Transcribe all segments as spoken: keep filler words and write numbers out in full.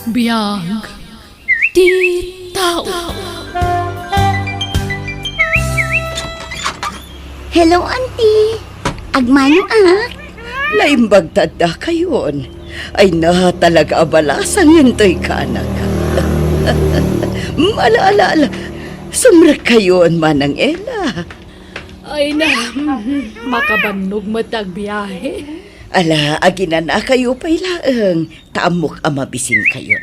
Biag ti tao. Hello, Auntie. Agmano ak. Naimbag ta addakayon. Ay na, talaga a balasang intoy kaanak. Ala, ala, ala. Sumrekkayon, Manang Ella. Ay na, makabannog met agbiahe. Ala, aginanakayo pay laeng, ta ammok a mabisinkayon.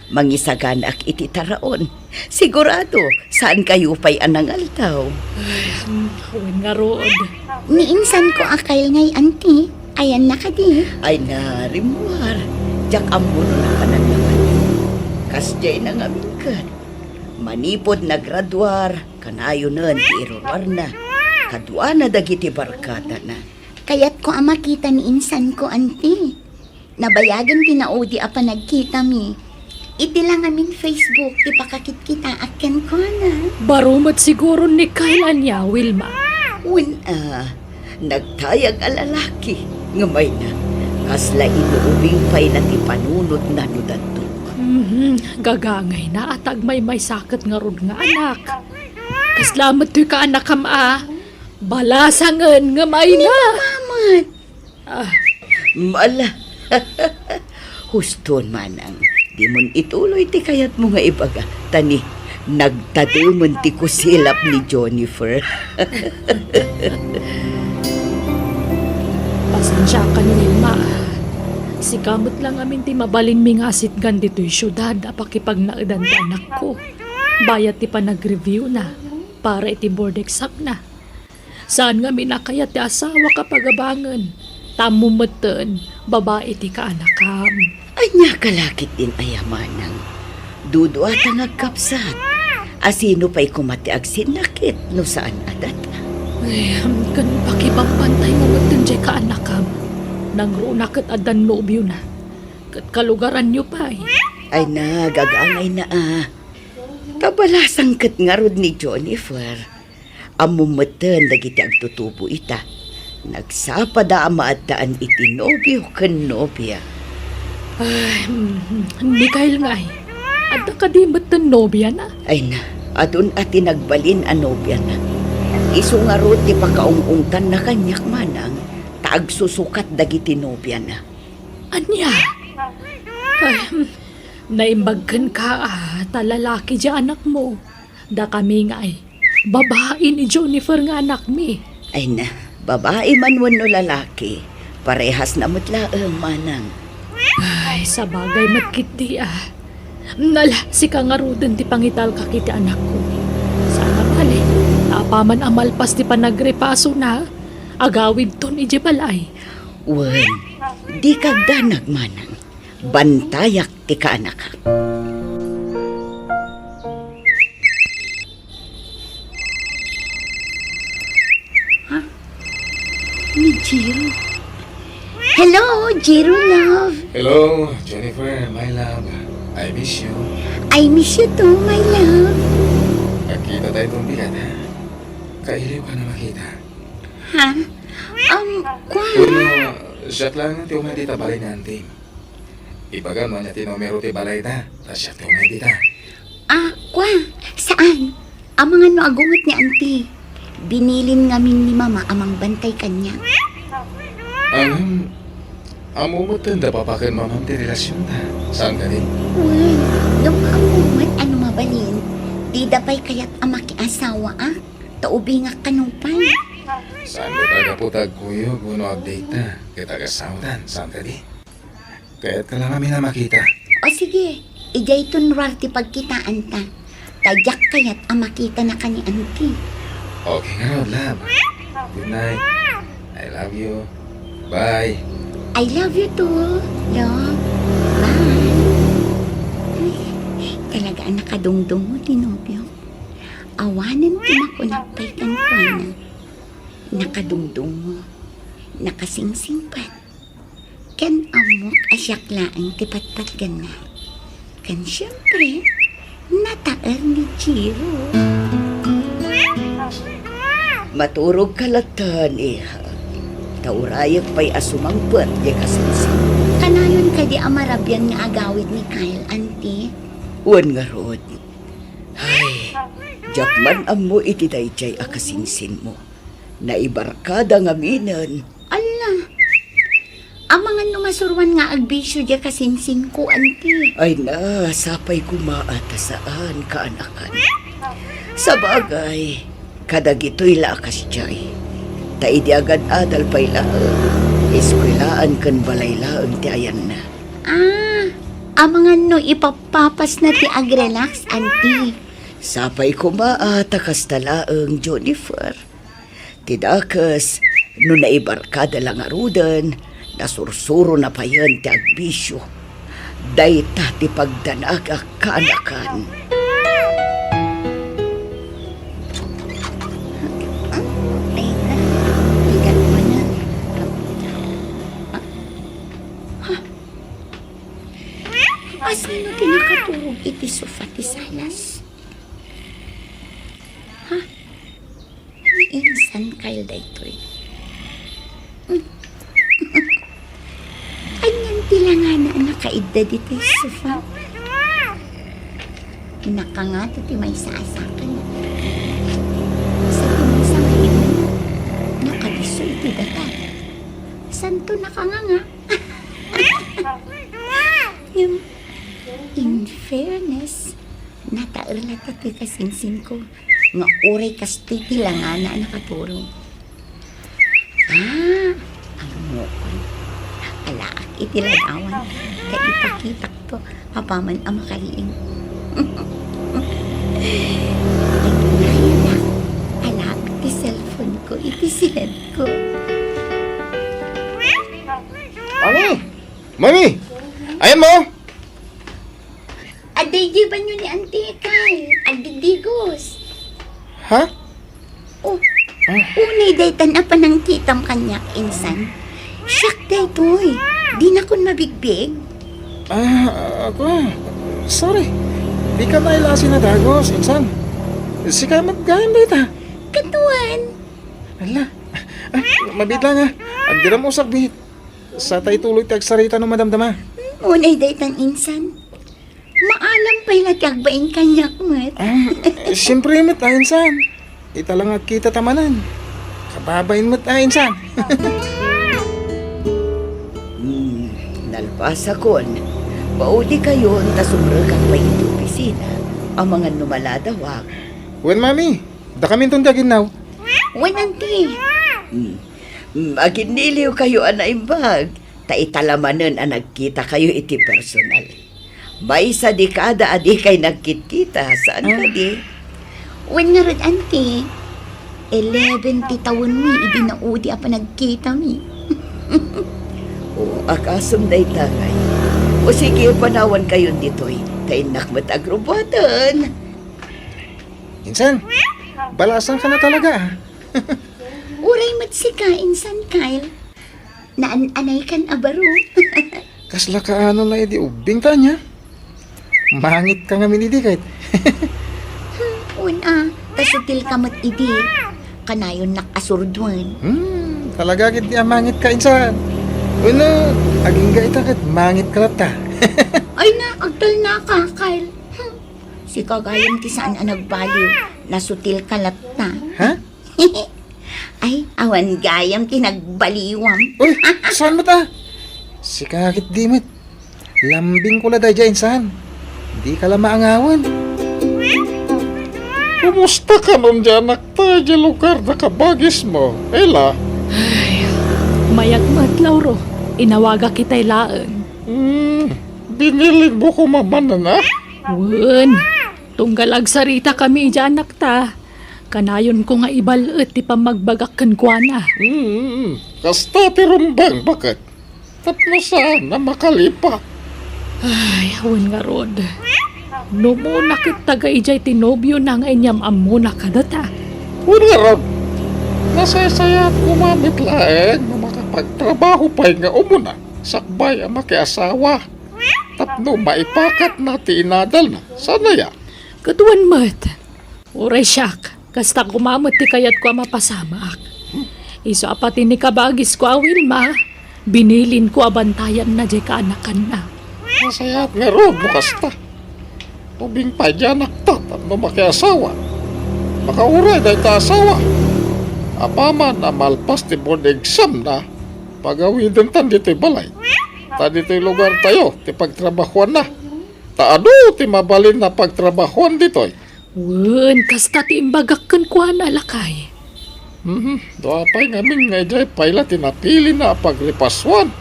Mangisaganaak iti taraon. Sigurado, saankayo pay a nangaldaw. Ay, wen ngarud. Ni insanko a Kyle ngay, Auntie. Ayanna kadi? Ay na, rimmuar. Diak ammo no napanan na kadi. Kasdiay na ngamin ket. Manipud nagraduar, kanayonen ti iruruarna. Kaduana dagiti barkadana. Kayatko a makita ni insanko, Auntie. Nabayagen ti naudi a panagkitami. Iti la ngamin Facebook ti pakakitkitaak kenkuana. Baro met siguro ni Kyle ania, Wilma. Wen a, nagtayag a lalaki, ngem ay na, kasla inuubing pay na ti panunotna no dadduma. Mhm, gagangayna a tagmaymaysa ket ngarud nga anak. Kasla met toy kaanakam a balasangen ngem ay na. Ni Mama met. Ah. Mala. Huston, Manang. Dimon ituloy ti kayatmo nga ibaga. Ta ni, nagtademen ti kusilap ni Jennifer. Pasensiakan, Wilma. Sika met la ngamin ti mabalinmi nga asitgan ditoy siudad a pakipagnaedan ti anakko. Bayat ti panagreviewna para iti board examna. Saan ngamin a kayat ti asawak a pagabangen. Ta ammom metten, babai ti kaanakam. Ania ka la ketdin aya, Manang? Duduata nga agkapsat. A sino pay koma ti agsinnakit no saan a data? Ay, ken pakibabbantaymo metten diay kaanakam. Nangruna ket addan nobiona. Ket kalugaranyo pay. Ay na, gagangayna a. Ta balasang ket ngarud ni Jennifer. Ammom metten dagiti agtutubo ita. Nagsapada a maaddaan iti nobio ken nobia. Ay, mm, ni Kyle ngay. Adda kadi metten nobiana? Ay na, adun a ti nagbalin a nobiana. Isu ngarud ti pakaung-ungtanna kaniak, Manang, ta agsusukat dagiti nobiana. Ania? Ay, mm, naimbag kenka, a, ta lalaki diay anakmo. Dakami ngay, babai ni Jennifer nga anakmi. Ay na, babai man wenno lalaki, parehasna met laeng, Manang. Ay, sabagay met ketdi a. Nala, sika ngaruden ti pangitalka iti anakko. Saan a bale, ta apaman a malpas ti panagrepasona, agawidton idiay balay. Wen, dika agdanag, Manang. Bantayak ti kaanakak. Ha? Ni Jiro. Hello, Jiro, love. Hello, Jennifer, my love. I miss you. I miss you too, my love. Agkita tayo tong bigat, ha? Kailiw ka na makita. Ha? Um, kwa? Wenno, siak lang ti umay dita balay ni Auntie. Ibagam no ania ti numero ti balayda, ta siak ti umay dita. Ah, kwa? Saan? Amangan no agunget ni Auntie. Binilin ngamin ni Mama a mangbantay kaniak. Ngem, ammo metten da Papa ken Mamam ti relasionda. Saan kadi? Wen, no ammo met a no mabalin, dida pay kayat a makiasawaak, ta ubingak kano pay. Saan met a gapu ta agkuyog wenno agdate ta ket agasawatan, saan kadi? Kayatka la ngamin a makita. O sige, idiayton ruar ti pagkitaanta. Ta diak kayat a makitana ken ni Auntie. Okay ngarud, love. Good night. I love you. Bye. I love you too, love. Bye. Ay, talaga a nakadungdungo ti nobio. Awanen ti makunak pay kenkuana. Nakadungdungo, nakasingsingpet. Ken ammok a siak laeng ti patpatgenna. Ken siempre, nataer ni Jiro. Maturogka latta, iha. Ta urayek pay a sumangpet diay kasingsingpet. Kanayon kadi a marabian nga agawid ni Kyle, Auntie? Wen ngarud. Ay, diak man ammo iti daydiay a kasinsinmo. Naibarkada ngaminen. Alla! Amangan no masuruan nga agbisio diay kasinsinko, Auntie. Ay na, sapay koma a ta saan kaanakan. Sabagay, kadagitoy la a kasdiay. Ta idi agad-adal pay laeng, eskuelaan ken balay laeng ti ayanna. Ah, amangan no ipapapasna ti agrelax, Auntie. Sapay koma a ta kasta laeng, Jennifer. Ti dakes, no naibarkada la ngaruden, nasursurona payen ti agbisio. Dayta ti pagdanag a kaanakan. Ah, teka. Teka, mana. Ha? Asino ti nakaturog iti sofa ti salas? Ha? Ni insan Kyle daytoy. Anian ti langana a nakaidda ditoy sofa? Nakangata ti maysa a sakana. Sa ti maysa nga immuna, nakadisso iti datar. Santo nakanganga. Ngem, in fairness, nataer latta ti kasinsinko nga uray kastoy ti langana a nakaturog. Ah, ammokon. Alaak iti ladawan, ta ipakitakto apaman a makariing. Aginayanak, alaak ti cellphone ko iti siledko. Mami! Mami! Ayanmo? Adda idiay banio ni Auntie Kyle. Agdidigos. Ha? Oh, unay daytan a panangkitam kaniak, insan. Siak daytoy. Dinakon mabigbig. Ah, ako. Sorry. Dika maila a sinadagos, insan. Sika met gayam dayta. Katuan. Ala. Ah, mabiit lang, ah. Agdiram usakbit. Satay tuloy ti agsarita no madamdama. Unay daytan, insan. Maalam pay la ti agbain kaniak met. Ah, siempre met, ah, insan. Ita la nga agkitata manen. Kababain met, ah, insan. Hmm, nalpasakon. Maudikayon ta sumrekak pay iti opisina. Amangan no maladawak. Wen, Mami. Dakaminton ti aginnaw. Wen, Auntie. Hmm. Hmm, aginniliwkayo a naimbag. Ta ita la manen a nagkitakayo iti personal. Maysa dekada a dikay nagkitkita, saan kadi? Wen ngarud, Auntie, eleven ti tawenmi idi naudi a panagkitami. O, akasem dayta ngay. O sige, panawankayon ditoy, ta innak met agrubuaten. Insan, balasanka na talaga, ah. Uray met sika, Insan Kyle. Naan-anaykan a baro. Kasla kaano la idi ubbingka ania? Mangitka ngamin idi ket. Wen a, ta sutilka met idi. Kanayonnak a surduen. Hmm, talaga ketdi a mangitka, insan. Wen a, agingga ita ket mangitka latta. Ay na, agtalnaka, Kyle. Hmm. Sika gayam ti saan a nagbaliw. Nasutilka latta. Ha? Ay, awan gayam ti nagbaliwam. Uy, saan met a? Sika ketdi met. Lambingko la daydiay, insan. Dika la maangawen. Kumusta kanon diay anakta idiay lugar da kabagismo, Ella? Ay, mayat met, Lauro. Inawagak itay laeng. Hmm, binilinmo koma manen a? Wen, tunggal agsaritakami idiay anakta. Kanayonko nga ibal-et ti pammagbagak kenkuana. Mm, kasta ti rumbeng, baket. Tapno saan a makalipat. Ay, wen ngarud. No umuna ket taga idiay ti nobiona nga inyam-ammona kadata. Wen ngarud, nasaysayaat koma met laeng no makapagtrabaho pay nga umuna sakbay a makiasawa. Tapno maipakatna ti inadalna. Saan aya? Ket wen met. Uray siak, kasta koma met ti kayatko a mapasamak. Isu a pati ni kabagisko a Wilma, Binilinko a bantayanna diay kaanakanna. Nasayaat ngarud no kasta. Ubing pay diay anakta tapno makiasawa. Makauray dayta asawa. Apaman a malpas ti board exam na, pagawidentan ditoy balay. Ta ditoy lugartayo ti pagtrabahoanna. Ta adu ti mabalin a pagtrabahoan ditoy. Wen, kasta ti imbagak kenkuana, lakay. Mhm. Dua pay ngamin nga idiay pay la ti napilina a pagripasuan.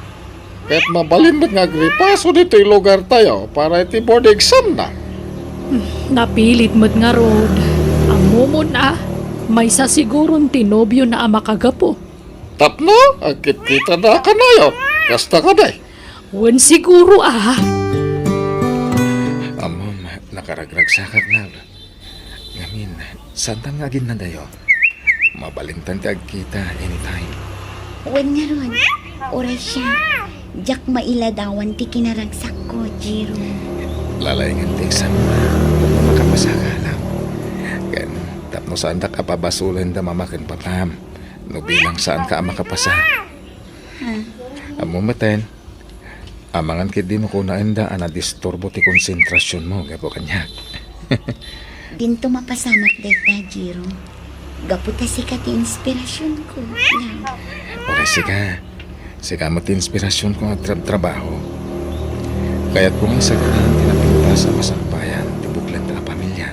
Ket mabalin met nga agripaso ditoy lugartayo para iti board exam na. Hmm, napilit met ngarud. Ammomon a, maysa siguron ti nobiona a makagapu. Tapno agkitkitada kanayon. Kasta kadi. Wen, siguro a. Ammom, nakaragragsakak, love. Ngamin, saantan nga aginnadayo? Mabalintan ti agkita anytime. Wen ngarud, uray siak, diak mailadawan ti kinaragsakko, Jiro. Lalaingan ti exam, tapno makapasaka, love. Ken tapno saandak a pabasolen da mama ken papam no bilang saanka a makapasa. Ha? Ammom metten, amangan ketdi no kunaenda a nadisturbo ti konsentrasionmo gapu kaniak. Dinto mapasamak dayta, Jiro. Gapu ta sika ti inspirasionko, love. Uray sika. Sika met ti inspirasionko nga agtrabtrabaho. Kayatko nga isagana ti napintas a masangbayan ti buklenta a pamilia.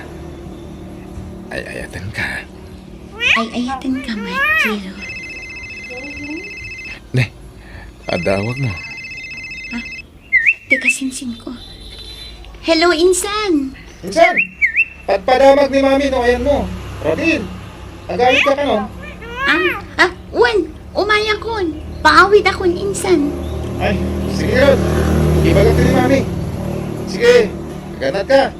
Ay-ayatenka. Ay-ayatenka met, Jiro. Ne, adda awagmo. Ha? Ti kasinsinko. Hello, insan! Insan! Padpadamag ni Mami no ayanmo. Robin, agawidka kanon? Ah, ah, wen, umayakon. Paawidakon, insan. Ay, sige ngarud. Ibagak ni Mami. Sige, aganatka.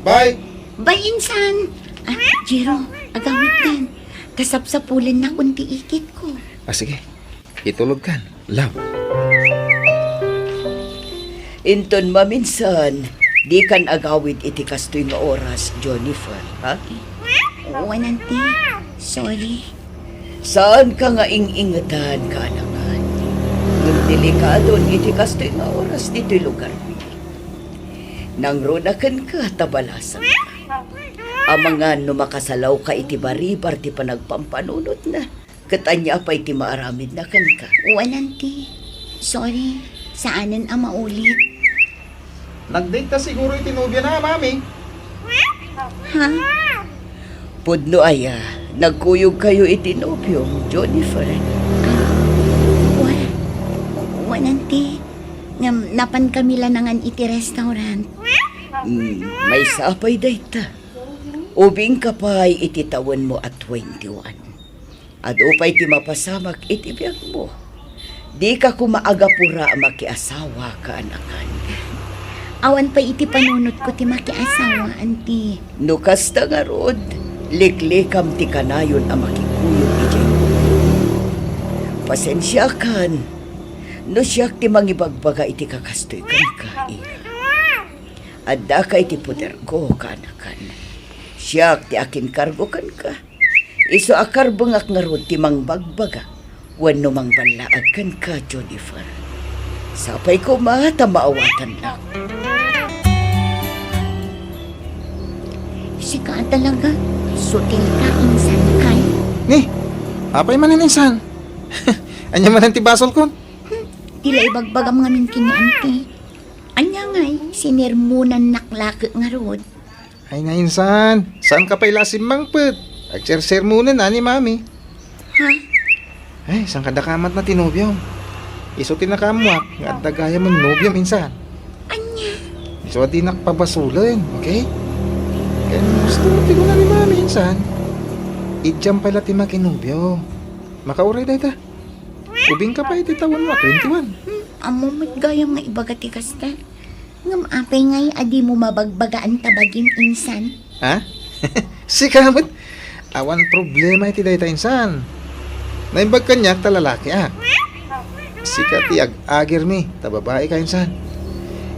Bye. Bye, insan. Ah, Jiro, agawidkan. Ta sapsapulennakon ti ikitko. Ah, sige. Itulodkan, love. Inton maminsan, dikan agawid iti kastoy nga oras, Jennifer, ha? Wen, auntie. Sorry. Saanka nga ing-ingetan, kaanakan. Ngem delikadon iti kastoy nga oras ditoy lugarmi. Nangruna kenka ta balasangka. Amangan no makasalawka iti baribar ti panagpampanunotna. Ket ania pay ti maaramidna kenka? Wen, auntie. Sorry. Saanen a maulit. Nag-date ta siguro iti nobiona, Mami. Ha? Pudno aya, nagkuyogkayo iti nobiom, Jennifer? Ah, wen. Wen, auntie. Ngem napankami la nangan iti restaurant. Hmm, maysa pay dayta. Ubingka pay iti tawenmo a twenty-one. Adu pay ti mapasamak iti biagmo. Dika koma agapura a makiasawa, kaanakan. Awan pay iti panunotko ti makiasawa, auntie. No kasta ngarud, liklikam ti kanayon a makikuyog idiay. Pasensiakan, no siak ti mangibagbaga iti kakastoy kenka, ira. Addaka iti poderko, kaanakan. Siak ti akinkargo kenka. Isu a karbengak ngarud ti mangbagbaga wenno mangballaag kenka, Jennifer. Sapay koma ta maawatannak. Sika talaga, sutil ka, insan, ay. Ni, apay manen, insan? Ania manen ti basolkon? Hmm, ti la ibagbagam ngamin ken ni auntie. Ania ngay, sinermonannak la ket ngarud. Ay na, insan, saanka pay la a simmangpet? Agsersermonen a ni Mami. Ha? Ay, saan kadakamatna ti nobiom? Isu ti nakaammoak nga adda gayam a nobiom, insan. Ania? Isu a dinak pabasolen, okay? Ken gusto ti kuna ni Mami, insan. Idiam pay la ti makinobio. Makauray dayta. Ubingka pay iti tawenmo a twenty-one. Hmm, ammom met gayam nga ibaga ti kasta. Ngem apay ngay a dimo mabagbagaan ta bagim, insan? Ha? Sika met? Awan problema iti dayta, insan. Naimbag kaniak ta lalakiak. Sika ti ag-agirmi ta babaika, insan.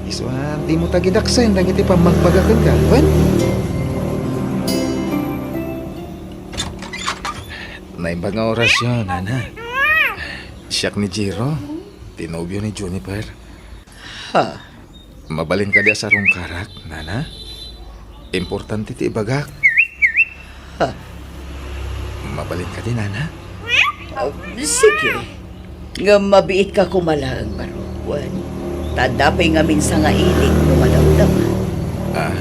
Isu a dimo tagidaksen dagiti pammagbaga kenka, wen? Naimbag nga orasyo, nana. Siak ni Jiro. Ti nobio ni Juniper? Ha? Mabalin kadi a sarungkarak, nana? Importante ti ibagak. Ha? Mabalin kadi, nana? Ah, sige. Ngem mabiitka koma laeng, baro. Wen, ta adda pay ngamin sangaili no madamdama. Ah,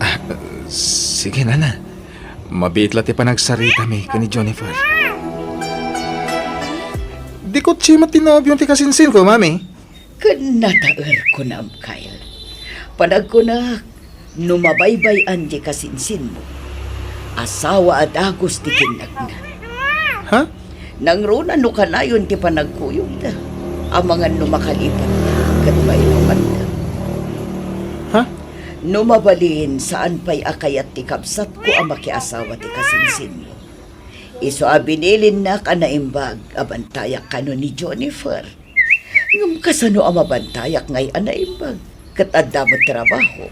ah, sige, nana. Mabiit la ti panagsaritami ken ni Juniper. Di kotse met ti nobiom ti kasinsinko, mami. Ken nataer, kunam, Kyle. Panagkunak, no mabaybay-an ti kasinsinmo, asawa a dagus ti kinnakna. Ha? Nangruna no kanayon ti panagkuyogda, amangan no makalipatta ket mailawanda. Ha? No mabalin, saan pay a kayat ti kabsatko a makiasawa ti kasinsinmo. Isu a binilinnak a naimbag a bantayak kano ni Juniper. Ngem kasano a mabantayak ngay a naimbag ket adda met trabaho?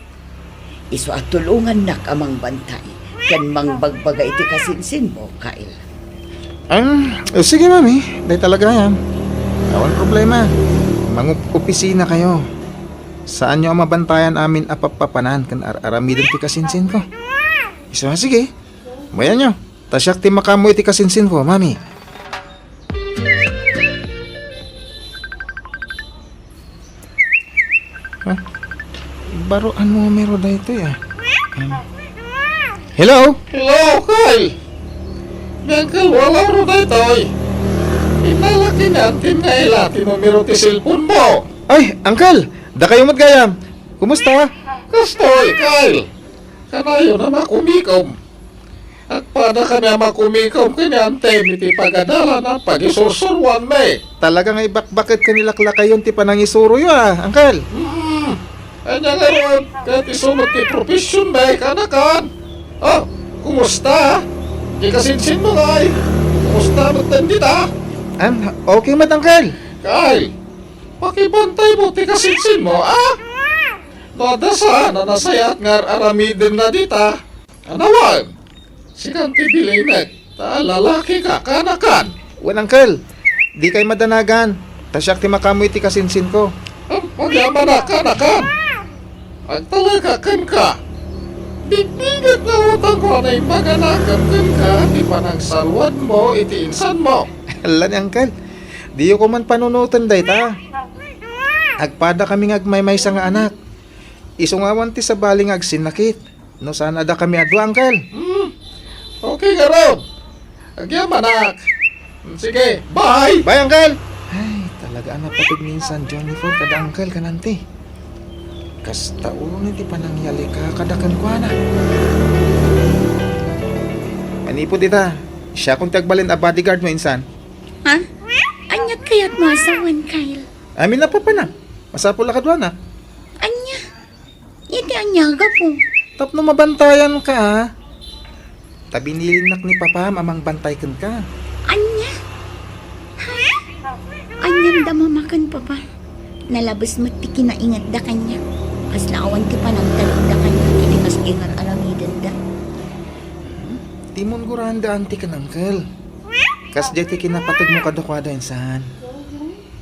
Isu a tulongannak a mangbantay ken mangbagbaga iti kasinsinmo, Kyle. Ah, eh, sige, mami. Dayta la gayam. Awan problema. Mangopisinakayo. Saanyo a mabantayan amin a pappapanan ken ar-aramiden ti kasinsinko. Isu a, sige. Bayanyo. Ta siak ti makaammo iti kasinsinko, mami. Ha? Baro a numero daytoy, ah. Um, hello? Hello, Kyle! Ni Uncle Walaro daytoy. Inalaki ni Antin nga ila ti numero ti cellphone mo. Ay, Uncle! Dakayo met gayam. Kumusta? Kastoy, Kyle. Kanayon a makumikom. Agpadakami a makumikom ken ni Antem iti pagadalan a pagisursuruanmi. Talaga nga ibakbaket ken ilaklakayon ti panangisuroyo, ah, Uncle. Mm. Ania ngarud, ket isu met ti professionmi, kanakan? Oh, kumusta? Ti kasinsinmo ngay? Kumusta met dita? An, okay met, Uncle. Kyle, pakibantaymo ti kasinsinmo, ah? No adda saan a nasayaat nga ar-aramidenna dita, anawen, sikan ti bilinek, ta lalakika, kanakan. Wen, Uncle, dikay madanagan, ta siak ti makaammo iti kasinsinko. Am, agyamanak, kanakan. Agtaleka kenka. Bigbigat nga utangko a naimbag a nakem kenka ti panangsaluadmo iti insanmo. Ala ni, Uncle, diyo koma panunoten dayta. Agpadakami nga agmaymaysa nga anak. Isu nga awan ti sabali nga agsinnakit. No saan a dakami a dua, Uncle. Hmm. Okay ngarud. Agyamanak. Hmm, sige, bye. Bye, Uncle. Ay, talaga a napateg ni insan Juniper kada Uncle ken Auntie. Kasta ulo ni ti panangyalika kada kenkuana. Manipud ita, siakon ti agbalin a bodyguard mo, insan. Ha? Ania ti kayatmo a sawen, Kyle? Amin a papanak. Masapul a kaduanak. Ania? Iti ania, gapu? Tapno mabantayanka, a. Ta binilinnak ni Papam a mangbantay kenka. Ania? Ha? Anian da Mama ken Papa? Nalabes met ti kinaingetda kaniak. Kasla awan ti panagtalekda kaniak iti kas-, ingar-aramidenda. Hmm? Dimon guraen da Auntie ken Uncle. Kasdiay ti kinapategmo kadakuada, insan.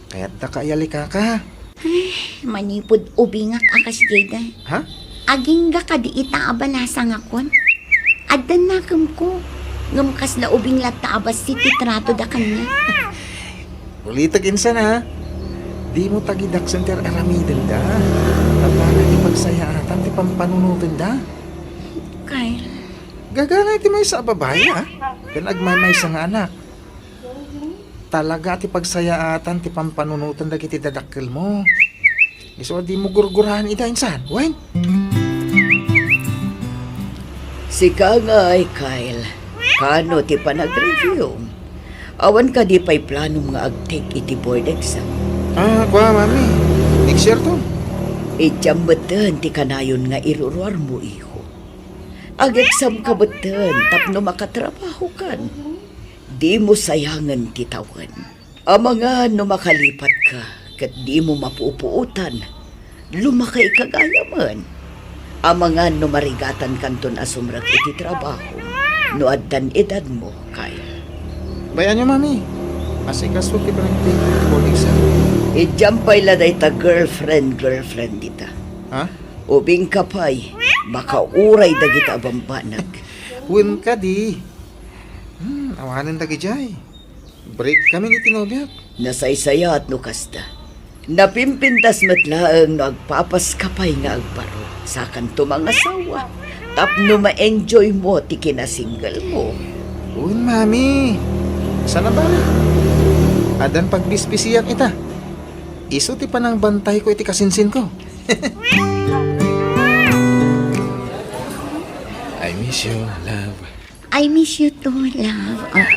Kayatdaka a yalikaka. Ay, manipud ubingak a kasdiay da. Ha? Agingga kadi ita a balasangakon? Addan nakemko. Ngem kasla ubing latta a bassit ti tratoda kaniak. Ulitek, insan, ha? Dimo tagidaksen ti ar-aramidenda. Tapno ti pagsayaatan ti pampanunotenda. Kyle. Gagangay ti maysa a babai, ha? Ken agmaymaysa nga anak. Talaga ti pagsayaatan ti pampanunoten dagiti dadakkelmo. Isu a dimo gurguraen ida, insan, wen? Sika ngay, Kyle, kano ti panagreviewm? Awan kadi pay planom nga agtake iti board exam? Ah, kua, mami. Next year to. Idiam metten ti kanayon nga iruruarmo, iho. Ag-examka metten tapno makatrabahokan. Dimo sayangen ti tawen. Amangan no makalipatka ket dimo mapupuotan, lumakayka gayamen. Amangan no marigatankanton a sumrek iti trabahom no addan edadmo, Kyle. Bayanyo, mami. Asikaso ti panagtipon ti boarding, sir. Idiam pay la dayta girlfriend, girlfriend dita. Ha? Ubingka pay, makauray dagita a bambanag. Wen kadi. Hmm, awanen dagidiay. Break kami ni ti nobiak. Nasaysayaat no kasta. Napimpintas met laeng no agpapaska pay nga agbaro. Sakanto mangasawa. Tapno ma-enjoy mo ti kinasingle mo. Wen, mami. Saan a bale? Addan pagbisbisiak ita. Isu ti panangbantayko iti kasinsinko. I miss you, love. I miss you too, love. Oh.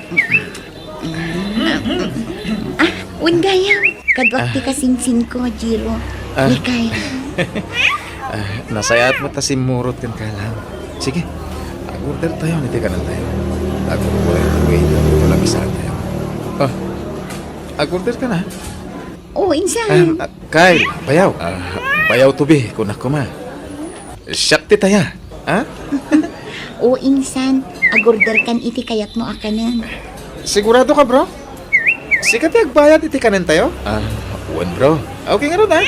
Ah, wen gayam. Kaduak ti kasinsinko, Jiro. Ah. Mikay. Ah, nasayaat met ta simmurot kenka, love. Sige, ag-order tayo, iti kanen tayo. Ag-order tayo, ito lang isaan tayo. Oh, ag-order ka na? Oo, insan. Ah, ah, Kyle, bayaw. Ah, bayaw to be, kunak koma. Siak ti taya, ha? Oo, insan. Ag-order kan iti kayatmo a kanen. Sigurado ka, bro? Sika ti agbayad iti kanen tayo? Ah, wen, bro. Okay ngarud, ha?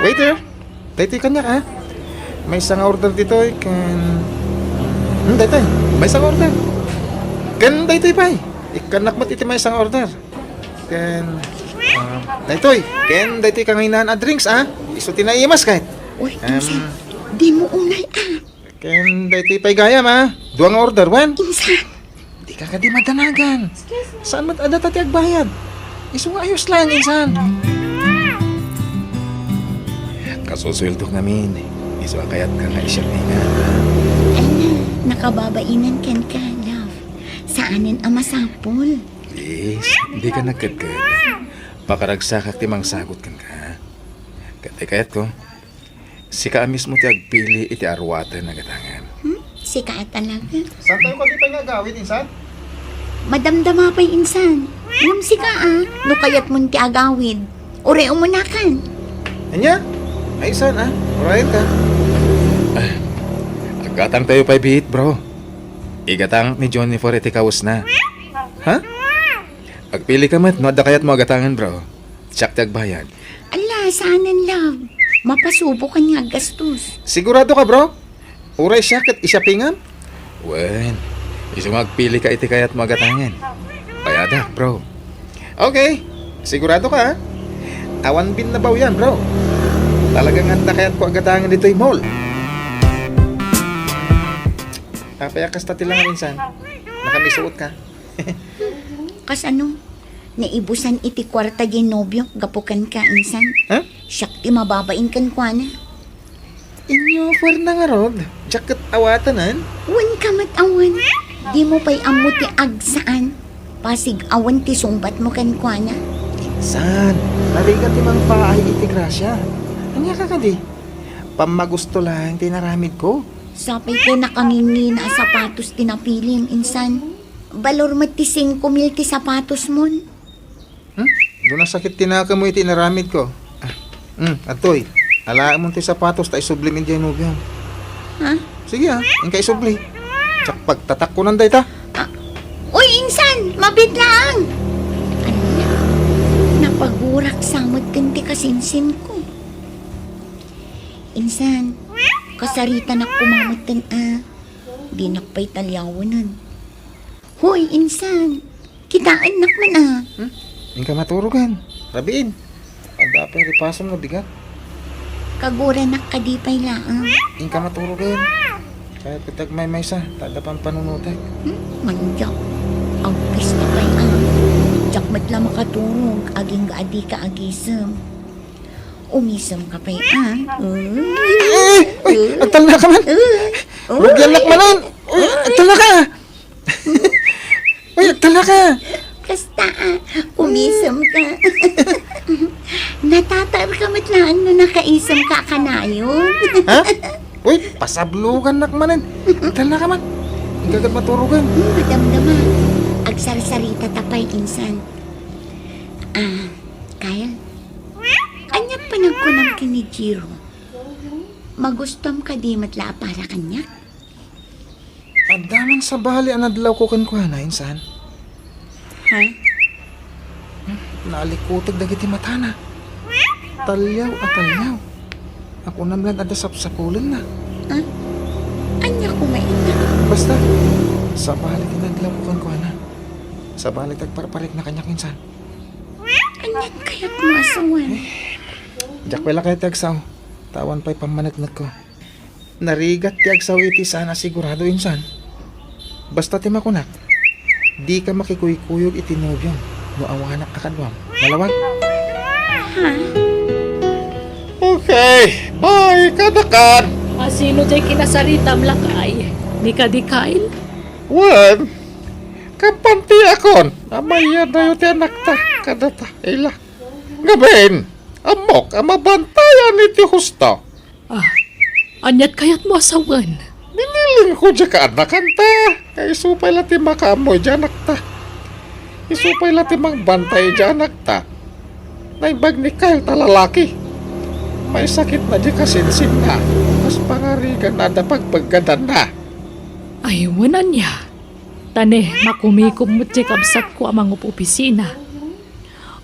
Waiter, daytoy kaniak, ha? Maysa nga order ditoy, ken, hmm, daytoy. Maysa nga order. Ken daytoy pay. Ikkannak met iti maysa nga order. Ken, ah, daytoy. Ken daytoy kangaynaan a drinks, ah. Isu ti naimas, ket. Uy, em, insan, dimo unay, ah. Ken daytoy pay gayam, ah. Dua nga order, wen? Insan. Dika kadi madanagan. Saan met a data ti agbayad? Isu nga ayos lang, insan. Kasusueldok ngamin. Isu a kayatka nga i-shoppingan, ah. Ay na, nakababainan kenka, love. Saanen a masapul. Please, dika nagkedked. Pakaragsakak ti mangsagut kenka. Ket ti kayatko, sika a mismo ti agpili iti aruaten a gatangen. Hmm? Sika a talaga? Saan tayo kadi pay nga agawid, insan? Madamdama pay, insan. Ngem sika a, no kayatmon ti agawid, uray umunakan. Ania? Ay, saan, ah? Urayen ka. Ah, aggatang tayo pay biit, bro. Igatang ni Jennifer iti kawesna. Ha? Agpili ka met no adda kayatmo a gatangen, bro. Siak ti agbayad. Ala, saanen, love. Mapasubokan nga aggastos. Sigurado ka, bro? Uray siak ket i-shoppingam? Wen, isu nga agpili ka iti kayatmo a gatangen. Bayadak, bro. Okay. Sigurado ka, ha? Awan binnabaw yan, bro. Talaga nga adda kayatko a gatangen ditoy mall. Apay a kasta ti langaw, insan? Nakamisuot ka? Kasano? Naibusan iti kuarta diay nobiok gapu kenka, insan. Ha? Siak ti mababain kenkuana. Inyo, puerna ngarud, diak ket awatanen? Wen ka met awan. Dimo pay ammo ti agsaan. Pasig awan ti sungbatmo kenkuana. Insan, narigat ti mangpaay iti grasia. Ania ka kadi? Pammagusto lang ti inaramidko. Sapay ket nakangingina a sapatos ti napilim, insan. Balor met ti singko mil ti sapatosmon. Hmm? No nasakit ti nakemmo iti inaramidko. Ah, hmm, adtoy. Alaemon ti sapatos ta isublim idiay nobiam. Ha? Sige, ah, inka isubli. Diak pagtatakkonan dayta. Ah, uy, insan! Mabiit laeng! Ala, napagurak sa met ken ti kasinsinko. Insan, kasaritanak koma metten a. Dinak pay taliawenen. Hoy, insan! Kitaennak man a. Hmm? Inka maturogen. Rabiin. Adda pay ripasom nga bigat. Kaguranak kadi pay laeng. Inka maturogen. Kayat ket agmaymaysa, ta adda pampanunotek. Hmm? Mandiak. Agpista pay a. Diak met la makaturog, agingga a dika agisem. Umisem ka pay a. Ay! Ay! Agtalna ka man! Ay! Rugiannak manen! Ay! Agtalna ka! Uy, agtalna ka! Kasta, ah, umisem ka. Natatar ka met laeng no nakaisem ka a kanayon. Ha? Uy, pasablogannak manen. Agtalna ka man. Inka ket maturogen. Hmm, madamdama. Agsarsaritata pay insan. Ah, Kyle, ania panagkunam ken ni Jiro? Magustuam kadi met la a para kaniak? Adda man sabali a nadlawko kenkuana, insan. Ha? Naalikuteg dagiti matana. Taliaw a taliaw. Akunam laeng adda sapsapulenna. Ah? Ania koma ita? Basta, sabali ti naglamu kenkuana. Sabali ti agparparikna kaniak insan. Anian kayatmo a sawen? Diak pay la kayat ti agsao. Ta awan pay pammaneknekko. Narigat ti agsao iti saan a sigurado insan. Basta ti makunak, dika makikuykuyog iti nobiom no awanak a kaduam. Malawag? Ha? Okay, bye, kadakan. A, sino diay kinasaritam, lakay? Ni kadi Kyle? Wen, kampante akon a mayadayo ti anakta kadata, ila. Ngamin, ammok a mabantayan iti husto. Ah, aniat kayatmo a sawen? Binilinko diay kaanakanta. Nga isu pay la ti makaammo iti anakta. Isu pay la ti mangbantay iti anakta. Naimbag ni Kyle ta lalaki. Maisakitna diay kasinsinna. Kas pangarigan adda pagpeggadanna. Ay, wen ania? Ta ne, makumikom met diay kabsatko a mangup-opisina.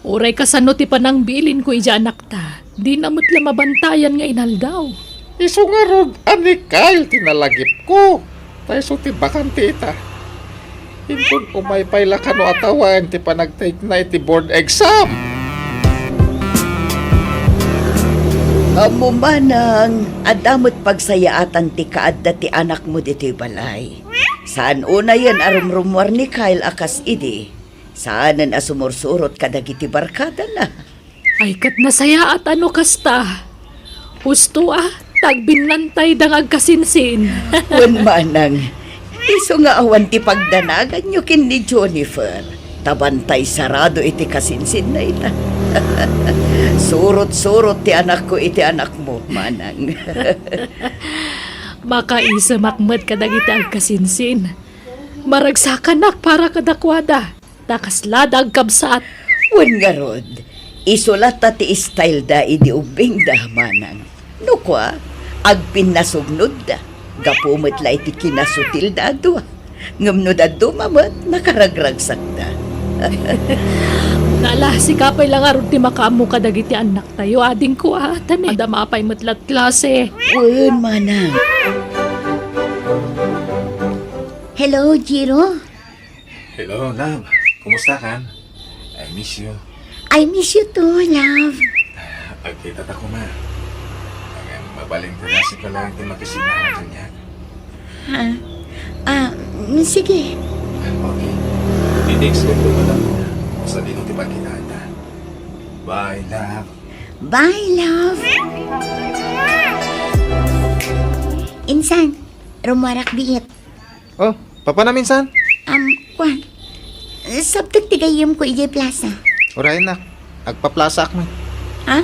Uray kasano ti panangbilinko iti anakta, dina met la mabantayan nga inaldaw. Isu ngarud a ni Kyle ti nalagipko, ta isu ti bakante ita. Inton umay pay la kano a tawen ti panagtayekna iti board exam. Ammo manang, adda met pagsayaatan ti kaadda ti anakmo ditoy balay. Saan unayen a rumrummuar ni Kyle a kas idi. Saanen a sumursurot kadagiti barkadana. Ay, ket nasayaat a no kasta. Husto a, ta agbinnantayda nga agkasinsin. Wen manang, isu nga awan ti pagdanaganyo ken ni Jennifer. Ta bantay sarado iti kasinsinna ita. Surot-surot ti anakko iti anakmo, manang. Makaisemak met kadagiti agkasinsin. Maragsakanak para kadakuada. Ta kaslada agkabsat. Wen ngarud, isu latta ti styleda idi ubbingda, manang. No kua, agpinnasugnodda. Gapu met la iti kinasutilda a dua. Ngem no dadduma met, nakaragragsakda. Nala, sika pay la ngarud ti makaammo kadagiti annaktayo, adingko a, ta ne, adda maapay met la ti klase. Wen, manang. Hello, Jiro? Hello, love. Kumusta kan? I miss you. I miss you too, love. Agkita ta koma. Mabalin ta nga sika laeng ti makisignakan kaniak. Ha? Ah, mm, sige. Okay. I-text ko iti madam mo. Basta dino ti pagkitaanta. Bye, love. Bye, love. Insan, rummuarak biit. Oh, papanam insan? Am, kuan. Sabtek ti gayyemko idiay plasa. Urayennak. Agpaplasaak met. Ha?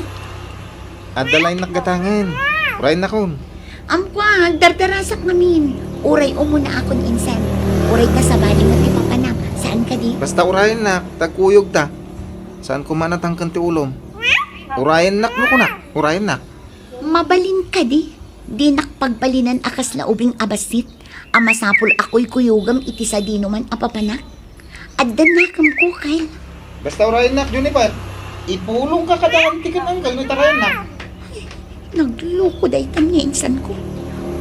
Adda laennak gatangen. Urayennakon. Am, kuan, agdardarasak ngamin. Uray umunaakon insan. Uray ta sabali met ti papanam. Saan kadi? Basta urayennak, ta agkuyogta. Saan koma a natangken ti ulom. Urayennak no kunak. Urayennak. Mabalin kadi? Dinak pagbalinen a kasla ubing a bassit a masapul a kuykuyogem iti sadinoman a papanak? Adda nakemko, Kyle. Basta urayennak, Juniper. Ipulongka kada anti ken uncle no ita urayennak. Ay, nagloko dayta nga insanko.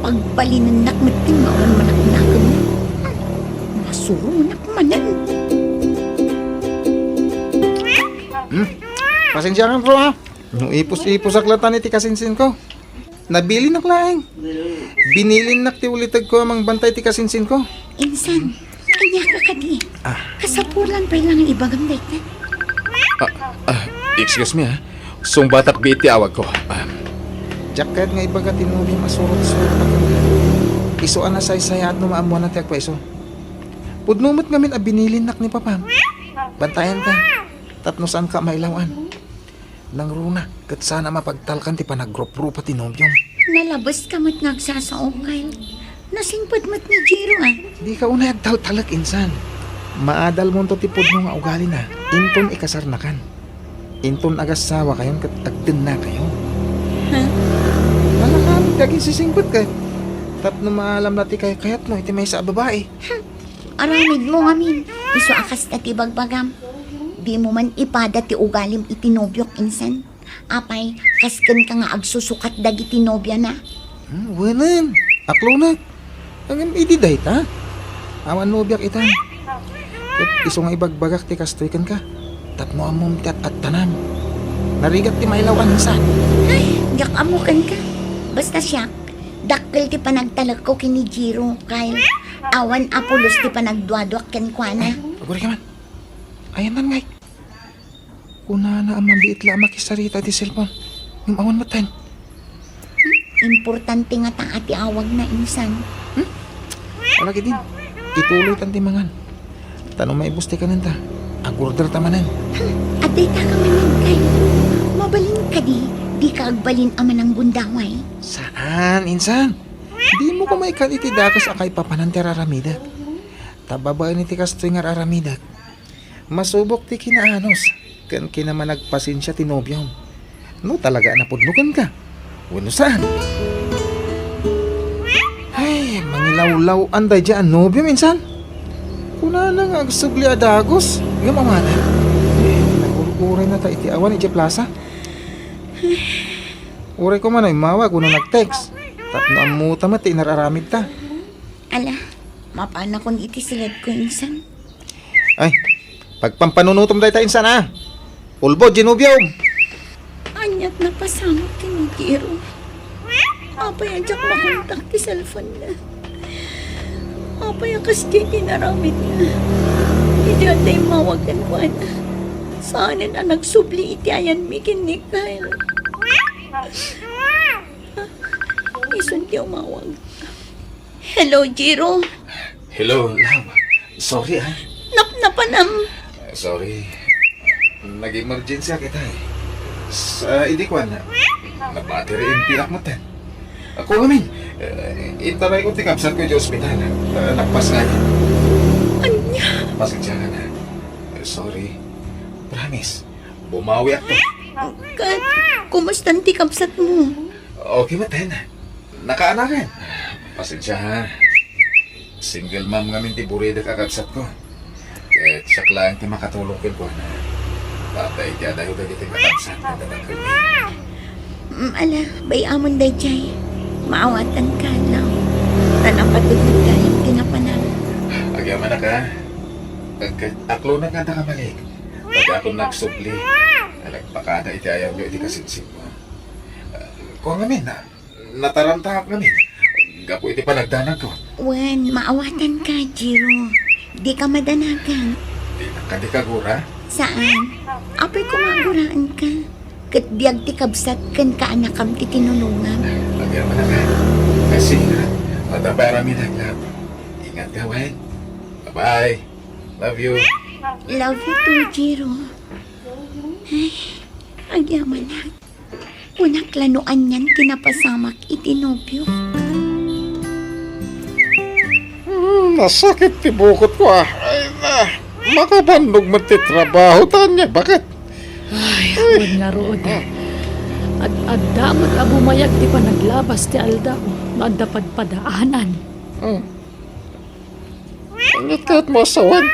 Pagbalinennak met ti mawan manaknakemna. Masuronak manen. Hmm? Pasensiakan, bro, ha? No ipus-ipusak latan iti kasinsinko. Nabilinak laeng. Binilinnak ti ulitegko a mangbantay ti kasinsinko. Insan, ania ka kadi? Ah. Kasapulan pay la nga ibagam dayta. Ah, ah, excuse me, ha. Sungbatak biit ti awagko. Ah. Diak kayat nga ibaga ti nobim a surot-surot a kenka. Isu a nasaysayaat no maammoanna ti agpaiso. Pudno met ngamin a binilinnak ni Papam. Bantayanka. Tapno saanka a mailaw-an. Nangruna, ket saan a mapagtalkan ti panagruprupa ti nobiom. Nalabeska met nga agsasao, Kyle. Nasingpet met ni Jiro, a. Dika unay agtaltalek, insan. Maadalmonto ti pudno nga ugalina, inton ikasarnakan. Inton agassawakayon ket agdennakayo. Ha? Nalakamin ti aginsisingpet ket. Tapno maalam la ti kaykayatmo iti maysa a babai. Hmm. Aramidmo ngamin, isu a kasta ti bagbagam. Dimo man ipada ti ugalim iti nobiok, insan. Apay, kas kenka nga agsusukat dagiti nobiana? Hmm, wenen, aklonek. Ngem idi dayta, awan nobiak itan. Ket isu nga ibagbagak ti kastoy kenka. Tapno ammom ti at-attanam. Narigat ti mailaw-an, insan. Ay, diak ammo kenka. Basta siak, dakkel ti panagtalekko ken ni Jiro, Kyle. Awan a pulos ti panagduaduak kenkuana. Aguray ka man. Ayanna ngay. Kunana a mabiit la a makisarita iti cellphone. Ngem awan metten. Hmm? Importante ngata ti awagna, insan. Hmm? Ala ketdin, ituloytan ti mangan. Ta no maibus ti kanenta, agorderta manen. Hmm, adda ita ka manen, Kyle. Mabalin kadi, dika agbalin a mananggundaway? Saan, insan. Dimo koma ikkan iti dakes a kaipapanan ti ar-aramidek. Ta babaen iti kastoy nga ar-aramidek, masubok ti kinaanus ken kinamanagpasensia ti nobiom. No talaga a napudno kenka wenno saan. Ay, mangilawlaw-an daydiay a nobiom, insan. Kunana nga agsubli a dagus, ngem awanen. Nagur-uray nata iti awan idiay plasa. Uray koma no immawag wenno nag-text. Tapno ammota met ti inar-aramidta. Ala, mapanakon iti siledko, insan. Ay, pagpampanunutom dayta, insan, a. Ulbod, Genovia, um. Aniat napasamak ken ni Jiro? Apay a diak makontak ti cellphone-na? Apay a kasdiay ti inaramidna? Idi adda immawag kenkuana, saanen a nagsubli iti ayanmi ken ni Kyle. Isun ti umawag. Hello, Jiro. Hello, love. Sorry, ah. Napnapanam. Sorry. Nag-emergency kita, eh. Sa idi kuan, nabati rin ti akmatan. Ako, amin. Eh, intarayko ti kabsatko iti ospital. Ah, nagpas nga yan. Anya? Pasensya ka na. Sorry. Promise. Bumawiakto. Ket, kumustan ti kabsatmo? Okay met, Hen. Nakaanakan. Pasensya, ha. Single mom ngamin ti buridek a kabsatko. Ket siak laeng ti makatulong kenkuana. Patay ti adayo dagiti kakabsat nga dadakkelmi. Mm, ala, bay-amon daydiay. Maawatanka, love. Ta napateg gayam ti napanam. Agyamanak, ha. Ket aklonek nga adda ka malik. Pagakon nagsubli, a nagpakada iti ayanyo iti kasinsinmo. Kua ngamin, na, natarantaak ngamin. Gapu iti panagdanagko. Wen, maawatanka, Jiro. Dika madanagan. Dika, dika agura? Saan. Apay koma aguraenka. Ket biag ti kabsat ken kaanakam ti tinulongam. Agyamanak, ha. Kasi, adda pay aramidek, love. Ingatka, wen. Bye-bye. Love you. Love you too, Jiro. Ay, agyamanak. Kunak la no anian ti napasamak iti nobio. Hmm, nasakit ti bukotko, ah. Ay, na. Makabannog met ti trabaho, ta ania, baket? Ay, wen ngarud. Ad-adda met a bumayag ti panaglabas ti aldaw no adda padpadaanan. Hmm. Ania ti ket mo a sawen?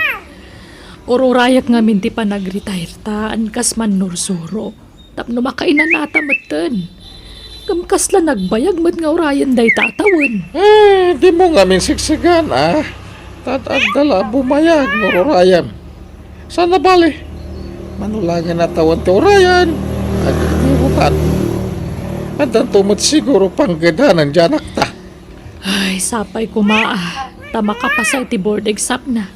Ururayak ngamin ti panagretire ta, kas mannursuro. Tapno makainanata metten. Ngem kasla nagbayag met nga urayen dayta a tawen. Eh, dimo ngamin sigsigan, a. Ta ad-adda la a bumayag no ururayem. Saan a bale. Mano laengen a tawen ti urayen, agriretan. Addanto met siguro panggedanan diay anakta. Ay, sapay koma a, ta makapasa iti board exam-na.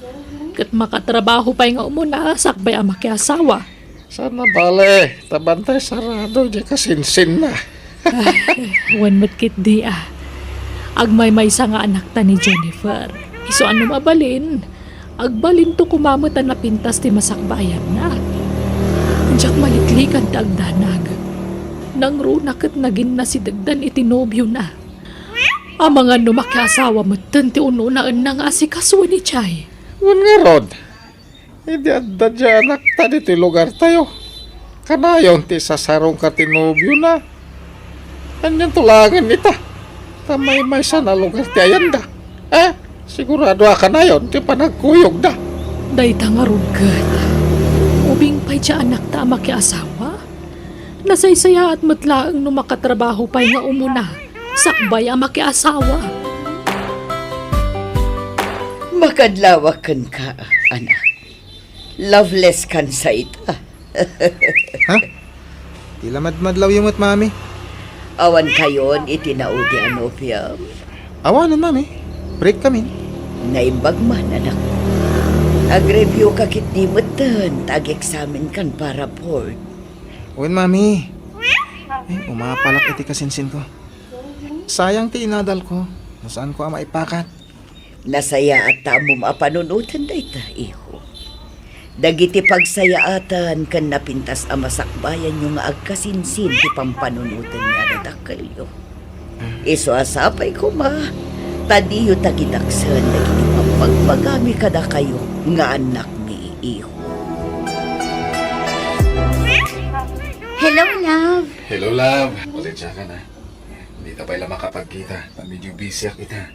Ket makatrabaho pay nga umuna, sakbay a makiasawa. Saan a bale, ta bantay sarado diay kasinsinna. Ay, wen met ketdi a. Agmaymaysa nga anakta ni Jennifer. Isu a no mabalin, agbalinto koma met a napintas ti masakbayanna. Diak maliklikan ti agdanag. Nangruna ket naginnasidegdan iti nobiona. Amangan no makiasawa metten ti ununaenna nga asikasuen idiay. Wen ngarud, idi adda diay anakta ditoy lugartayo, kanayon ti isasarungka ti nobiona. Anianto laengen ita? Ta maymaysan a lugar ti ayanda. Eh, sigurado a kanayon ti panagkuyogda. Dayta ngarud ket, ubing Idiay anakta a makiasawa? Nasaysayaat met laeng no makatrabaho pay nga umuna, sakbay a makiasawa. Makadlawak kenka, anak. Loveless kan sa ita. Ha? Ti la madmadlawyo met, Mami? Awan kayon iti naudi a nobiam? Awanen, Mami. Break kamin. Naimbag man, anak. Ag-review ka ketdi metten ta ag-examen kan para board. Wen, Mami. Eh, umapalak iti kasinsinko. Sayang ti inadalko no saanko a maipakat. Nasayaat ta ammom a panunoten dayta, iho. Dagiti pagsayaatan ken napintas a masakbayanyo nga agkasinsin ti pampanunoten nga dadakkelyo. Isu a sapay koma, ta diyo takidaksen dagiti pagbagbagami kadakayo nga annakmi, iho. Hello, love. Hello, love. Pasensya ka na. Dita pay la makapagkita. Ta medyo busy ak ita.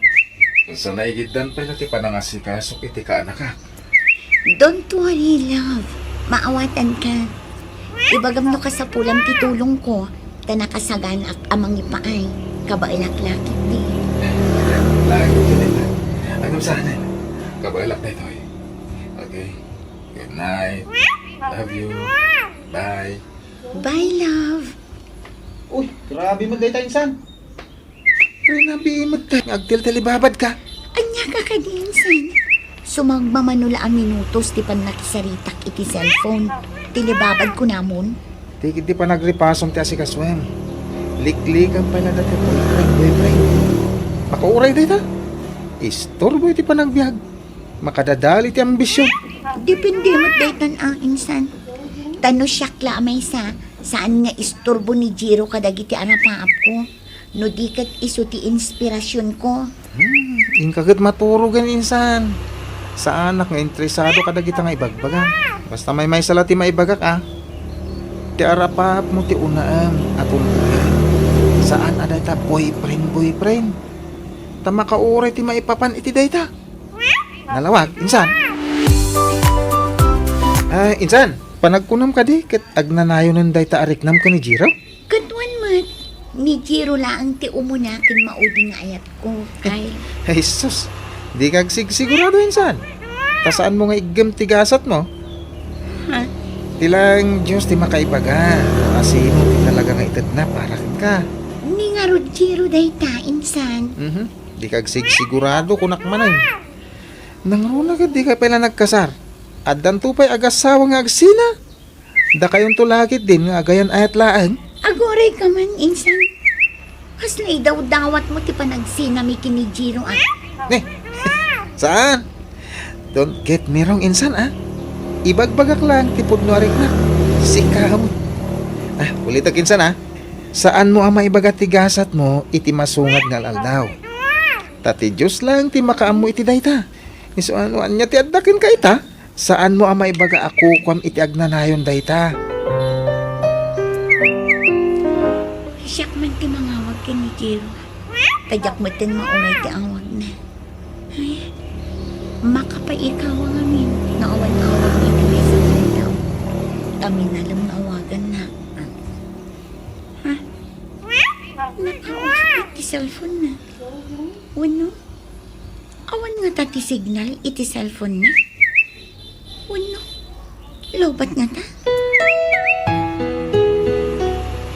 Sa naigiddan pay la ti panangasikasok iti kaanakak. Don't worry, love. Maawatanka. Ibagam no kasapulam ti tulongko, ta nakasaganaak a mangipaay. Kabaelak la ketdi. Laeng iti dayta. Agam saanen. Kabaelak daytoy. Okay. Good night. Love you. Bye. Bye, love. Uy, grabe man dayta, insan. Rinabii met ka, agtiltilibabad ka. Ania ka kadi, insan? Sumagmamano la a minutos ti pannakisaritak iti cellphone. Tilibabad kunamon? Ti, ti panagripasom ti asikasoem. Liklikan pay la dayta boyfriend, boyfriend. Makauray dayta. Isturbo iti panagbiag. Makadadali ti ambision. Depende met daytan a, insan. Ta no siak la a maysa, saan nga isturbo ni Jiro kadagiti arapaapko. No di ket isu ti inspirasionko. Hmm, inka ket maturogen, insan. Saanak nga interesado kadagita nga ibagbagam. Basta maymaysa la ti maibagak, a. Ti arapaapmo ti unaem a tultuyen. Saan a dayta boyfriend, boyfriend. Ta makauray ti maipapan iti dayta. Nalawag, insan. Ah, insan, panagkunam kadi ket agnanayonen dayta a riknam ken ni Jiro? Ket wen met, ni Jiro laeng ti umuna ken maudi nga ayatko, kay. Ay, sus, dika agsigsigurado, insan. Ta saanmo nga iggem ti gasatmo? Ha? Ti laeng Dios ti makaibaga no asino ti talaga nga itedna para kenka. Ni ngarud Jiro dayta, insan. Mhm. Dika agsigsigurado, kunak manen. Nangruna ket dika pay la nagkasar. Addanto pay agasawa nga agsina. Dakayonto la ketdin nga agayan-ayat laeng. Aguray ka man, insan. Kasla idawdawatmo ti panagsinami ken ni Jiro, a. Ne? Saan? Don't get me wrong, insan, a. Ibagbagak laeng ti pudno a riknak. Sika met. Ah, ulitek, insan, a. Saanmo a maibaga ti gasatmo iti masungad nga al-aldaw. Ta ti Dios laeng ti makaammo iti dayta. Isu a no ania ti adda kenka ita, saanmo a maibaga a kukuam iti agnanayon dayta. Siak man ti mangawag ken ni Jiro. Ta diak metten mauray ti awagna. Ay, makapaikawa ngamin no awan awagna iti maysa nga aldaw. Ta minalem nga awaganna. Ha? Nakausap ti cellphone na. Wenno? Awan ngata ti signal iti cellphone na? Wenno? Lowbat ngata?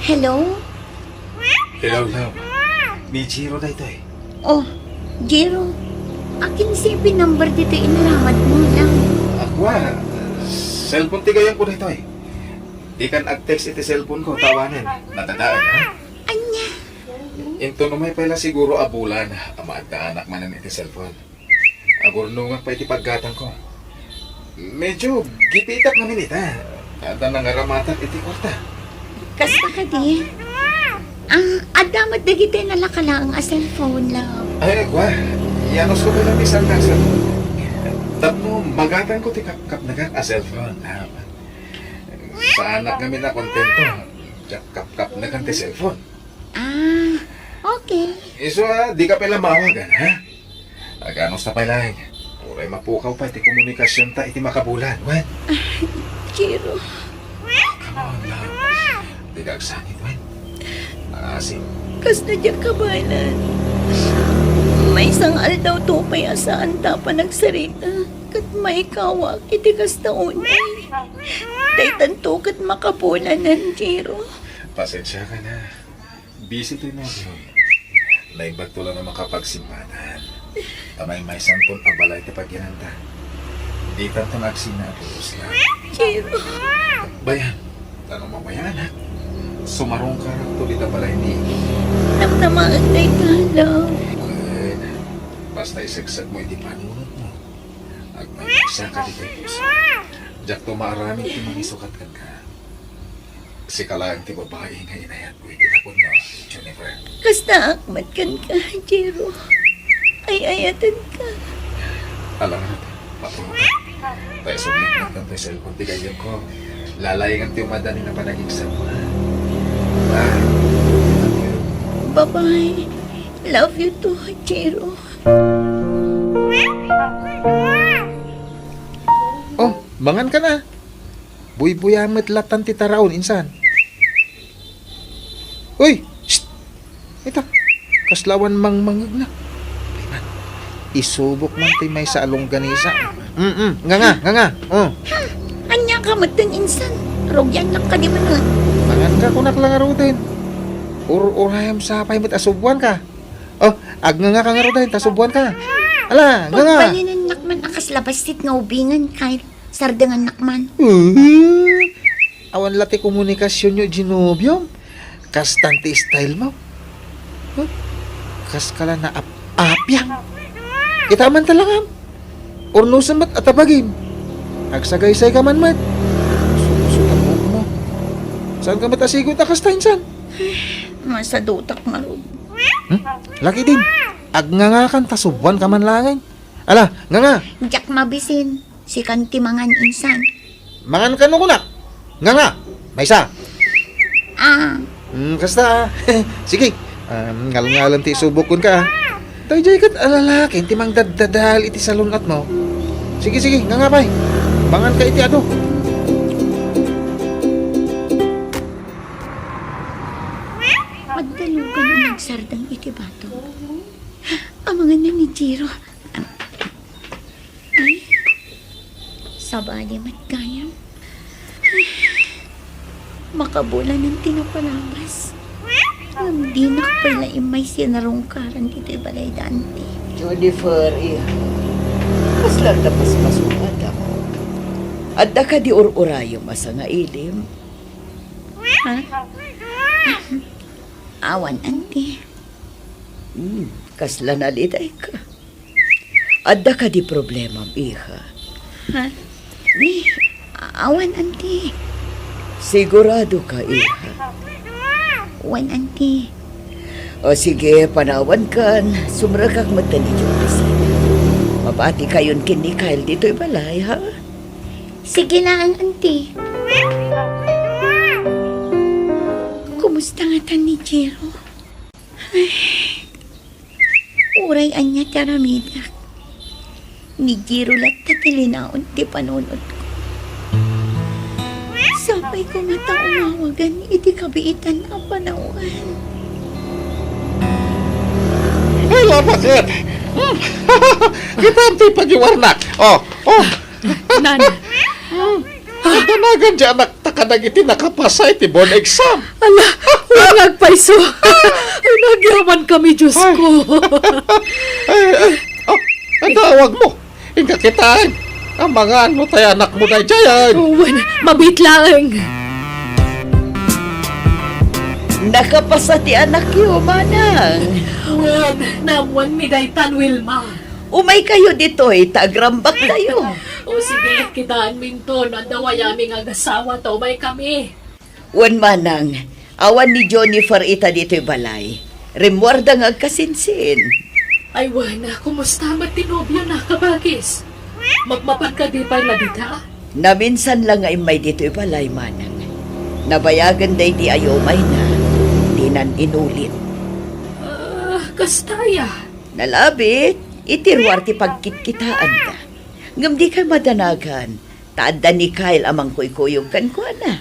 Hello? Hello, love. Ni Jiro daytoy. Oh, Jiro. Akinsa ti number ditoy inaramatmo, love? Ako, a. Cellphone ti gayamko daytoy. Dikan ag-text iti cellphone ko, ta awanen. Nadadaag, ha? Ania? Inton umay pay la siguro a bulan a maaddaanak manen iti cellphone. Agurnongak pay iti paggatangko. Medyo gipitak ngamin ita. Adda nangaramatak iti kuarta. Kasta kadi? Ah, adda met dagiti nalaka laeng a cellphone, love. Ay, agwa. Iyanusko pay la ti sangkasel. Tapno magatangko ti kapkapnekak a cellphone, love. Saanak ngamin a kontento. Diak kapkapnekan ti cellphone. Ah, okay. Isu a, dika pay la maawagan, ha? Aganus ta pay laeng. Uray mapukaw pay ti komunikasionta iti makabulan, wen? Ah, Jiro. Oh, no. Di ka agsangit, wen? Asim. Kasla diak kabaelan. Maysa nga aldawto pay a saanta a panagsarita ket maikawak iti kasta unay. Daytanto ket makabulanan, Jiro. Pasensiaka na. Busy toy nobio. Naimbagto lang a makapagsimmanan. Ta maymaysanton a balay ti pagyananta. Dikanto nga agsina a pulos na. Jiro. Bayan, ta no mabayanak, sumarungkarakto dita balay ni Iki. Namnamaek dayta, love. Wen, basta isegsegmo iti panunotmo. Agpaysaka ditoy puso. Diakto maaramid ti mangisukat kenka. Sika laeng ti babai nga inayatko iti napudno, Jennifer. Kastaak met kenka, Jiro. Ay-ayatenka. Ala, patulog. Tay sumikmat kan tay cellphone ti gayyemko. Lalaingan ti umadani na panagigsa mo, ha? Bye. Bye-bye. Love you too, Jiro. Oh, mangan ka na. Buybuya met latan ti taraon, insan. Uy! Shh! Ita, kasla awan mangmangeg na. Ay man, isubok man ti maysa a longganisa. Mm, nga nga, nga nga. Oh. Hmm, ania ka met ten, insan? Rugiannak kadi manen? Mangan ka, kunak lang ngaruden. Ur-urayam sapay met a subuan ka. Oh, agnganga ka ngaruden, ta subuan ka. Ala, nga nga. Pagbalinennak man a kasla bassit nga ubingen, Kyle. Sardengannak man. Uh, awan la ti komunikasionyo, Genobium. Kastan ti style mo. Huh? Kas ka la naap-apiang. Kita man talangam. Urnusen met a tabagim. Agsagaysay ka man met. Susutabok mo. Saan ka met asigot a kasta insan? Masadutak ngarud. Hmm? Laki din. Agngangakan ta subuan ka man laeng. Ala, nga nga. Diak mabisin. Sikan ti mangan insan. Mangan kano kunak? Nga nga. Maysa. Ah. Hmm, kasta. Sige. Um, ngalngalem ti isubok kenka, ah. Daydiay ket a lalaki ti mangdaddadael iti salun-at mo. Sige, sige, nga nga pay. Mangan ka iti adu. Magdalugan a nagsardeng iti bato. Amangan na ni Jiro. Ay, sabali met gayam. Ay, makabulanan ti napalabas. Ngem dinak pay la immay sinarungkaran ditoy balay da anti. Jennifer, iha. Kasla ta paspasungatam. Adda kadi ur-urayem a sangailim? Ha? Awan, anti. Hmm, kasla nalitayka. Adda kadi problemam, iha? Ha? Ni, awan, anti. Sigurado ka, iha? Wen, anti. O sige, panawan kan. Sumrekak metten idiay opisina. Mabati kayon ken ni Kyle ditoy balay, ha? Sige laeng, anti. Kumusta ngatan ni Jiro? Ay, uray ania ti aramidak, ni Jiro latta ti linaon ti panunotko. Sapay koma ta umawagan iti kabiitan a panawen. Ay, labaket! Hmm. Kitam ti pagiwarnak. Oh, oh. Nana. Hmm. Danagan di anak ta kadagiti nakapasa iti board exam. Ala, wen nga agpayso. Ay, nagyaman kami, Diyos ko. Ay, ay, oh, adawag mo. Inka kitaan. Amangan no tay anak mo daydiay. Oh, wen, mabiit laeng. Nakapasa ti anakyo, manang. Wen, naammoanmi daytan, Wilma. Umaykayo ditoy, ta agrambaktayo. O sige, kitaenminto no adda wayami nga agasawa ta umaykami. Wen manang, awan ni Jennifer ita ditoy balay. Rimmuarda nga agkasinsin. Ay wen, kumusta met ti nobiona, kabagis? Mapmapan kadi pay la dita? Naminsan la nga immay ditoy balay, manang. Nabayagen daydi a umayna, dinan inulit. Ah, kasta aya? Nalabit, iti ruar ti pagkitkitaanda. Ngem dikay madanagan, ta adda ni Kyle a mangkuykuyog kenkuana.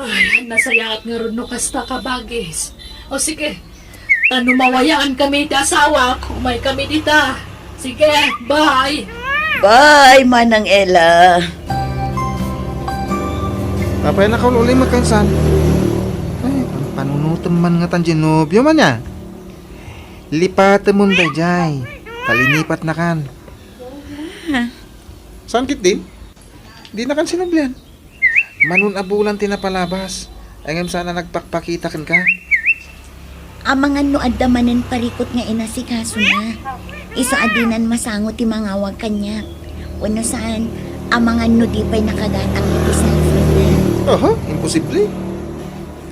Ay, nasayaat ngarud no kasta ka, bagis. O sige, ta no mawayankami ti asawak, umaykami dita. Sige, bye. Bye, Manang Ella. Apay, nakaul-ulim ka, insan? Ay, pampanunotem man ngatan diay nobio man ya. Lipatemon daydiay. Ta linipatnakan. Saan ketdin? Dinakan sinublian. Mano a bulan ti napalabas, ngem saan a nagpakpakita kenka? Amangan no adda manen parikut nga inasikasona. Isu a dinan masango ti mangawag kaniak. Wenno saan, amangan no di pay nakagatang iti cellphone-na. Aha, imposible.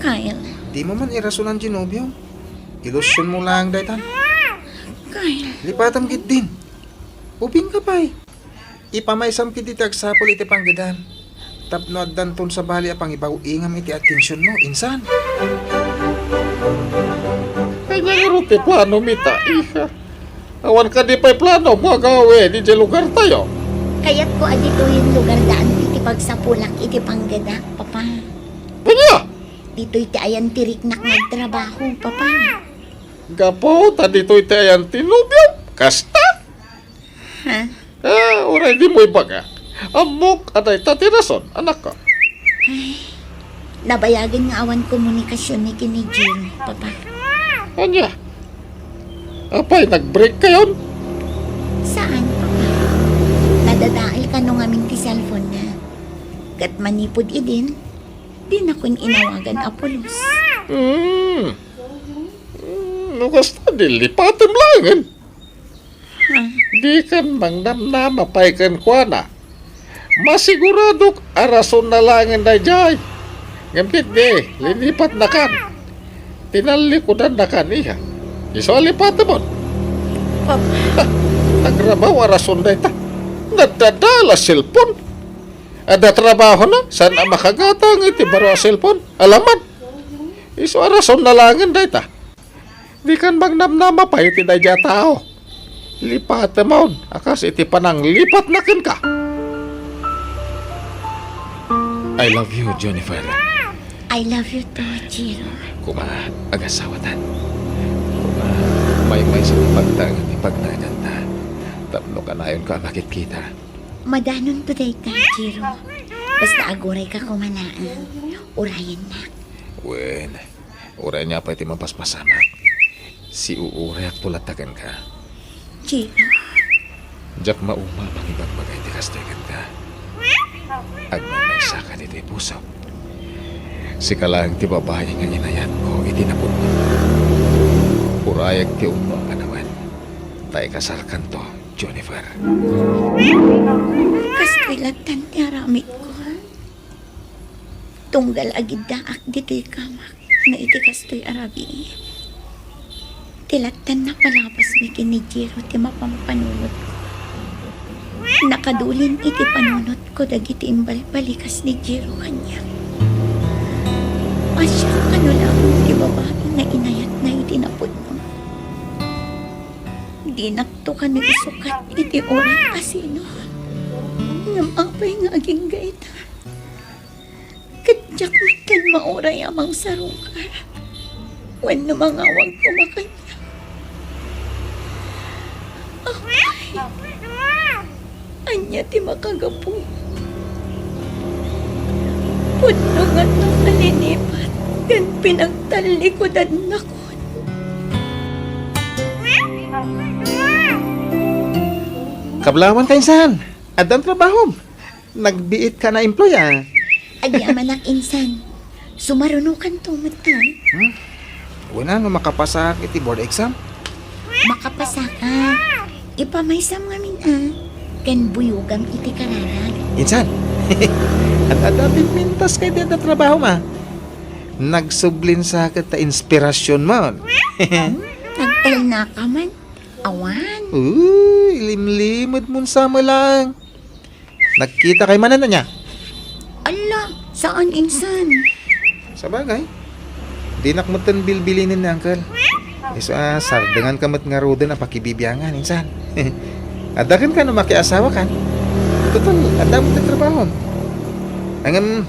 Kyle. Dimo man irasonan diay nobiom. Ilusionmo laeng daytan. Kyle. Lipatem ketdin. Ubingka pay. Ipamaysam ketdi ti agsapul iti panggedam. Tapno addanton sabali a pangibaw-ingam iti atensionmo, insan. Ania ngarud ti planom ita, iha? Awan kadi pay planom nga agawid idiay lugartayo? Kayatko a ditoyen lugardaan ti pagsapulak iti panggedak, Papa. Ania? Ditoy ti ayan ti riknak nga agtrabaho, Papa. Gapu ta ditoy ti ayan ti nobiom? Kasta? Ha? Ah, uray dimo ibagak. Ammok a dayta ti rason, anakko. Ay, nabayagen nga awan komunikasion ni ken ni Jiro, Papa. Ania? Apay, nag-break kayon? Saan, Papa. Nadadael kano ngamin ti cellphone-na. Ket manipud idin, dinakon inawagan a pulos. Hmm. Hmm, no kasta, di lipatem laengen. Dikan mangnamnama pay kenkuana. Masiguradok a rasonna laengen daydiay. Ngem ketdi, linipatnakan. Tinallikudannakan, iha. Isu a lipatemon. Papa. Ha, agrabaw a rason dayta. Nadadael a cellphone. Adda trabahona, saan a makagatang iti baro a cellphone. Alaman. Isu a rasonna laengen dayta. Dikan mangnamnama pay iti daydiay a tao. Lipatemon a kas iti pananglipatna kenka. I love you, Jennifer. I love you too, Jiro. Koma, agasawatan. Koma, maymaysa ti pagtaengen ti pagnaedanta. Tapno kanayonka a makitkita. Madanonto dayta, Jiro. Basta agurayka koma laeng. Urayennak. Wen. Uray ania pay ti mapaspasamak, siuurayakto latta kenka. Jiro. Diak mauma a mangibagbaga iti kastoy kenka. Agmaymaysa kadi ti pusok. Sika laeng ti babai nga inayatko iti napudno. Urayek ti umno a kanawen, ta ikasarkanto, Jennifer. Kastoy lattan ti aramidko. Tunggal agiddaak ditoy kamak no iti kastoy a rabii, ti lattan napalabasmi ken ni Jiro ti mapampanunotko. Nakadulin iti panunotko dagiti imbalbalikas ni Jiro kaniak. Siak kano laeng ti babai nga inayatna iti napudno. Dinakto kano isukat iti uray a sino. Ngem apay nga agingga ita? Ket diak met ken mauray a mangsarungkar wenno mangawag koma kaniak. Apay, ania ti makagapu? Pudno nga nakalinipat ken pinagtallikudannakon. Kablawan ka, insan. Addan trabahom. Nagbiit ka na employ, a. Adi a manak, insan. Sumarunokanto met, a. Hmm? Wen a, no makapasak iti board exam? Makapasaka. Ipamaysam ngamin, a. Ken buyogam iti kararag. Insan. Ad-adda pigmintas ka iti adda trabahom, a. Nagsublin sa ket ta inspirasionmon. Nagtalnaka man. Awan. Uy, limlimedmon sa met laeng. Nagkita kay manen ania? Ala, saan insan? Sabagay, dinak metten bilbilinen ni Uncle. Isu a, sardengan ka met ngaruden a pakibibiangan, insan. Adda kenka no makiasawa kan. Total, adda met ti trabahom. Ngem,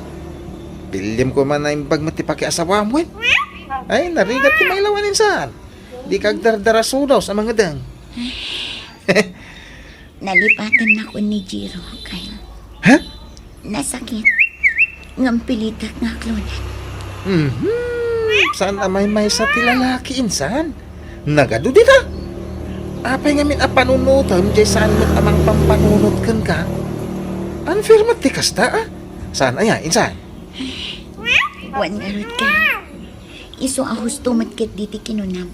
Billim ko man naimbag met ti pakiasawam, wen? Ay, narigat ti mailawan insan. Di ka agdardarasudaw sa mangedeng. Nalipatan nakon ni Jiro, Kyle. Ha? Nasakit. Ngem pilitek nga aklonan. Mhm. Saan a maymaysa ti lalaki insan? Nagadu dita? Apay ngamin a panunotem jay saan met a mangpampanunot kenka? Unfair met ti kasta, a? Saan aya, insan? Wen ngarud, Kyle. Isu a husto met ketdi ti kinunam.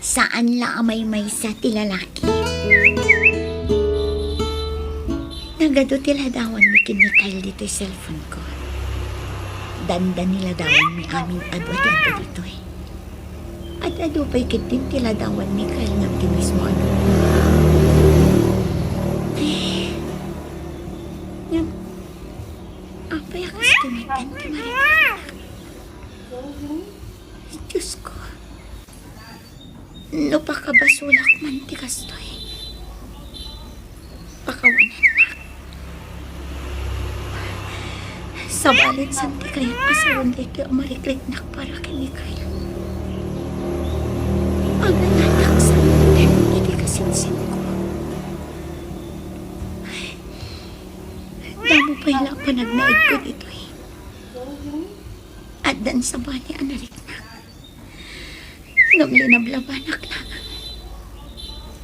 Saan la a maymaysa ti lalaki. Nagadu ti ladawanmi ken ni Kyle ditoy cellphone ko. Dandani ladawanmi amin adu a ti adda ditoy. Ad-adu pay ketdin ti ladawan ni Kyle ngem ti mismo adu. Ngem, apay a kastoy met ti mariknak? Diyos ko. No pakabasolak man ti kastoy, pakawanennak. Sabali, saan ti kayat a sawen daytoy a marikriknak para ken ni Kyle? Agayatak sa iti kasinsinko. Damo pay la a panagnaedko ditoy. Addan sabali a nariknak. Ngem linablabanak laeng.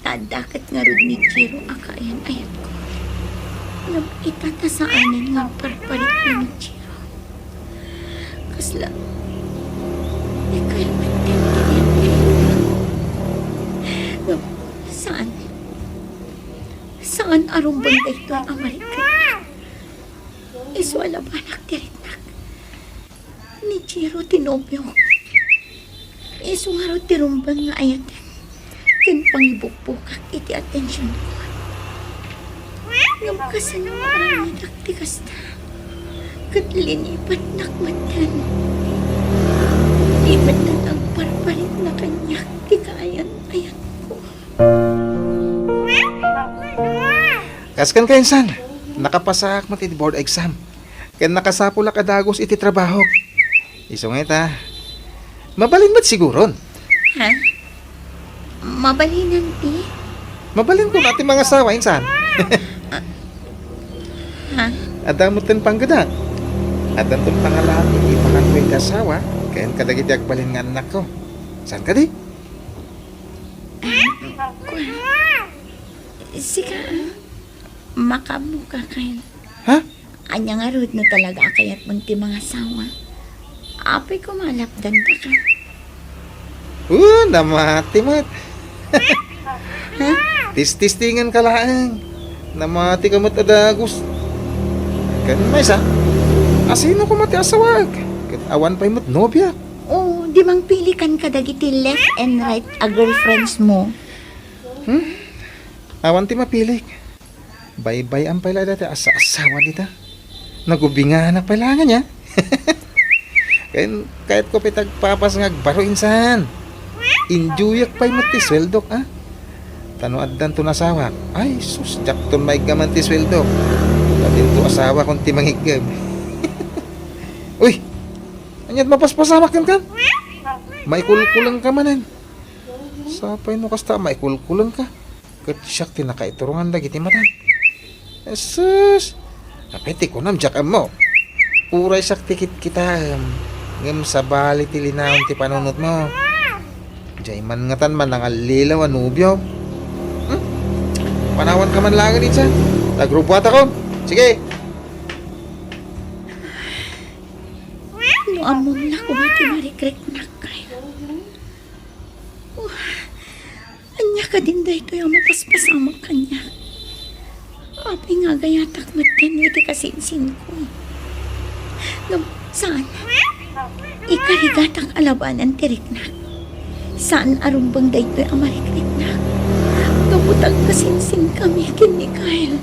Ta adda ket ngarud ni Jiro a kaayan-ayatko. Ngem ita ta saanen nga parparikna ni Jiro. Kasla, ikaw met ti kaayan-ayatko. Ngem saan, saan a rumbeng daytoy a mariknak. Isu a labanak ti riknak. Ni Jiro ti nobiok. Isu ngarud ti rumbeng nga ayaten ken pangibukbokak iti atensionko. Ngem kasano nga aramidek ti kasta? Ket linipatnak metten. Di metten agparparikna kaniak ti kaayan-ayatko. Kas kenka, insan, nakapasaak met iti board exam. Ken nakasapulak a dagus iti trabahok. Isu nga ita, mabalin met siguron. Ha? Mabalinan ti? Mabalin ko na ti mangasawa, insan. Ha? Adda metten panggedak. Addanton pangalak iti ipakanko iti asawa, ken kadagiti agbalin nga annakko. Saan kadi? Ah, kua. Sika, ah. Makaammoka, Kyle. Ha? Ania ngarud no talaga a kayatmon ti mangasawa? Apay koma a lapdantaka? Uh, namati met. Ha? Tististingenka laeng. Namatika met a dagus. Ken maysa, asino koma ti asawaek? Ket awan pay met nobiak. Oh, di mangpilikan kadagiti left and right a girlfriends mo. Hmm? Awan ti mapilik. Baybay-am pay la dayta asa-asawa dita. Nagubinganak pay la nga nia. Ken kayatko pay ti agpapas nga agbaro, insan. Enjoyak pay met ti sueldok, a? Ta no addanton asawak, ay sus, diakton maiggaman ti sueldok. Ta dinto asawakon ti mangiggem. Uy! Ania't mapaspasamak kenka? Maikulkulenka manen. Sapay no kasta, maikulkulenka. Ket siak ti nakaiturongan dagiti matan. Sus! Apay ti kunam, diak ammo. Uray siak ti kitkitaem, ngem sabali ti linaon ti panunotmo. Diay man ngatan manangallilaw a nobio. Hmm? Panawanka man laeng, insan. Tagrubuatakon. Sige. No ammom la koma ti marikriknak, Kyle. Oh, ania kadin daytoy a mapaspasamak kaniak? Apay nga agayatak metten iti kasinsinko? Ngem saan, ikarigatak a labanan ti riknak. Saan a rumbeng daytoy a marikriknak. Gapu ta agkasinsinkami ken ni Kyle.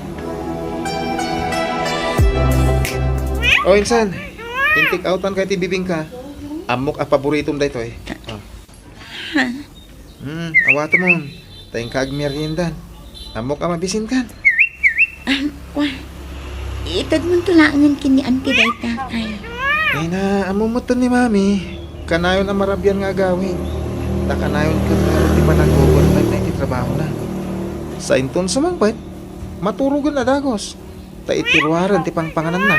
O, insan, intik awtan kay ti bibingka. Ammok a paboritom daytoy. Ah. Ha? Hmm, awatemon. Ta inka agmeriendan. Ammok a mabisinkan. Ah, wa. Itedmonto laengen ken ni Auntie dayta, Kyle. Ay na, ammo metten ni Mami, kanayon a marabian nga agawid. Ta kanayon ket ngarud ti panag-overtime na iti trabahona. Sa inton sumangpet, maturogen a dagus. Ta iti ruaren ti pangpangananna.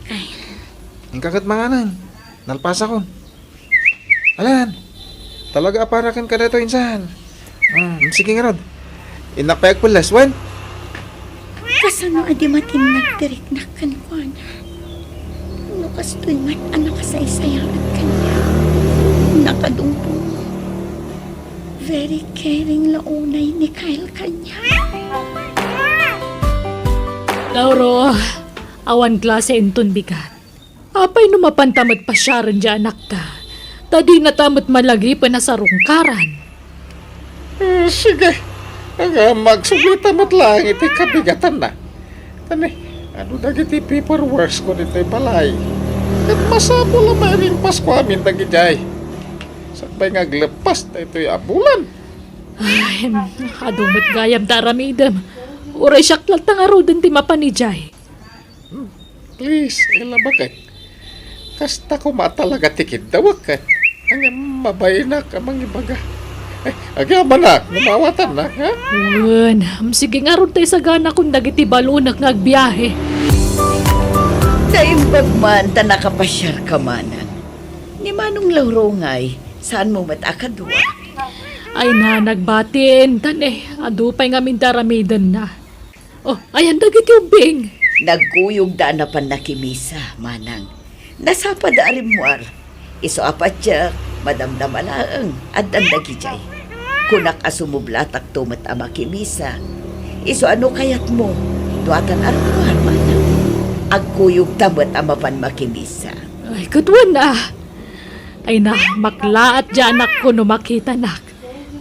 Ay, inka ket manganen. Nalpasakon. Alan, talaga a para kenka daytoy, insan. Hmm, sige ngarud. Innak pay agpelles, wen? Kasano a di matinnag ti riknak kenkuana? No kastoy met a nakasaysayaat kaniak, nakadungdungngo. Very caring la unay ni Kyle kaniak. Lauro, awan klase inton bigat. Apay no mapanta met pasiaren diay anakta, ta dinata met malagipen a sarungkaran. Eh, sige. Aga, magsubita met laeng iti kabigatanna. Tani, adu dagiti paperworks ko ditoy balay? Ket masapul a mairing Pasko amin dagidiay. Sakbay nga aglepas daytoy a bulan. Ay, adu met gayam ta aramidem. Uray siak latta ngaruden ti mapan idiay. Hmm, please, Ella, baket? Kasta koma talaga ti kiddawek, ket ania mabainak a mangibaga? Eh, agyamanak, no maawatannak, ha? Wen, sige ngarud ta isaganakon dagiti balonek nga agbiahe. Naimbag man ta nakapasiarka manen. Ni Manong Lauro ngay, saanmo met a kadua? Ay na, nagbati intan, eh. Adu pay ngamin ti aramidenna. Oh, ayan dagiti ubbing. Nagkuyogda a napan nakimisa, manang. Nasapada a rimmuar. Isu a patiek, madamdama laeng, addan dagidiay. Kunak a sumublatakto met a makimisa. Isu a no kayatmo, duatan a rimmuar, manang. Agkuyogta met a mapan makimisa. Ay, ket wen a. Ay na, maklaat diay anakko no makitanak.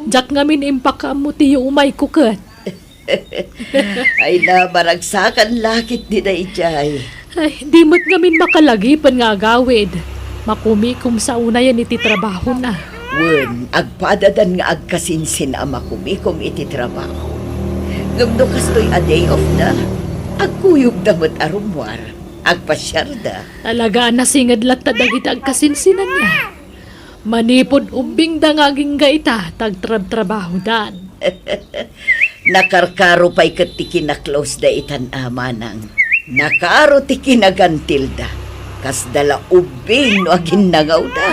Diak ngamin impakaammo ti yumayko ket. Ay na, maragsakan la ketdi daydiay. Ay, di met ngamin makalagipen nga agawid. Makumikom sa unayen iti trabahona. Wen, agpadadan nga agkasinsin a makumikom iti trabaho. Ngem no kastoy a day off da, agkuyogda met a rummuar. Agpasiarda. Talaga a nasinged latta dagiti agkasinsinanna. Manipud ubbingda nga agingga ita, ta agtrabtrabahodan. Nakarkaro pay ket ti kinaklosda itan a manang. Nakaro ti kinagantilda. Kasda la ubbing no aginnangawda.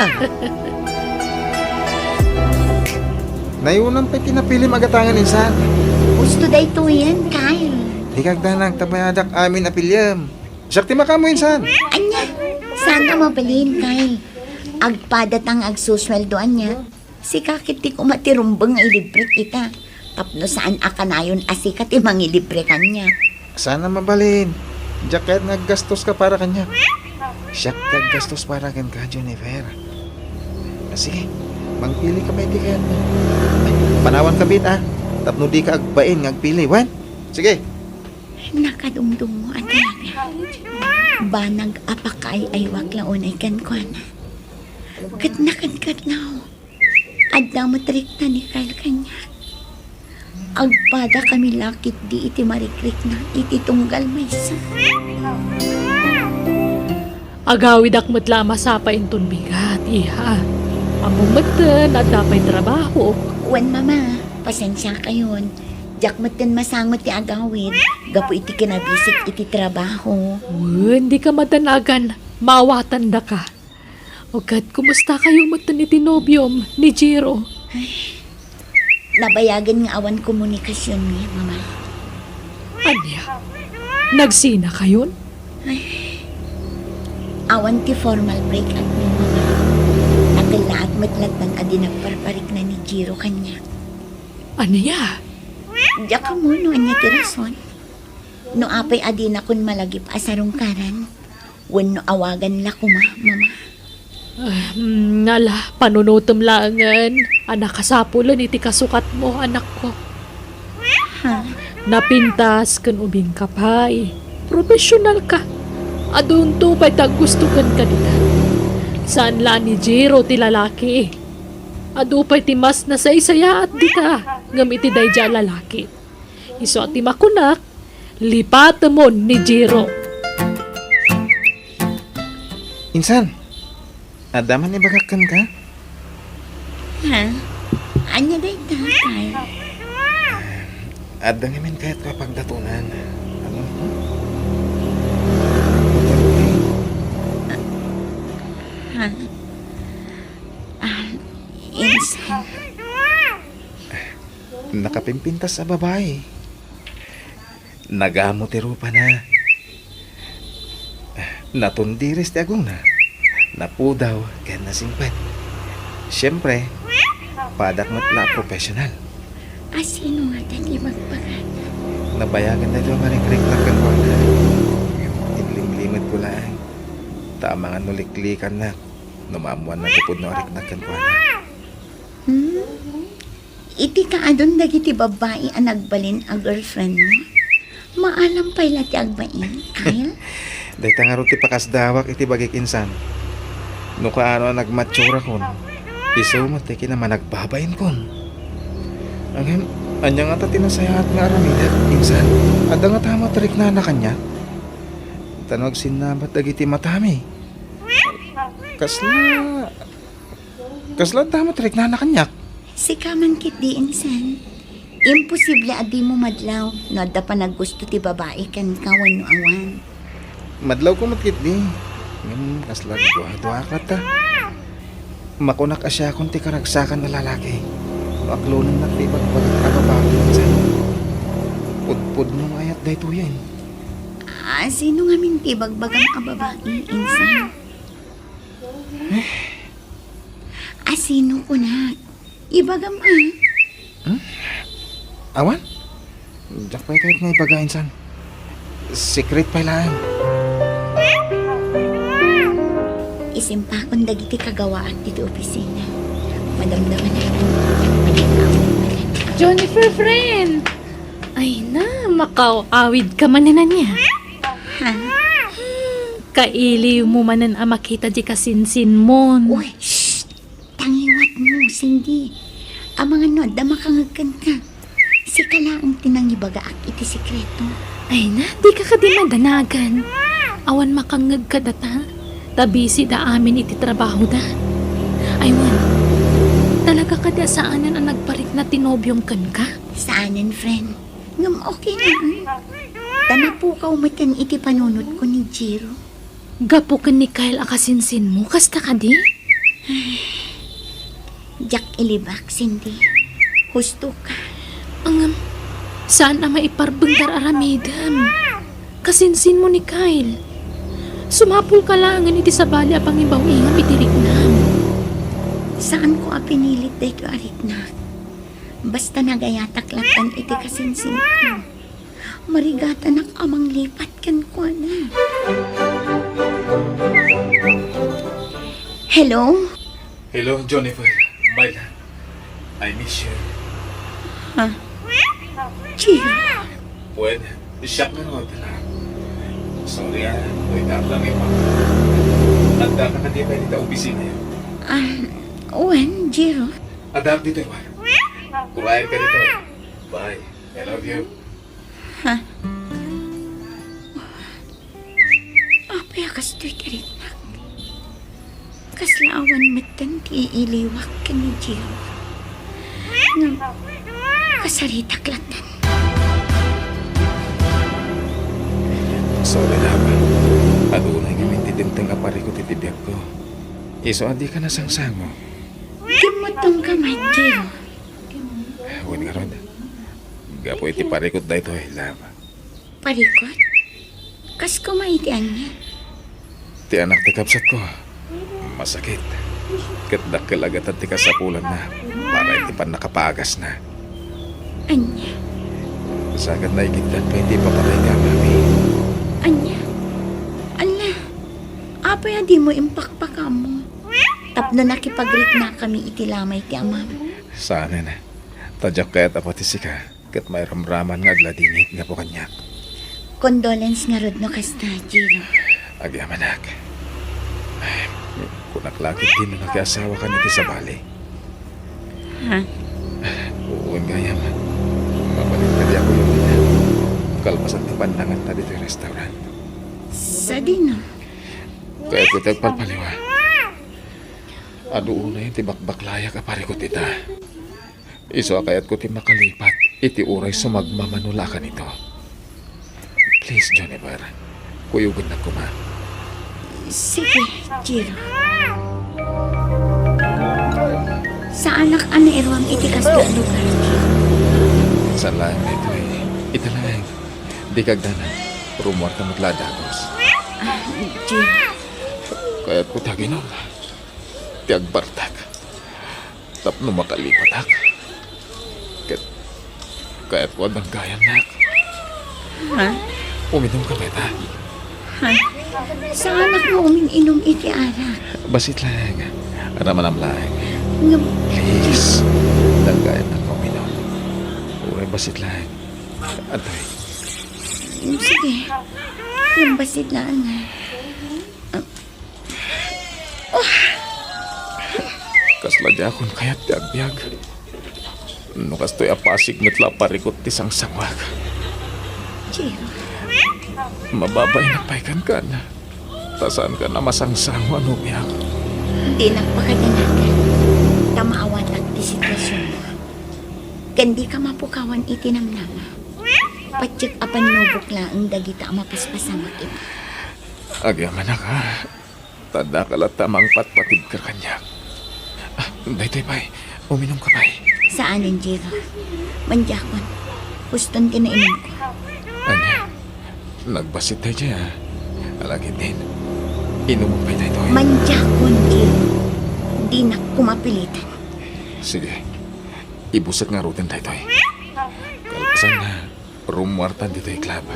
Nayunam pay ti napilim a gatangen, insan. Husto daytoyen, Kyle. Dika agdanag ta bayadak amin a piliem. Siak ti makaammo, insan. Ania? Saan a mabalin, Kyle? Agpadata nga agsusueldo ania? Sika ketdi koma ti rumbeng nga ilibrek ita. Tapno saan a kanayon a sika ti mangilibre kaniak. Saan a mabalin. Diak kayat nga aggastoska para kaniak. Siak ti aggastos para kenka, Jennifer. Ah, sige, mangpilika pay ti kayatmo. Ay, panawanka met, ah. Tapno dika agbain nga agpili, wen? Sige. Nakadungdungngo a talaga. Banag a pakaay-aywak la unay kenkuana. Ket nakadkadlaw, adda met rikna ni Kyle kaniak. Agpadakami la ketdi iti marikrikna iti tunggal maysa. Agawidak met la a masapa inton bigat, iha. Ammom metten, adda pay trabahok. Wen, Mama, pasensiakayon. Diak metten masango ti agawid gapu iti kinabisik iti trabaho. Wen, dika madanagan, maawatandaka. O ket, kumustakayo metten iti nobiom, ni Jiro? Nabayagen nga awan komunikasionmi, Mama. Ania? Nagsinakayon? Awan ti formal break-up mi, Mama. Nakellaat met lattan a di nagparparikna ni Jiro kaniak. Ania? Diak ammo no ania ti rason. No apay a dinakon malagip a sarungkaran, wenno awagan la koma, Mama. Ah, mm, ala, panunotem laengen a nakasapulen iti kasukatmo, anakko. Ha? Napintas ken ubingka pay. Professional ka. Adunto pay ti aggusto kenka dita. Saan la ni Jiro ti lalaki. Adu pay ti mas nasaysayaat dita ngem iti daydiay a lalaki. Isu a ti makunak, lipatemon ni Jiro. Insan, adda man ibagak kenka? Ha? Ania dayta, Kyle? Adda ngamin kayatko a pagdatonan. Ano? Ha? Ah, Insan. Nakapimpintas a babai. Nagamo ti rupana. Natundiris ti agongna. Napudaw ken nasingpet. Siempre, padak met la a professional. Asino ngata ti ibagbagana? Nabayagan daytoy a marikriknak kenkuana. Inlimlimetko laeng. Ta amangan no liklikannak no maammoanna ti pudno a riknak kenkuana. Hmm? Iti kaadun dagiti babbai a nagbalin a girlfriendmo, maalam pay la ti agbain, Kyle? Dayta ngarud ti pakasdawak iti bagik, Insan. No kaano a nagmatsurakon, isu met ti kinamanagbabain kon. Ngem, ania ngata ti nasayaat nga aramidek, Insan? Adda ngata met riknana kaniak? Ta no agsinnabat dagiti matami. Kasla, kasla adda met riknana kaniak? Sika man ketdi, Insan. Imposible a dimo madlaw no adda panaggusto ti babai kenka wenno awan. Madlawko met ketdi. Ngem kasla duaduaak latta. Makunak a siakon ti karagsakan a lalaki no aklonennak ti ibagbagak a babai, Insan. Pudpudno nga ayat daytoyen. Ah, sino ngamin ti ibagbagam a babai, Insan? Asino kunak? Ibagam, a. Hmm? Awan? Diak pay kayat nga ibaga, Insan. Secret pay laeng. Isimpakon dagiti kagawaak ditoy opisina. Madamdamanak. Jennifer, friend! Ay na, makaw-awid ka manen ania? Ha? Kailiwmo manen a makita di kasinsinmon. Uy, shh! Tangiwatmo, Cindy. Amangan no adda makangeg kenka. Sika laeng ti nangibagaak iti sekreto. Ay na, dika kadi madanagan. Awan makangeg kadata. Ta busy da amin iti trabahoda. Ay wen, talaga kadi a saanen a nagparikna ti nobiom kenka? Saanen, friend. Ngem okay na, eh. Ta napukaw meten iti panunotko ni Jiro. Gapu ken ni Kyle a kasinsinmo, kasta kadi? Diak ilibak, Cindy. Husto ka. Ngem, saan a maiparbeng ti ar-aramidem. Kasinsinmo ni Kyle. Sumapulka laengen iti sabali a pangibaw-ingam iti riknam. Saanko a pinilit daytoy a riknak. Basta nagayatak lattan iti kasinsinko. Marigatanak a manglipat kenkuana. Hello? Hello, Jennifer. Myla, I miss you. Ha? Jiro? Wen, siak ngarud. Sorry, ah. Wait up lang, eh. Adda ka kadi pay dita opisina, eh? Ah, wen, Jiro. Adda ditoy, wen. Urayen ka ditoy. Bye. I love you. Ha? Apay a kastoy ti riknak? Kasla awan metten ti iiliwak ken ni Jiro. Ngem, kasaritak lattan. Sorry, love. Adunay ngamin ti dimteng a parikut iti biagko. Isu a dika nasangsango. Kimmuttongka met, Jiro. Wen ngarud. Gapu iti parikut daytoy, love. Parikut? Kas koma iti ania? Ti anak ti kabsatko, masakit. Ket dakkel a gatad ti kasapulanna para iti pannakapaagasna. Ania? Sagatna ikitdan pay ti ipapatayka a mami. Ania? Alla, apay a dimo impakpakammo? Tapno nakipagriknakami iti lamay ti amam. Saanen, ta diak kayat a pati sika. Ket mairamraman nga agladingit gapu kaniak. Condolence ngarud no kasta, Jiro. Agyamanak. Kunak la ketdi no nakiasawakan iti sabali. Ha? Wen gayam. Mabalik kadi a kuyogna. Kalpasan ti pannanganta ditoy restaurant. Sadino? Kayatko ti agpalpaliwa. Adu unay ti bakbaklayak a parikut ita. Isu a kayatko ti makalipat iti uray sumagmamano la a kanito. Please, Jennifer, kuyogennak koma. Sige, Jiro. Saanak a nairuam iti kasla a lugar, Jiro. Saan laeng daytoy. Ita laeng. Dika agdanag. Rummuarta met la a dagus. Ah, Jiro. Kayatko ti aginom. Ti agbartek. Tapno makalipatak. Ket kayatko a danggayannak. Ha? Uminumka met, ha? Ha? Saanak nga umin-inum iti arak. Bassit laeng. Ramanam laeng. Ngem please, danggayannak nga uminum. Uray bassit laeng. Adtoy. Sige. Ngem bassit laeng. Kasla diakon kayat ti agbiag. No kastoy a pasig met la a parikut ti sangsanguak. Jiro. Mababainak pay kenka. Ta saanka a masangsango a nobiak. Dinak pakadanagan. Ta maawatak ti situasionmo. Ken dika mapukawan iti namnama. Patiek a pannubok laeng dagita a mapaspasamak ita. Agyamanak, ha? Ta daka latta a mangpatpatibker kaniak. Ah, daytoy pay. Uminumka pay. Saanen, Jiro. Mandiakon. Huston ti nainumko. Ania? Nagbassit daytoy, ha? Ala ketdin. Inumem pay daytoy. Mandiakon, Jiro. Dinak koma pilitan. Sige. Ibusek ngaruden daytoy. Kalpasanna, rummuartan ditoy club.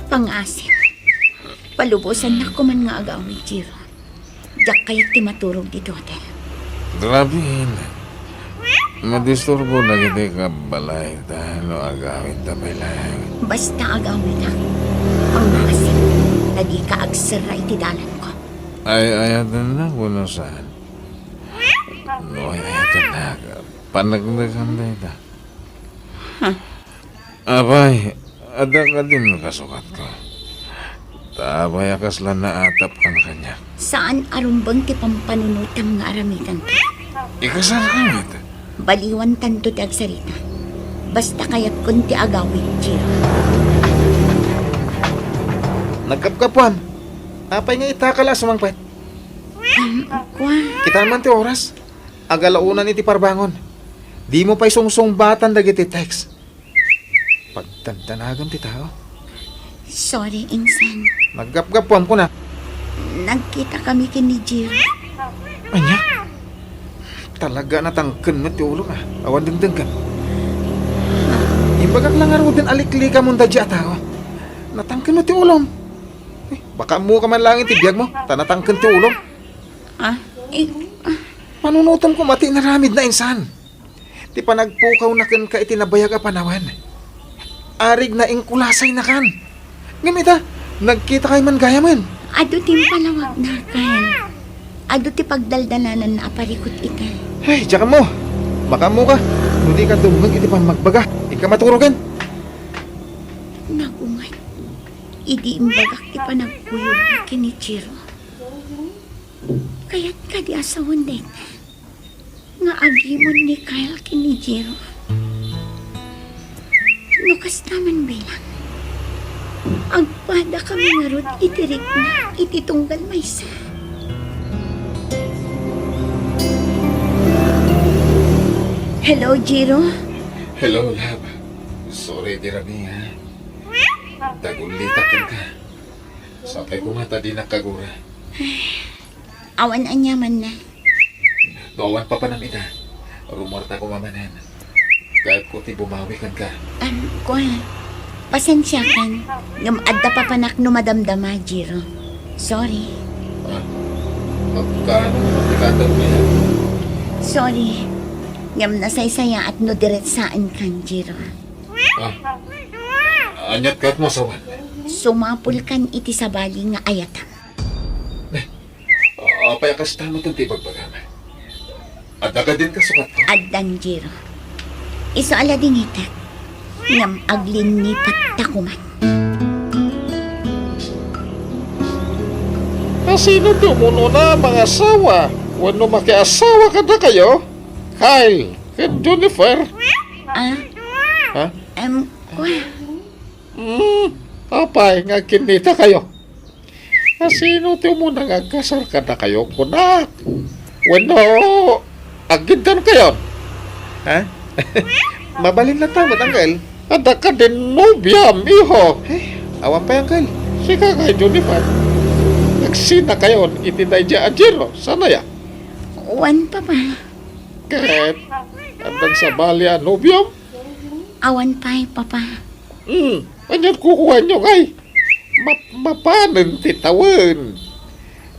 Pangasim. Palubosannak koman nga agawid, Jiro. Diak kayat ti maturog ditoy hotel. Grabe, Ina. Madisturbo dagiti kabbalayta no agawidta pay laeng. Basta agawidak. Pangasim. Ta dika agserra iti dalanko. Ay-ayatennak wenno saan? No ay-ayatennak, paneknekan dayta. Huh? Apay, adda kadin kasukatko. Ta apay a kasla naatapkan kaniak? Saan a rumbeng ti pampanunotam nga aramidenta. Ikasarka met. Baliwantanto ti agsarita. Basta kayatkon ti agawid, Jiro. Nagkapkapuam. Apay nga itaka la a sumangpet? Um, kua. Kitaem man ti oras. Agalaonan iti parbangon. Dimo pay sungsungbatan dagiti text. Pagdandanagem ti tao. Sorry, insan. Naggapgapuam kuna. Nagkitakami ken ni Jiro. Ania? Talaga a natangken met ti ulom, a. Awan dengdenggen. Imbagak la ngaruden a liklikamon daydiay a tao. Natangken met ti ulom. Eh, baka ammoka man laeng iti biagmo, ta natangken ti ulom. Ah, eh, ah. Panunotem koma ti inaramidna, insan. Ti panagpukawna kenka iti nabayag a panawen. Arigna, inkulasaynakan. Ngem ita, nagkitakay man gayamen. Adu ti impalawagna, Kyle. Adu ti pagdaldalananna a parikut ita. Ay, diak ammo. Baka ammoka, no dika dumngeg iti pammagbaga. Inka maturogen. Nagunget. Idi imbagak ti panagkuyogna ken ni Jiro. Kayat kadi a sawen dayta nga agimon ni Kyle ken ni Jiro? No kasta man bilang, agpadakami ngarud iti rikna iti tunggal maysa. Hello, Jiro. Hello, love. Sorry, di rami, ha? Tagullitak kenka. Sapay koma ta dinak kagura. Awan aniamanna. No awan papanam ita, rummuarta koma manen. Kayatko ti bumawi kenka. Am, kua, pasensiakan. Ngem adda papanak no madamdama, Jiro. Sorry. Ah, magkano naman ti katagbian? Sorry. Ngem nasaysayaat no diretsaenkan, Jiro. Ah, aniat kayatmo a sawen? Sumapulkan iti sabali nga ayatam. Ne, apay a kasta met ti ibagbagam? Adda kadin kasukatko? Addan, Jiro. Isu a ladingitek, ngem aglinipatta koman. Kasino ti umunona a mangasawa wenno makiasawa kadakayo? Kyle ken Jennifer? Ah, Ha? Em, kuan. Hmm, apay nga agkinnitakayo? Kasino ti umuna nga agkasar kadakayo, kunak? Wenno, aggiddakayon? Ha? Mabalin latta met, Uncle. Adda kadin nobiam, iho. Eh, awan pay, Uncle. Sika ngay, Jennifer. Agsinakayon iti daydiay a Jiro, saan aya? Wen, Papa. Ket, addan sabali a nobiam? Awan pay, Papa. Hmm, anian kukuanyo ngay? Map-, mapanen ti tawen.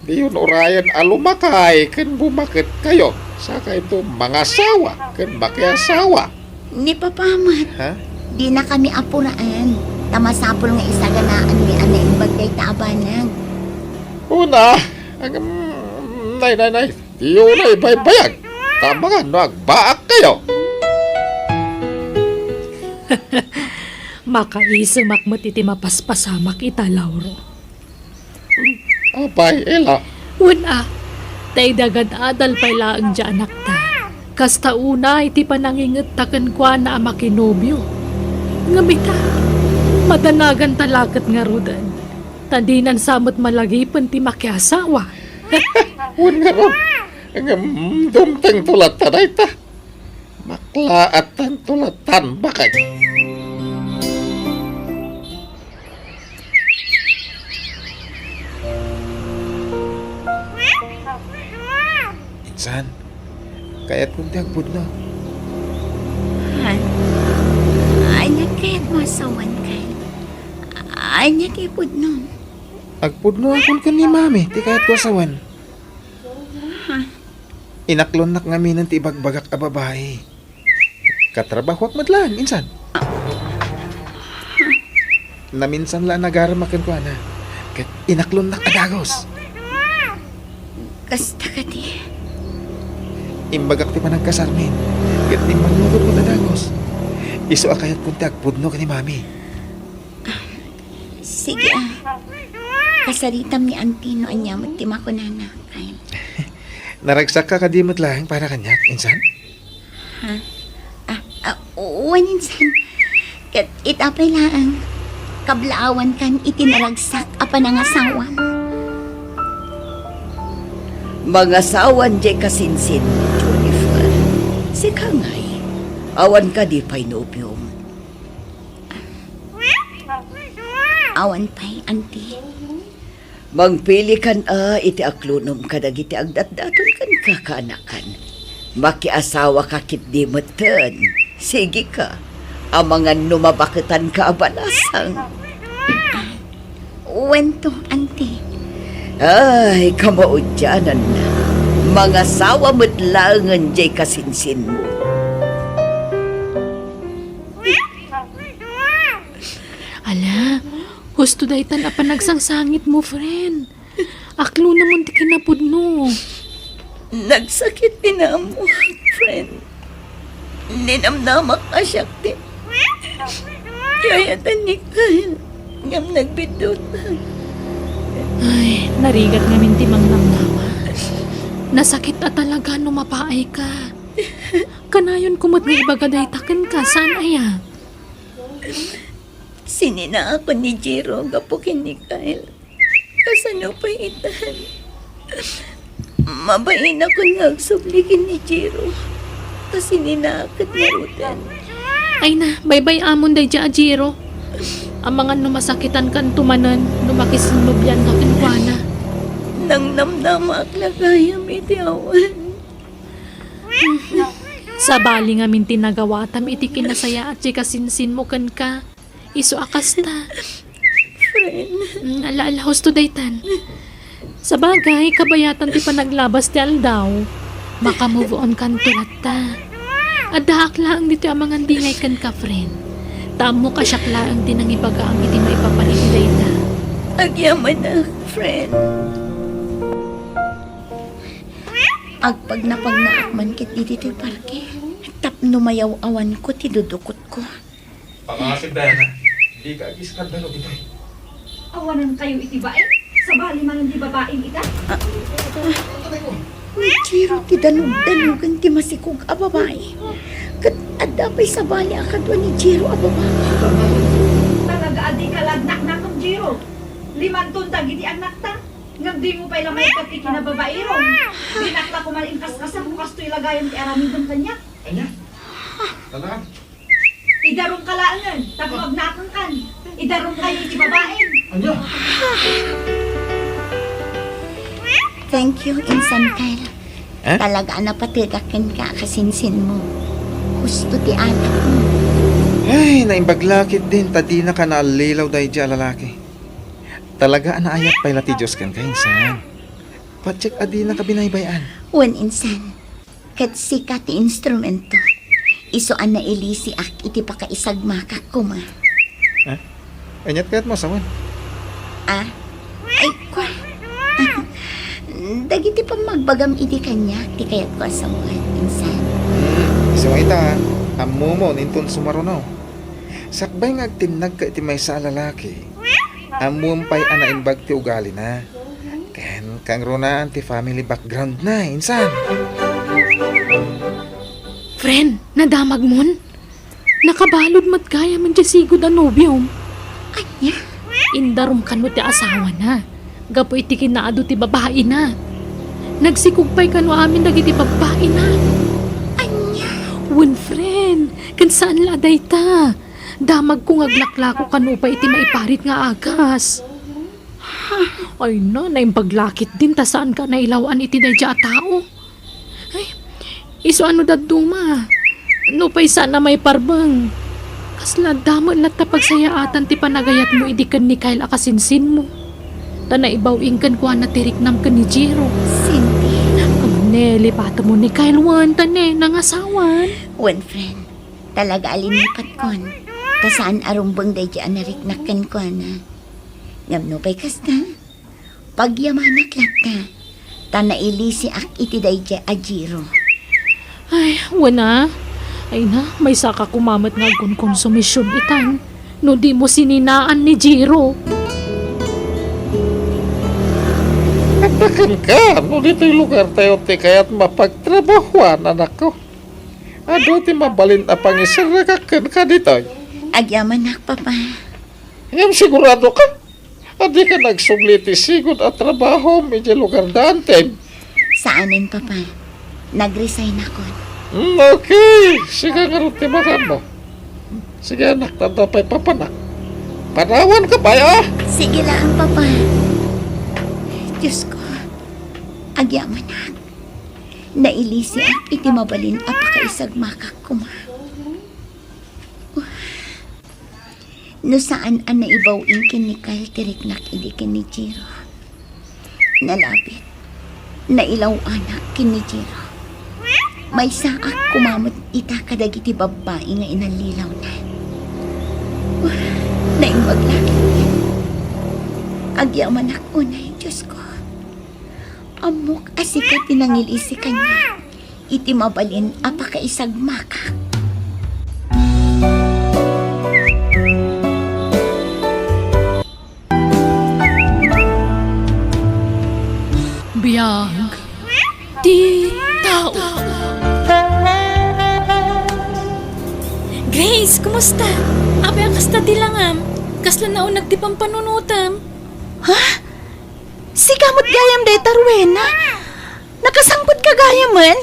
Diyon urayen a lumakay ken bumaketkayo. Sakayto mangasawa ken makiasawa. Ni Papa met, Ha? Dinakami apuraen. Ta masapul nga isaganaanmi a naimbag dayta a banag. Una, ang, nay, nay, nay. Diyo na ibaybayag. Tama nga no agbaakkayo. Makaisemak met iti mapaspasamak ita, Lauro. Apay, Ella? Wen a, ta idi agad-adal pay laeng ti anakta, kasta unay ti panangingetta kenkuana a makinobio. Ngem ita, madanaganta la ket ngaruden, ta dinan sa met malagipen ti makiasawa. Wen ngarud, ngem dumtengto latta dayta. Maklaattanto lattan bakay. Insan, kayatkon ti agpudno. Han? Ania kayatmo a sawen, Kyle? Ania ti ipudnom? Agpudnoakon ken ni Mami ti kayatko a sawen. Ha? Inaklonnak ngaminen ti ibagbagak a babai. Katrabahoak met laeng, insan. Naminsan la a nagaramak kenkuana, ket inaklonnak a dagus. Kasta kadi? Imbagak ti panagkasarmin, ket immannurot met a dagus. Isu a kayatkon ti agpudno ken ni Mami. Sige, ah. Kasaritam ni Auntie no ania met ti makunana, Kyle. Naragsakka kadi met laeng para kaniak, insan? Ha? Ah, ah, wen, insan. Ket ita pay laeng, kablaawankan iti naragsak a panangasawam. Mangasawan diay kasinsin, Jennifer. Sika ngay, awan kadi pay nobiom? Awan pay, Auntie. Mangpilikan a iti aklonom kadagiti agdatdaton ken kakaanakan. Makiasawaka ketdi metten. Sigika, amangan no mabaketanka a balasang. Wento, Auntie. Ay, kamaudiananna. Mangasawa met laengen diay kasinsinmo. Ala, husto daytan a panagsangsangitmo, friend. Aklonomon ti kinapudno. Nagsakit ti naammoak, friend. Ninamnamak a siak ti kayatan ni Kyle, ngem nagbiddutan. Ay, narigat ngamin ti mangnamnama. Nasakit a talaga no mapaayka. Kanayonko met nga ibaga dayta kenka, saan aya? Sininaakon ni Jiro gapu ken ni Kyle. Kasano pay itan? Mabainakon nga agsubli ken ni Jiro. Ta sininaak ket ngaruden. Ay na, baybay-amon daydiay a Jiro. Amangan no masakitankanto manen no makisinnobianka kenkuana. Nangnamnamaak la gayam iti awan. Sabali ngamin ti nagawatam iti kinasayaat ti kasinsinmo kenka. Isu a kasta. Friend. Mm, ala, ala, husto daytan. Sabagay, kabayatan ti panaglabas ti aldaw. Maka-move on kanto latta. Addaak laeng ditoy amangan dingay kenka, friend. Ta ammok a siak laeng ti nangibagaam iti maipapan iti dayta. Agyamanak, friend. Agpagnapagnaak man ketdi ditoy parke tapno mayaw-awanko ti dudukotko. Pangasig, Diana. Dika agiskandalo ditoy. Awanan kayo iti bain. Sabali manen ti babaeng ita? Ni Jiro ti danug-danugan ti masikog a babai. Ket adda pay sabali a kadua ni Jiro a babai. Talaga a dika la agnaknakon, Jiro. Limanton dagiti annakta, ngem dimo pay la maikkat ti kinababairom. Dinak la koma inkaskasam no kastoy la gayam ti aramidem kaniak. Ania? Talaga? Idarumka laengen, tapno agnakengkan. Idarumkayo iti babaem. Ania? Thank you, Insan Kyle. Eh? Talaga a napategak kenka a kasinsinmo. Husto ti anak mo. Ay, naimbag la ketdin ta dinaka naallilaw daydiay a lalaki. Talaga a naayat pay la ti Dios kenka, Insan. Patiek a dinaka binaybay-an. Wen, Insan. Ket sika ti instrumento. Isu a nailisiak iti pakaisagmakak koma. Eh? Aniat kayatmo a sawen? Ah? Ay, kua. Dagiti pammagbagam idi kaniak ti kayatko a sawen, Insan. Hmm, isu ita, ammomon inton sumaruno. Sakbay nga agtinnagka iti maysa a lalaki, ammom pay a naimbag ti ugalina. Ken kangrunaan ti family background na, Insan. Friend, nadamagmon? Nakabalud met gayamen diay sigud a nobiom. Ania? Indarum kano ti asawana gapu iti kinaadu ti babaina. Nagsikog pay kano amin dagiti babbaina. Ania? Wen, friend, ken saan la a dayta. Damagko nga aglaklako kano pay iti maiparit nga agas. Ay na, naimbag la ketdin ta saanka a nailaw-an iti daydiay a tao. Ay, isu a no dadduma. Nupay saan a maiparbeng. Kasla adda met latta pagsayaatan ti panagayatmo idi ken ni Kyle a kasinsinmo. Ta naibaw-ing kenkuana ti riknam ken ni Jiro. Cindy. Amanne, lipatemmo ni Kyle wen, ta ne, nangasawan. Wen, friend. Talaga a linipatkon. Ta saan a rumbeng daydiay a nariknak kenkuana. Ngem nupay kasta, pagyamanak latta, ta nailisiak iti daydiay a Jiro. Ay, wen a. Ay na, maysaka koma met nga agkonkonsumision itan no dimo sininaan ni Jiro. Adda kenka no ditoy lugartayo ti kayatmo a pagtrabahoan, anakko. Adu ti mabalin a pangiserrekak kenka ditoy. Agyamanak, Papa. Ngem siguradoka a dika nagsubli ti sigud a trabahom idiay lugar da antem? Saanen, Papa. Nag-resignakon. Hmm, okay. Sika ngarud ti makanmo. Sige, anak, tanda pay papanak. Panawanka pay, a? Sige laeng, Papa. Diosko, agyamanak. Nailisiak iti mabalin a pakaisagmakak koma. No saan a naibaw-ing ken ni Kyle ti riknak idi ken ni Jiro. Nalabit, nailaw-anak ken ni Jiro. Maysaak koma met ita kadagiti babbai nga inallilawna. Naimbag la ketdi. Agyamanak unay, Diosko. Ammok a sika ti nangilisi kaniak iti mabalin a pakaisagmakak. Biag ti tao. Grace, kumusta? Apay a kasta ti langam? Kasla nauneg ti pampanunotem. Ha? Sika met gayam dayta, Rowena? Nakasangpetka gayamen?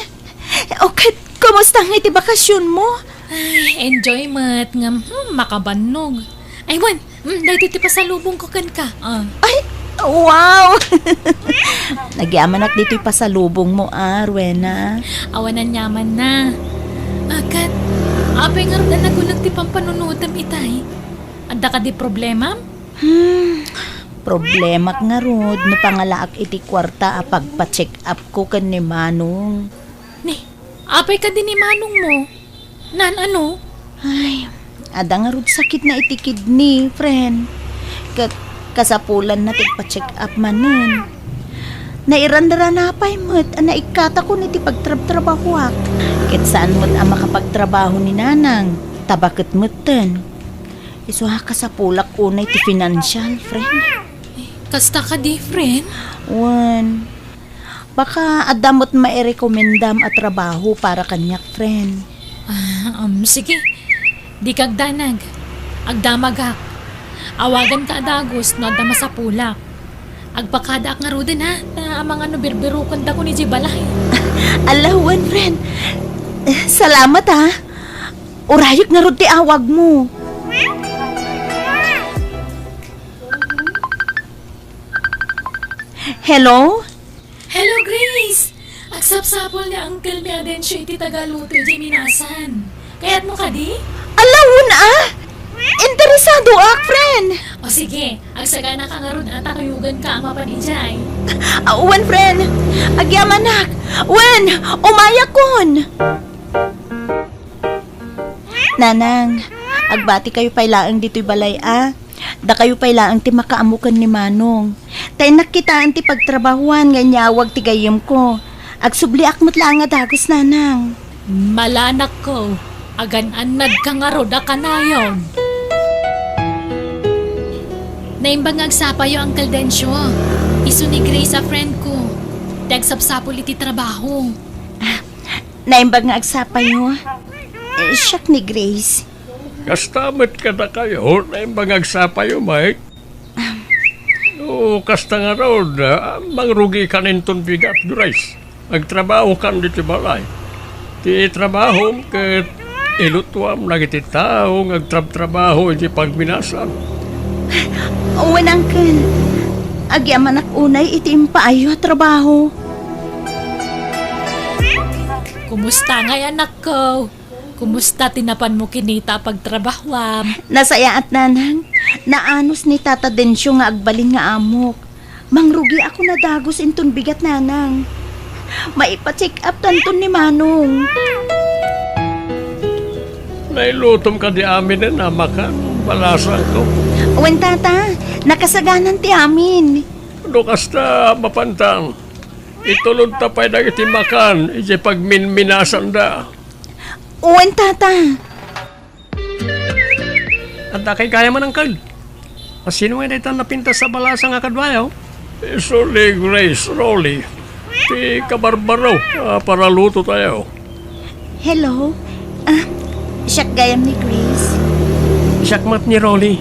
O ket, kumusta nga iti bakasionmo? Ay, enjoy met, ngem, hmm, makabannog. Ay, wen, hmm, daytoy ti pasalubongko kenka. Ah. Ay, wow! Nagyamanak ditoy pasalubongmo, a, Rowena. Awan aniamanna. A, ket, apay ngarud a naguneg ti pampanunotem itay? Adda kadi problemam? Hmm, problemak ngarud no pangalaak iti kuarta a pagpa-check-up ko ken ni Manong. Ni, apay kadi ni Manongmo? Naan-ano? Ay, adda ngarud sakitna iti kidney, friend. Ket kasapulanna ti agpa-check-up manen. Nairanrana pay met a naikkatakon iti pagtrabtrabahoak. Ket saan met a makapagtrabaho ni Nanang, ta baket metten. Isu a kasapulak unay ti financial, friend. Kasta kadi, friend? Wen, baka adda met mairekomendam a trabaho para kaniak, friend. Ah, um, sige. Dika agdanag. Agdamagak. Awaganka a dagus no adda masapulak. Agpakadaak ngaruden, ha, ta amangan no birbirokendakon idiay balay. Ala, wen, friend. Salamat, ha. Urayek ngarud ti awagmo. Hello? Hello, Grace! Agsapsapul ni Uncle mi a Dencio iti tagaluto idiay minasan. Kayatmo kadi? Ala, wen a! Interesadoak, friend! O sige, agsaganaka ngarud a ta kuyoganka a mapan idiay. Ah, wen, friend. Agyamanak. Wen, umayakon. Nanang, agbati kayo pay laeng ditoy balay a. Dakayo pay laeng ti makaammo ken ni Manong. Ta innak kitaen ti pagtrabahoan nga inyawag ti gayyemko. Agsubliak met laeng a dagus, Nanang. Mala, anakko, agan-annadka ngarud a kanayon. Naimbag nga agsapayo, Uncle Dencio. Isu ni Grace a friend ko. Ti agsapsapul iti trabaho. Naimbag nga agsapayo. Eh, siak ni Grace. Kasta met kadakayo, naimbag nga agsapayo, Mike. No kasta ngarud, ah, mangrugikan inton bigat, Grace. Agtrabahokan ditoy balay. Ti trabahom ket ilutuam dagiti tao nga agtrabtrabaho iti pagminasan. Wen, Uncle. Agyamanak unay iti impaayyo a trabaho. Kumusta ngay, anakko? Kumusta ti napanmo kinita a pagtrabahoam? Nasayaat, Nanang. Naanus ni Tata Dencio nga agbalin nga amok. Mangrugiakon a dagus inton bigat, Nanang. Maipa-check up tanton ni Manong. Nailutom kadi aminen a makan, balasangko? Wen, Tata. Nakasaganan ti amin. No kasta, mapantan. Itulodta pay dagiti makan idiay pagminminasanda. Wen, Tata. Adda kay gayamen, Uncle. A, sino ngay dayta napintas a balasang a kaduayo? Isu ni Grace, Rolly. Ti kabarbaro a paralutotayo. Hello? Ah, siak gayam ni Grace. Siak met ni Rolly.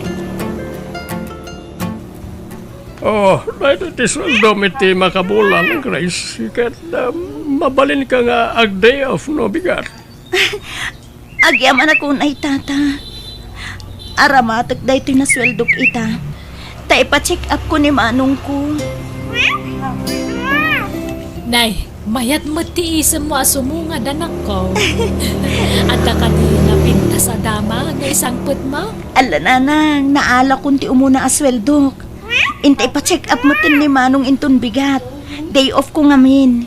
Oh, daytoy ti sueldom iti makabulan, Grace. Ket, ah, mabalinka nga ag-day off no bigat. Agyamanak unay, Tata. Aramatek daytoy nasueldok ita. Ta ipa-check up ko ni manongko. Nay, mayat met ti isemmo a sumungad, anakko. Adda kadi napintas a dama nga isangpetmo? Ala, Nanang, naalakon ti umuna a sueldok. Inta ipa-check up metten ni Manong inton bigat. Day off ko ngamin.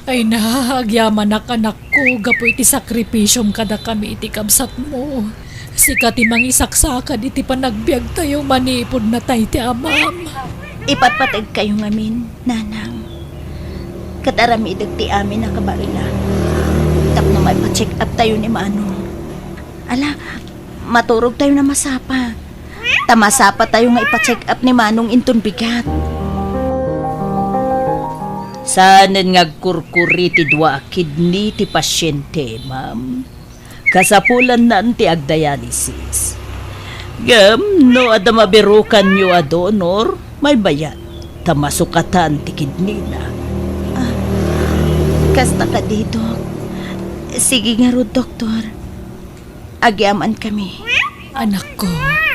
Ay na, agyamanak, anakko, gapu iti sakripisiom kadakami iti kabsatmo. Sika ti mangisaksakad iti panagbiagtayo manipud natay ti amam. Ipatpategkayo ngamin, Nanang. Ket aramidek ti amin a kabaela tapno maipa-check up tayo ni Manong. Ala, maturog tayo a masapa. Ta masapa tayo nga ipa-check up ni Manong inton bigat. Saanen nga agkurkuri ti dua a kidney ti pasiente, ma'am. Kasapulannan ti agdialysis. Ngem no adda mabirukanyo a donor, maymayat ta masukatan ti kidneyna. Ah, kasta kadi, Dok. Sige ngarud, Doktor. Agyamankami. Anakko,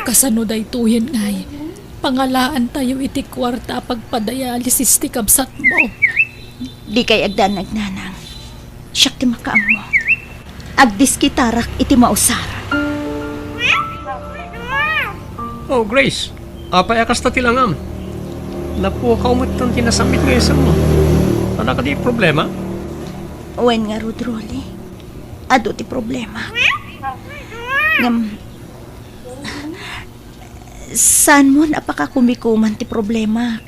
kasano daytoyen ngay? Pangalaantayo iti kuarta a pagpadialysis ti kabsatmo. Dikay agdanag, Nanang. Siak ti makaammo. Agdiskitarak iti mausar. Oh, Grace, apay a kasta ti langam? Napukaw metten ti nasammit nga isemmo. Adda kadi problema? Wen ngarud, Rolly. Adu ti problema. Ngem, saanmon a pakakumikuman ti problema.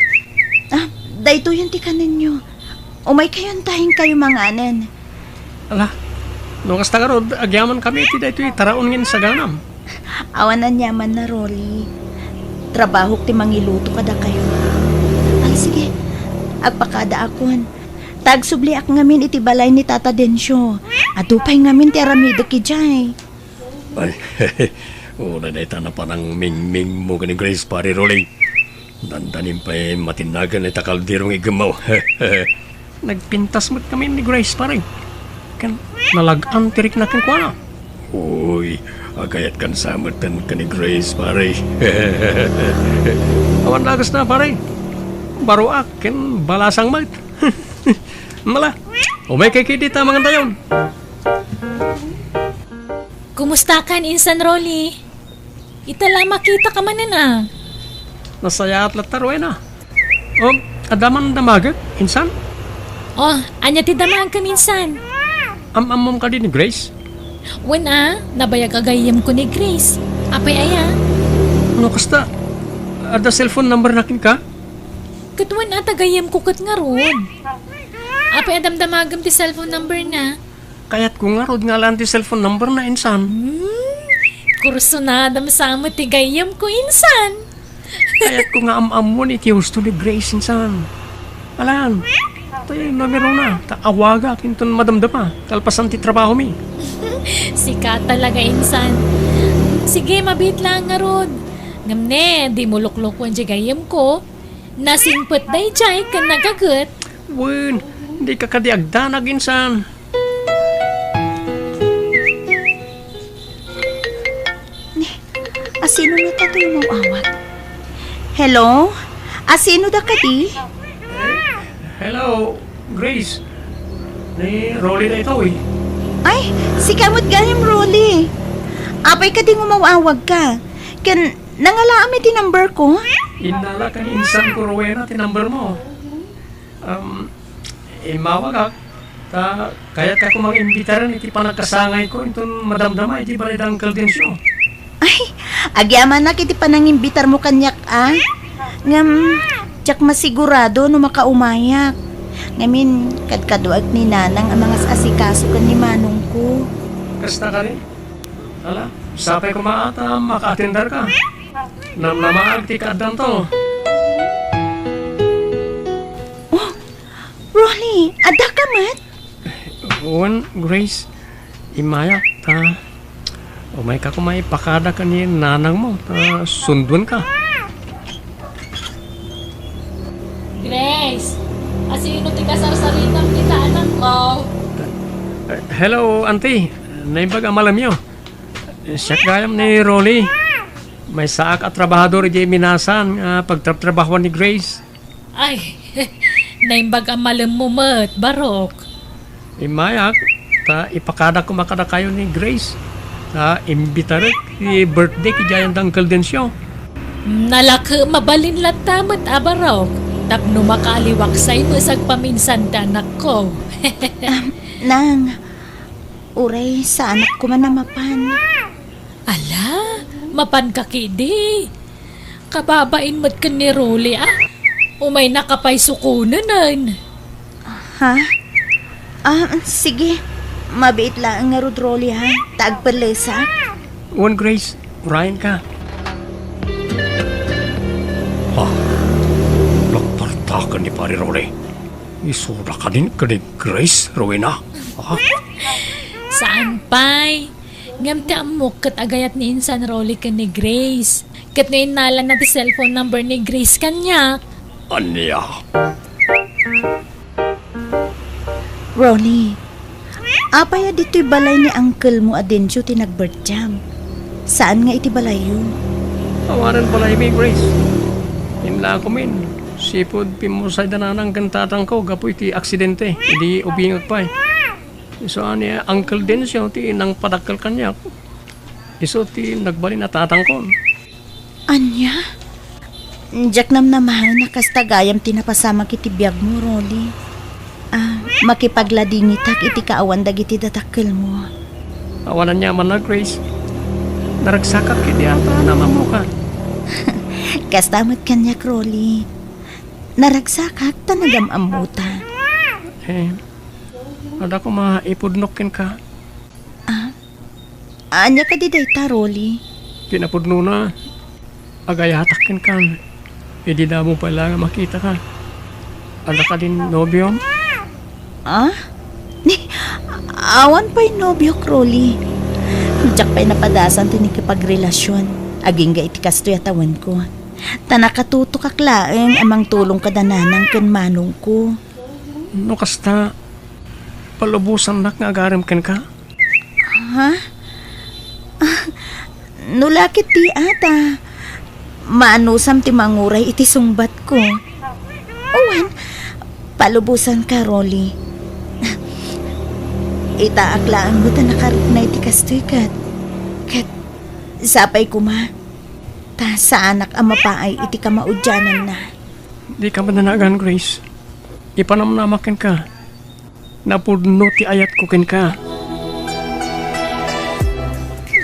Ah, daytoyen ti kanenyo. Umaykayon ta inkayo manganen. Ala, no kasta ngarud, agyamankami iti daytoy taraon nga insaganam. Awan aniamanna, Rolly. Trabahok ti mangiluto kadakayo. Ay, sige. Agpakadaakon. Ta agsubliak ngamin iti balay ni Tata Dencio. Adu pay ngamin ti aramidek idiay. Ay, uray dayta napanangmingmingmo ken ni Grace, Pare Rolly. Dandanim pay matinnagan ita kaldero nga iggemmaw. Nagpintas met kami ni Grace, pare. Ken nalag-an ti rikna kenkuana. Uy, agayatkan sa metten ken ni Grace, pare. Awan la kasta, pare. Baroak ken balasang met. Mala, umay kay kidi ta mangantayon. Kumusta kan insan, Rolly? Ita la makita ka manen a. Nasayaat latta, Rowena. O, adda man damagek, insan? O, ania ti damagem, insan? Am-ammom kadi ni Grace? Wen a, nabayag a gayyemko ni Grace. Apay aya? No kasta, adda cellphone number na kenka? Ket wen a, ta gayyemko ket ngarud. Apay a damdamagem ti cellphone number na? Kayatko ngarud nga alaan ti cellphone number na, insan. Hmm, kursunadam sa met ti gayyemko, insan. Kayatko nga am-ammon iti husto ni Grace, insan. Alaan, tay numero na, ta awagak inton madamdama, kalpasan ti trabaho mi. Sika talaga, insan. Sige, mabiit lang ngarud. Ngem ne, dimo luklukuen ti gayyemko. Nasingpet daydiay ken nagaget. Wen, dika kadi agdanag, insan. Ni, asino ngata toy umaw-awag? Hello? Asino da kadi? Hello, Grace. Ni Rolly daytoy. Ay, sika met gayam, Rolly. Apay kadi nga umaw-awag ka? Ken nangalaam iti number ko? Innala ken insan ko, Rowena, ti number mo. Um, immawagak, ta kayatka koma nga imbitaren iti panagkasangayko inton madamdama iti balay da Uncle Dencio. Ay, agyamanak iti panangimbitarmo kaniak a. Ngem, diak masigurado no makaumayak. Ngamin, kadkaduak ni Nanang a mangas-asikaso ken ni Manongko. Kasta kadi? Ala, sapay koma ta maka-atenderka. Namnamaag ti kaaddanto. Oh, Ronnie, adda ka met? Wen, Grace, immayak ta umayka koma ipakada ken ni nanangmo ta sunduenka. Grace, asino ti kasarsaritam dita, anakko? Eh, hello, auntie. Naimbag a malemyo. Siak gayam ni Rolly. Maysaak a trabahador idiay minasan nga pagtrabtrabahoan ni Grace. Ay, naimbag a malemmo met, Barok. Immayak, ta ipakadak koma kadakayo ni Grace. Ta imbitarek ti birthday idiayen da Uncle Dencio. Nalaka mabalin latta met a Barok, tapno makaaliwaksay met agpaminsan ti anakko. Am, nang, uray saanak koma a mapan. Ala, mapanka kidi. Kababain met ken ni Rolly a. Umaynaka pay sukonenen. Ha? Ah, sige. Mabiit laeng ngarud, Rolly, ha? Ta agpellesak. Wen, Grace, urayenka. Ha? Nagtartaken ni Pare Rolly. Isuda kadin ken ni Grace, Rowena? Ha? Saan pay? Ngem ti ammok ket agayat ni insan Rolly ken ni Grace. Ket no innalana ti cellphone number ni Grace kaniak. Ania? Ronnie, apay a ditoy balay ni uncle-mo a Dencio ti nagbirthday? Saan nga iti balayyo? Awanen balaymi, Grace. Imlakomin, sipud pimmusay da nanang ken tatangko gapu iti aksidente idi ubingek pay. Isu a ni Uncle Dencio ti nangpadakkel kaniak. Isu ti nagbalin a tatangkon. Ania? Diak namnamaen a kasta gayam ti napasamak iti biagmo, Rolly. Ah, makipagladingitak iti kaawan dagiti dadakkelmo. Awan aniamanna, Grace. Naragsakak iti ata a namammoka. Kasta met kaniak, Rolly. Naragsakak ta nagam-ammota. Eh, adda koma ipudnok kenka. Ah? Ania kadi dayta, Rolly? Kinapudnona, Agayatak kenkan. Idi damo pay la nga makitaka. Adda kadin nobiom? Ah? Ni, awan pay nobiok, Rolly. Diak pay napadasan ti nakipagrelasion. Agingga iti kastoy a tawenko. Ta nakatutokak laeng a mangtulong kada nanang ken manongko. No kasta, palubosannak nga agarem kenka. Ha? Ah, no la ketdi ata, maanusam ti manguray iti sungbatko. Wen, palubosanka, Rolly. Itaak laeng met a nakarikna iti kastoy ket, ket sapay koma, ta saanak a mapaay iti kamaudiananna. Dika madanagan, Grace. Ipanamnamak kenka. Napudno ti ayatko kenka.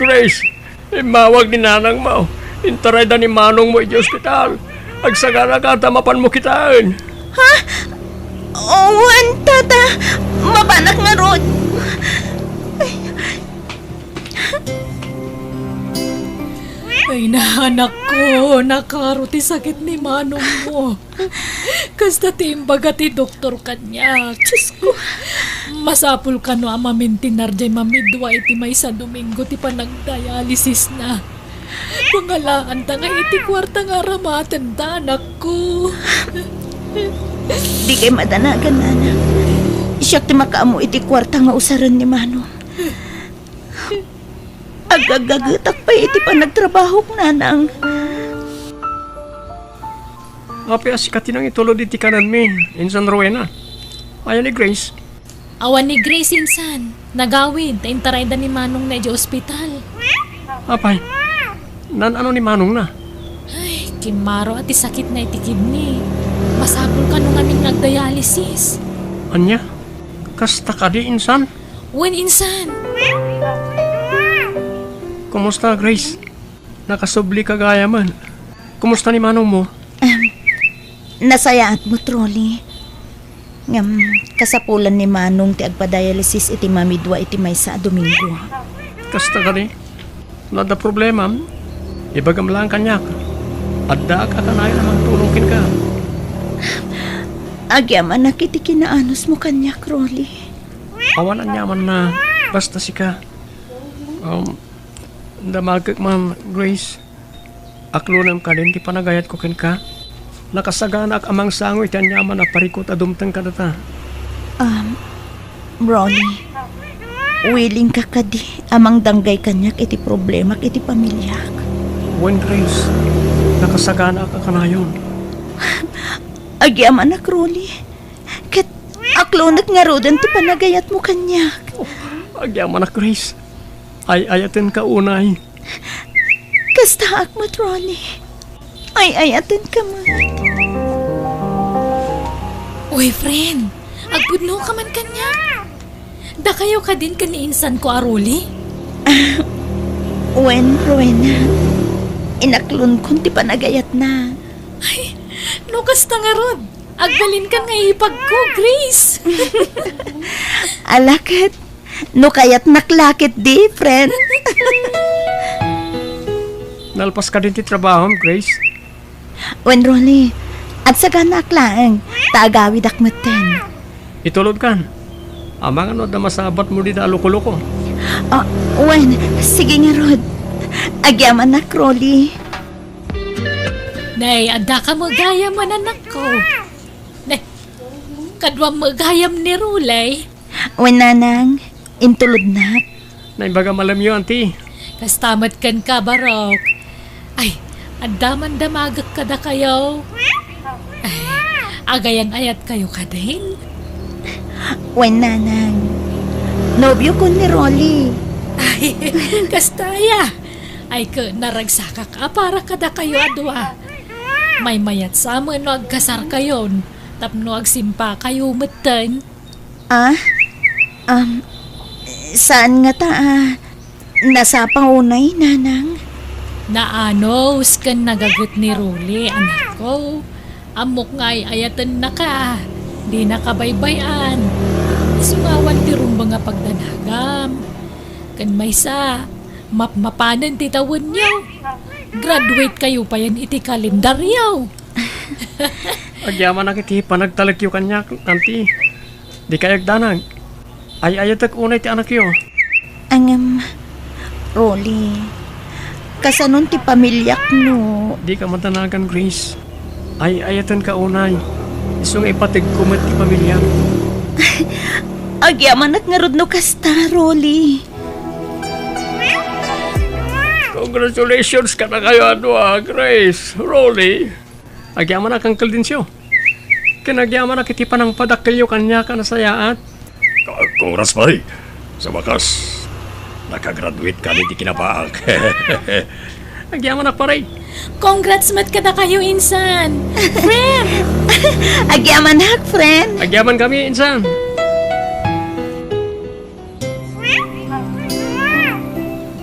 Grace, immawag ni nanangmo. Intarayda ni manongmo iti ospital. Agsaganaka ta mapanmo kitaen. Ha? Wen, tata. Mapanak ngarud. Ay, na, anakko, nakaro ti sakit ni manongmo. Kasta ti imbaga ti doktor kaniak. Diosko, masapul kano a mamintinar diay mamidua iti maysa a Domingo ti panagdialysisna. Pangalaanta nga iti kuarta nga aramatenta, anakko. Dikay madanagan, nanang. Siak ti makaammo iti kuarta nga usaren ni manong. Agagagetak pay iti panagtrabahok, nanang. Apay a sika ti nangitulod iti kanenmi, insan Rowena? Aya ni Grace? Awan ni Grace, insan. Nagawid ta intarayda ni manongna idiay ospital. Apay, naan-ano ni manongna? Ay, kimmaro a ti sakitna iti kidney. Masapul kano ngamin nga agdialysis. Ania? Kasta kadi, insan? Wen, insan. Kumusta, Grace? Nakasublika gayam. Kumusta ni manongmo? Em, nasayaat met, Rolly. Ngem, kasapulan ni manong ti agpadialysis iti mamidua iti maysa a Domingo. Kasta kadi? No adda problema, ibagam laeng kaniak. Addaak a kanayon a mangtulong kenka. Agyamanak iti kinaanusmo kaniak, Rolly. Awan aniamanna, basta sika. Um, damagek man, Grace. Aklonem kadin ti panagayatko kenka. Nakasaganaak a mangsango iti aniaman a parikut a dumteng kadata. Um, Ronnie, willingka kadi a mangdanggay kaniak iti problemak iti pamiliak? Wen, Grace, nakasaganaak a kanayon. Agyamanak, Ronnie. Ket aklonek ngaruden ti panagayatmo kaniak. Oh, agyamanak, Grace. Ay-ayatenka unay. Kastaak met, Ronnie. Ay-ayatenka met. Uy, friend, agpudnoka man kaniak? Dakayo kadin ken ni insanko a Rolly? Ah, wen, Rowena. Inaklonkon ti panagayatna. Ay, no kasta ngarud, agbalinkan nga ipagko, Grace. Ala ket, no kayatnak la ketdi, friend. Nalpas kadin ti trabahom, Grace? Wen, Ronnie, agsaganaak laeng, ta agawidak metten. Itulodkan. Amangan no adda masabatmo dita a loko-loko. Ah, wen, sige ngarud. Agyamanak, Rolly. Nay, adda ka met gayam, anakko. Nay, kaduam met gayam ni Rolly. Wen, nanang, intulodnak. Naimbagam a lemyo, Auntie. Kasta met kenka, barok. Ay, adda man damagek kadakayo. Ay, agayan-ayatkayo kadin? Wen, nanang. Nobiokon ni Rolly. Ay, kasta aya. Ay, ket naragsakak a para kadakayo a dua. Maymayat sa met no agkasarkayon, tapno agsimpakayo metten. Ah? Um, saan ngata a nasapa unay, nanang? Naanus ken nagaget ni Rolly, anakko. Ammok nga ay-ayatennaka. Dinaka baybay-an. Isu nga awan ti rumbeng a pagdanagam. Ken maysa, Mapmapanen ti tawenyo. Graduate kayo payen iti kalendaryo. Agyamanak iti panagtalekyo kaniak, Auntie. Dikay agdanag. Ay-ayatek unay ti anakyo. Ngem, Rolly, kasanon ti pamiliak no? Dika madanagan, Grace. Ay-ayatenka unay. Isu nga ipateg ko met ti pamiliam. Agyamanak ngarud no kasta, Rolly. Congratulations kadakayo a dua, Grace, Rolly. Agyamanak, Uncle Dencio. Ken agyamanak iti panangpadakkelyo kaniak a nasayaat. Ka-, congrats, pare. Sa wakas, nakagraduate ka iti kinapaak. Agyamanak, pare. Congrats met kadakayo, insan. Friend! Agyamanak, friend. Agyaman kami, insan.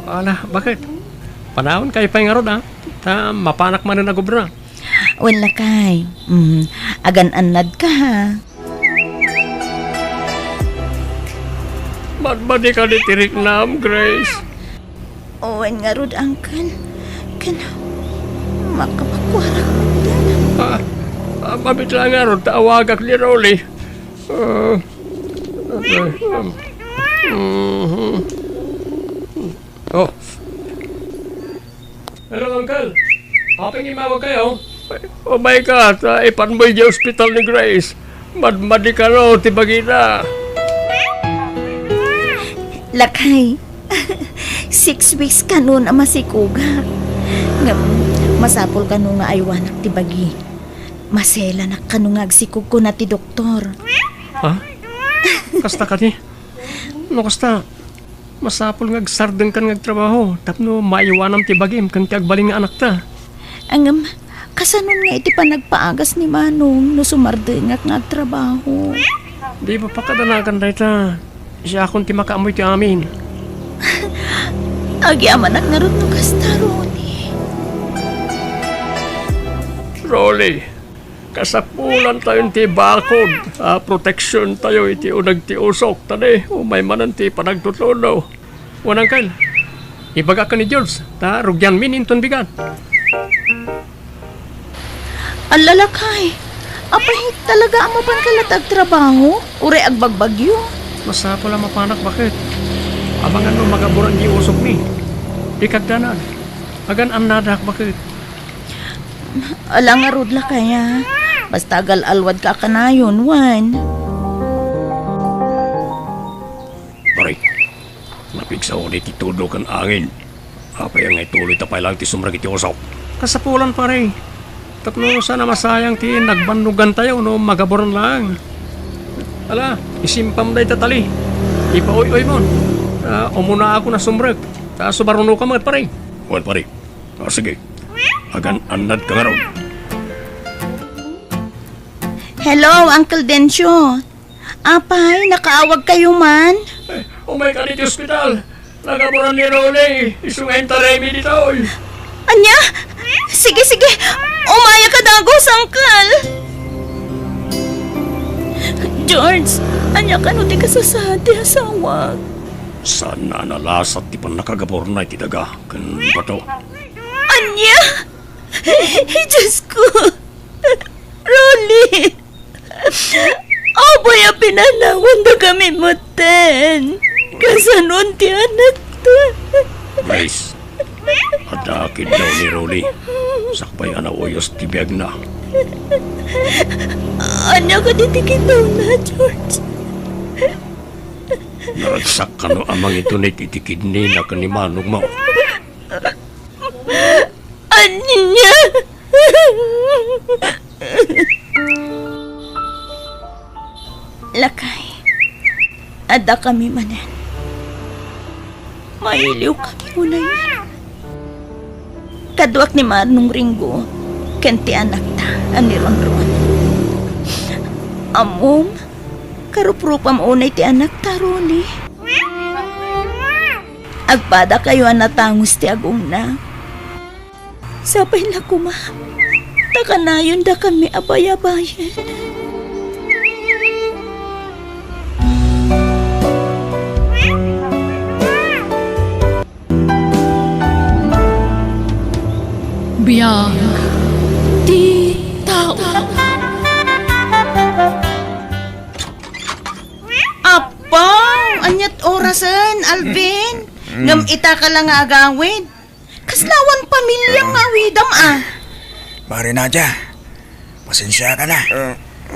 Ala, bakit? Panawen kayo pay ngarud, ah. Ta mapanak manen a gubra. Wen, lakay. Mm, agan-annadka, ha? Madmadi ka di tiriknam, Grace. Wen ngarud, Uncle. Ken, makapakuarak met. Ah, ah, mabitla ngarud ta awagak ni Rolly. Ah, ah, ah. Mhm. Oh. Hello, Uncle. Apay nga immawag kayo? Oh my God, ah, ipanmoy di ospital ni Grace. Madmadi kano ti bagina. Lakay, six weeks kano a masikogak. Ngem, masapul kano nga aywanak ti bagi. Maselanak kano nga agsikog, kuna ti doktor. Ha? Kasta kadi? No kasta, masapul nga agsardengkan nga agtrabaho tapno maiwanam ti bagim ken ti agbalin nga anakta. Ngem, kasanon nga iti panagpaagas ni Manong no sumardengak nga agtrabaho? Di ba pakadanagan dayta? Siakon ti makaammoy ti amin. Agyamanak ngarud no kasta, Ronnie. Rolly, kasapulan tayo ti bakod a proteksyon tayo iti uneg ti usok, ta di umay manen ti panagtutudo. Wen, Uncle, ibagak ken ni George, ta rugianmin inton bigat. Ala, lakay, apay, talaga a mapanka la ti agtrabaho? Uray agbagbagyo? Masapul a mapanak, baket. Amangan no magaburan di usokmi. Dika agdanag. Agan-annadak, baket. Ala ngarud, lakay, a. Basta agal-alwadka a kanayon, wen. Pare, napigsa unay ti tudo ken angin. Apay nga ituloyta pay laeng ti sumrek iti usok? Kasapulan, pare. Tapno saan a masayang ti nagbannogantayo no magaburan laeng. Ala, isimpam dayta tali. Ipaoy-oymon. Ta umunaakon a sumrek. Ta sumarunoka met, pare. Wen, pare. Ah, sige. Agan-annadka ngarud. Hello, Uncle Dencio. Apay, nakaawagkayo man? Eh, umayka ditoy ospital. Nagaburan ni Rolly. Isu nga intaraymi ditoy. Ania? Sige, sige. Umayaka dagus, Uncle. George, ania kano ti kasasaad ti asawak? Saan a nalasat ti pannakagaburna iti daga ken bato. Ania? Diyos ko! Rolly! Apay a pinanawandakami metten? Kasanon ti anakta? Grace, adda kiddaw ni Rolly. Sakbay a nauyos ti biagna. Ania kadi ti kiddawna, George? Naragsak kano a mangitunit iti kidney na ken ni manongmo. Ania? Lakay, addakami manen. Mailiwkami unay. Kaduak ni Manong Ringo ken ti anakta a ni Ronron. Ammom, karuprupam unay ti anakta, Rolly. Agpadakayo a natangus ti agongna. Sapay la koma, ta kanayondakami a bayabayen. Biag ti tao. Apo, ania't orasen, Alvin? Ngem ita ka la nga agawid. Kasla awan pamiliam nga awidam, a. Mare Nadia, pasensiaka na.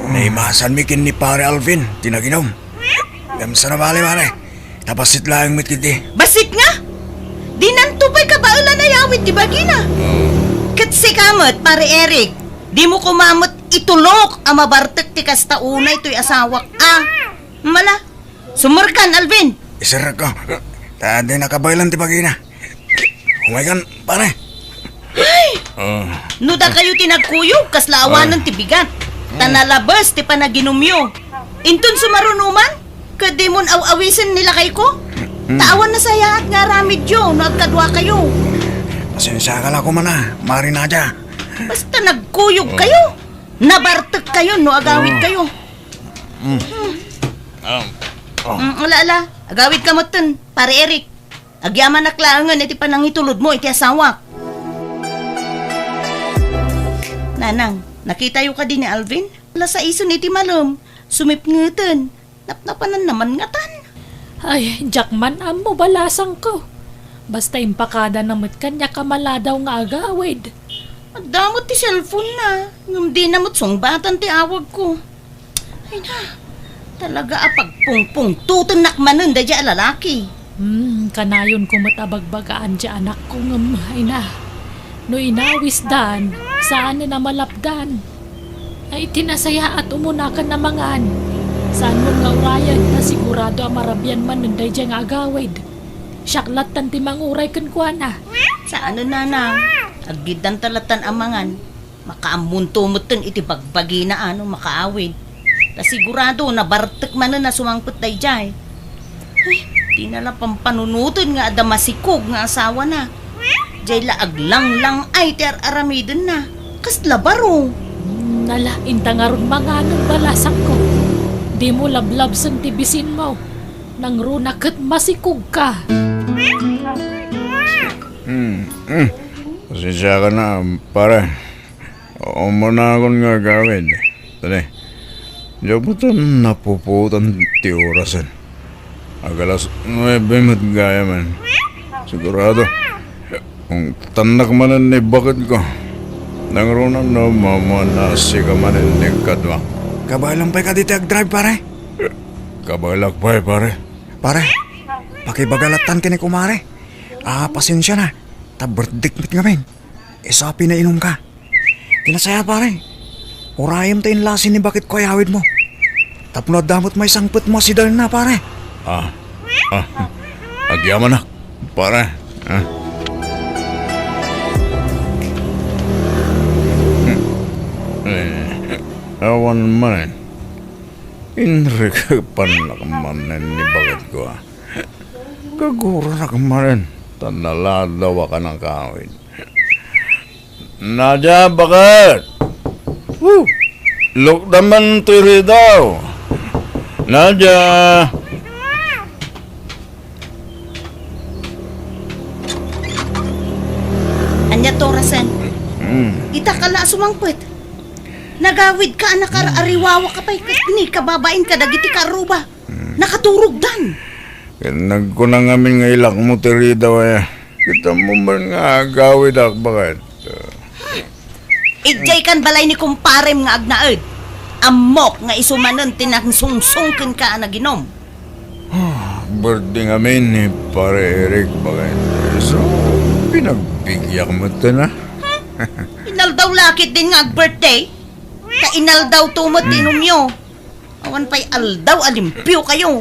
Naimasanmi ken ni Pare Alvin ti naginom. Ngem saan a bale, mare. Ta bassit laeng met ketdi. Bassit nga? Dinanto pay kabaelan a yawid ti bagina. Ket sika met, Pare Eric, dimo koma met itulok a mabartek ti kasta unay toy asawak, a. Mala, sumurkan, Alvin. Iserrekko. Ta di nakabaelan ti bagina. Umaykan, pare. Ay! Ah. No dakayo ti nagkuyog, kasla awanen ti bigat. Ta nalabes ti panaginumyo. Inton sumarunoman, ket dimon aw-awisen ni lakayko. Ta awan nasayaat nga aramidyo no agkaduakayo. Pasensiaka la koma, a, Mare Nadia. Basta nagkuyog kayo. Nabartek kayo no agawid kayo. Ah. Mm, ala, ala. Agawid ka metten, Pare Eric. Agyamanak laengen iti panangitulodmo iti asawak. Nanang, nakitayo kadi ni Alvin? Ala, saisen iti malem. Sumipngeten. Napnapananna man ngatan. Ay, diak man ammo, balasangko. Basta impakadana met kaniak a maladaw nga agawid. Adda met ti cellphone-na, ngem dina met sungbatan ti awagko. Ay na, talaga a pagpungpungtotennak manen daydiay a lalaki. Hmm, kanayonko met a bagbagaan ti anakko ngem, ay na, no inawisdan, saanen a malapdan. Ay, ti nasayaat umuna ken a mangan. Saanmon nga urayen, ta sigurado a marabian manen daydiay nga agawid. Siak lattan ti manguray kenkuana. Saanen, nanang. Aggiddanta lattan a mangan. Makaammonto metten iti bagbagina a no makaawid. Ta sigurado, nabartek manen a sumangpet daydiay. Ay, dina la pampanunoten nga adda masikog nga asawana. Diay la aglanglang-ay ti ar-aramidenna. Kasla baro. Hmm, ala, inta ngarud manganen, balasangko. Dimo lablabsen ti bisinmo. Nangruna ket masikogka. Hmm, hmm. Pasensiaka na, pare. Umunakon nga agawid. Tani, diak met napuputan ti orasen. Ag-alas nuebe met gayamen. Sigurado, ungtannak manen ni baketko. Nangruna no mammuan a sika manen ni kaduak. Kabaelam pay kadi ti agdrive, pare? Kabaelak pay, pare. Pare, pakibaga lattan ken ni kumare. Ah, pasensia na. Ta birthday met ngamin. Isu a pinainumka. Ti nasayaat, pare. Urayem ta inlasi ni baketko a yawidmo. Tapno adda met maisangpetmo a sidarna, pare. Ah. Ah. Agyamanak, pare. Ah. Hmm. Eh, awan manen. Inrikepannak manen ni baketko, a. Kaguranak manen, ta naladaw a kanakawid. Nadia, baket! Woo! Lukda man toy ridaw! Nadia! Ania ti orasen? Hmm. Ita ka la a sumangpet. Nagawidka a nakar-ariwawak pay ket ni kababain kadagiti karruba. Hmm. Nakaturogdan. Ket nagkuna ngamin nga ilakmo ti ridaw, a. Kitam man nga agawidak, baket. Idiay kan balay ni kumparem nga agnaed. Ammok nga isu manen ti nangsungsong kenka a naginom. Ah, birthday ngamin ni Pare Eric, baket. So, pinagbigiak metten, a. Inaldaw la ketdin nga ag-birthday? Ta inaldawto met ti inumyo. Awan pay aldaw a limpiokayo.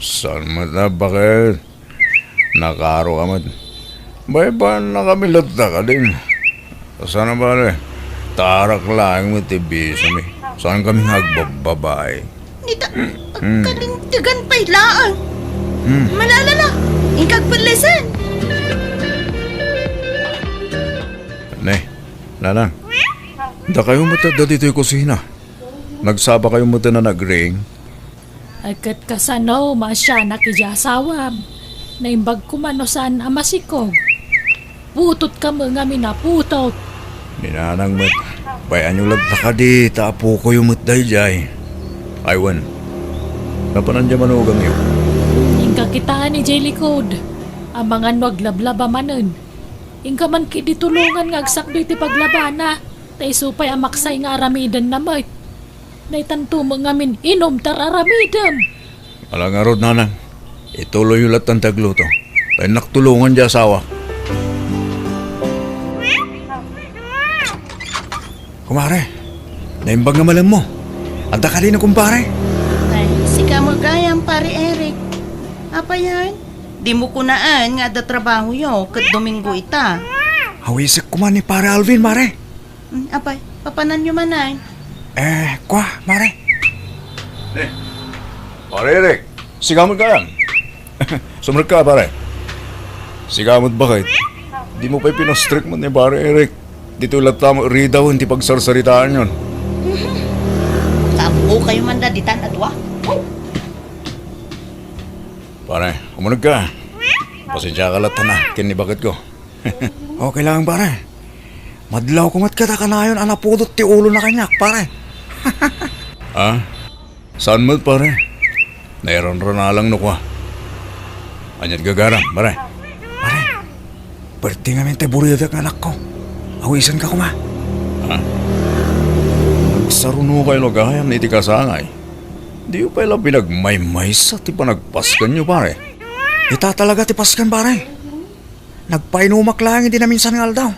Saan met a, baket? Nakaaro ka met. Baybay-annakami latta kadin. Saan a bale? Tarak laeng met ti bisomi. Saankami nga agbabbabae. Nita, agkalintegan pay laeng. Hmm. Malalala, inka agpellesen. Ne, nanang. Dakayo met adda ditoy kusina. Nagsabakayo met a nagring? Ay, ket kasano maasianak idiay asawam? Naimbag koma no saan a masikog. Putotka met ngamin a putot. Ni nanang met, bay-anyo latta kadi ta apokoyo met daydiay. Ay wen, napanan diay manugangyo? Inka kitaen idiay likod. Amangan no aglablaba manen. Inka man ketdi tulongan nga agsakdo iti paglabana, ta isu pay a maksay nga aramidenna met. Daytanto met ngamin inum ta ar-aramidem. Ala ngarud, nanang. Ituloyyo lattan ti agluto. Ta innak tulongan diay asawak. Kumare, naimbag nga malemmo. Adda kadi no kumpare? Ay, sika met gayam, Pare Eric. Apay aya? Dimo kunaen nga adda trabahoyo ket Domingo ita. Awisek koma ni Pare Alvin, mare. Mm, apay, papananyo manen? Eh, kua, mare. Eh, Pare Eric, sika met gayam. Sumrekka, pare. Sika met, baket. Dimo pay pinastrek met ni Pare Eric. Ditoy latta met ridawen ti pagsarsaritaanyon. Kaammokayo man la ditan a dua. Pare, umunegka. Pasensiaka latta na ken ni baketko. Okay lang, pare. Madlawko met ket a kanayon a napudot ti ulona kaniak, pare. Ah? Saan met, pare? Nairanranalang no kua. Ania't gagaram, pare? Pare, pwerte ngamin ti buridak nga anakko. Awisenka koma. Ha? Nagsarunokay la gayam iti kasangay. Diyo pay la pinagmaymaysa ti panagpaskenyo, pare. Ita talaga ti pasken, pare. Nagpainumak laeng idi naminsan nga aldaw.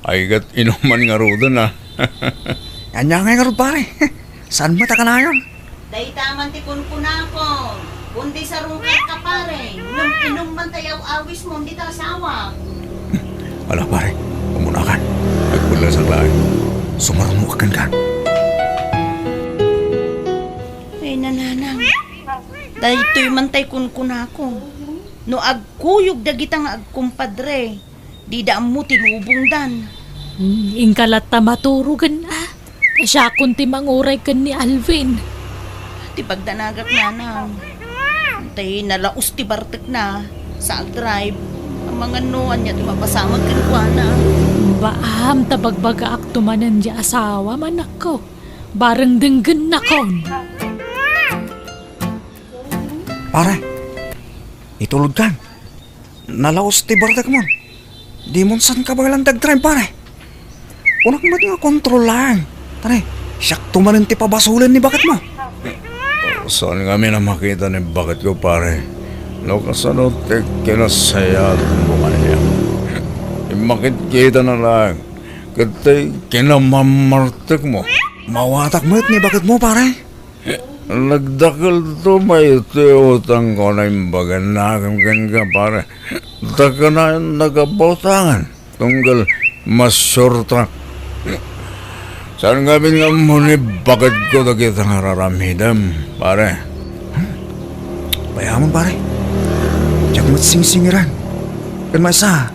Ay, ket inuman ngaruden, a. Ania ngay ngarud, pare? Saan met a kanayon? Dayta man ti kunkunakon. Kundi sarungkarka, pare. Ngem inum man ta yaw-awismo dita asawa. Ala, pare. Umunakan. Agpellesak laeng. Sumarunoak kenka. Ay, nanang. Daytoy man tay kunkunakon. No agkuyog dagita nga agkumpadre, dida ammo ti lubongdan. Hmm, inka latta maturogen, a. Ta siakon ti manguray ken ni Alvin. Ti pagdanagak, nanang. Tay nalaos ti bartekna sa agdrive. Amangan no ania ti mapasamak kenkuana. Baam ta bagbagaakto manen diay asawam, anakko. Bareng denggennakon. Pare, itulodkan. Nalaos ti bartekmon. Dimon saan kabaelan ti agdrive, pare. Kunak met nga kontrol laeng. Pare, siakto manen ti pabasolen ni baketmo. Saan ngamin a makita ni baketko, pare. No kasano ti kinasayaatmo kaniak. Immakitkitana laeng. Ket ti kinamammartekmo. Mawatak met ni baketmo, pare. Nagdakelto pay ti utangko a naimbagannakon kenka, pare. Ta kanayon nagabautangan, tunggal masurta. Saan ngamin nga ammo ni baketko dagita nga ar-aramidem, pare. Bayamon, pare. Diak met singsingiran. Ken maysa,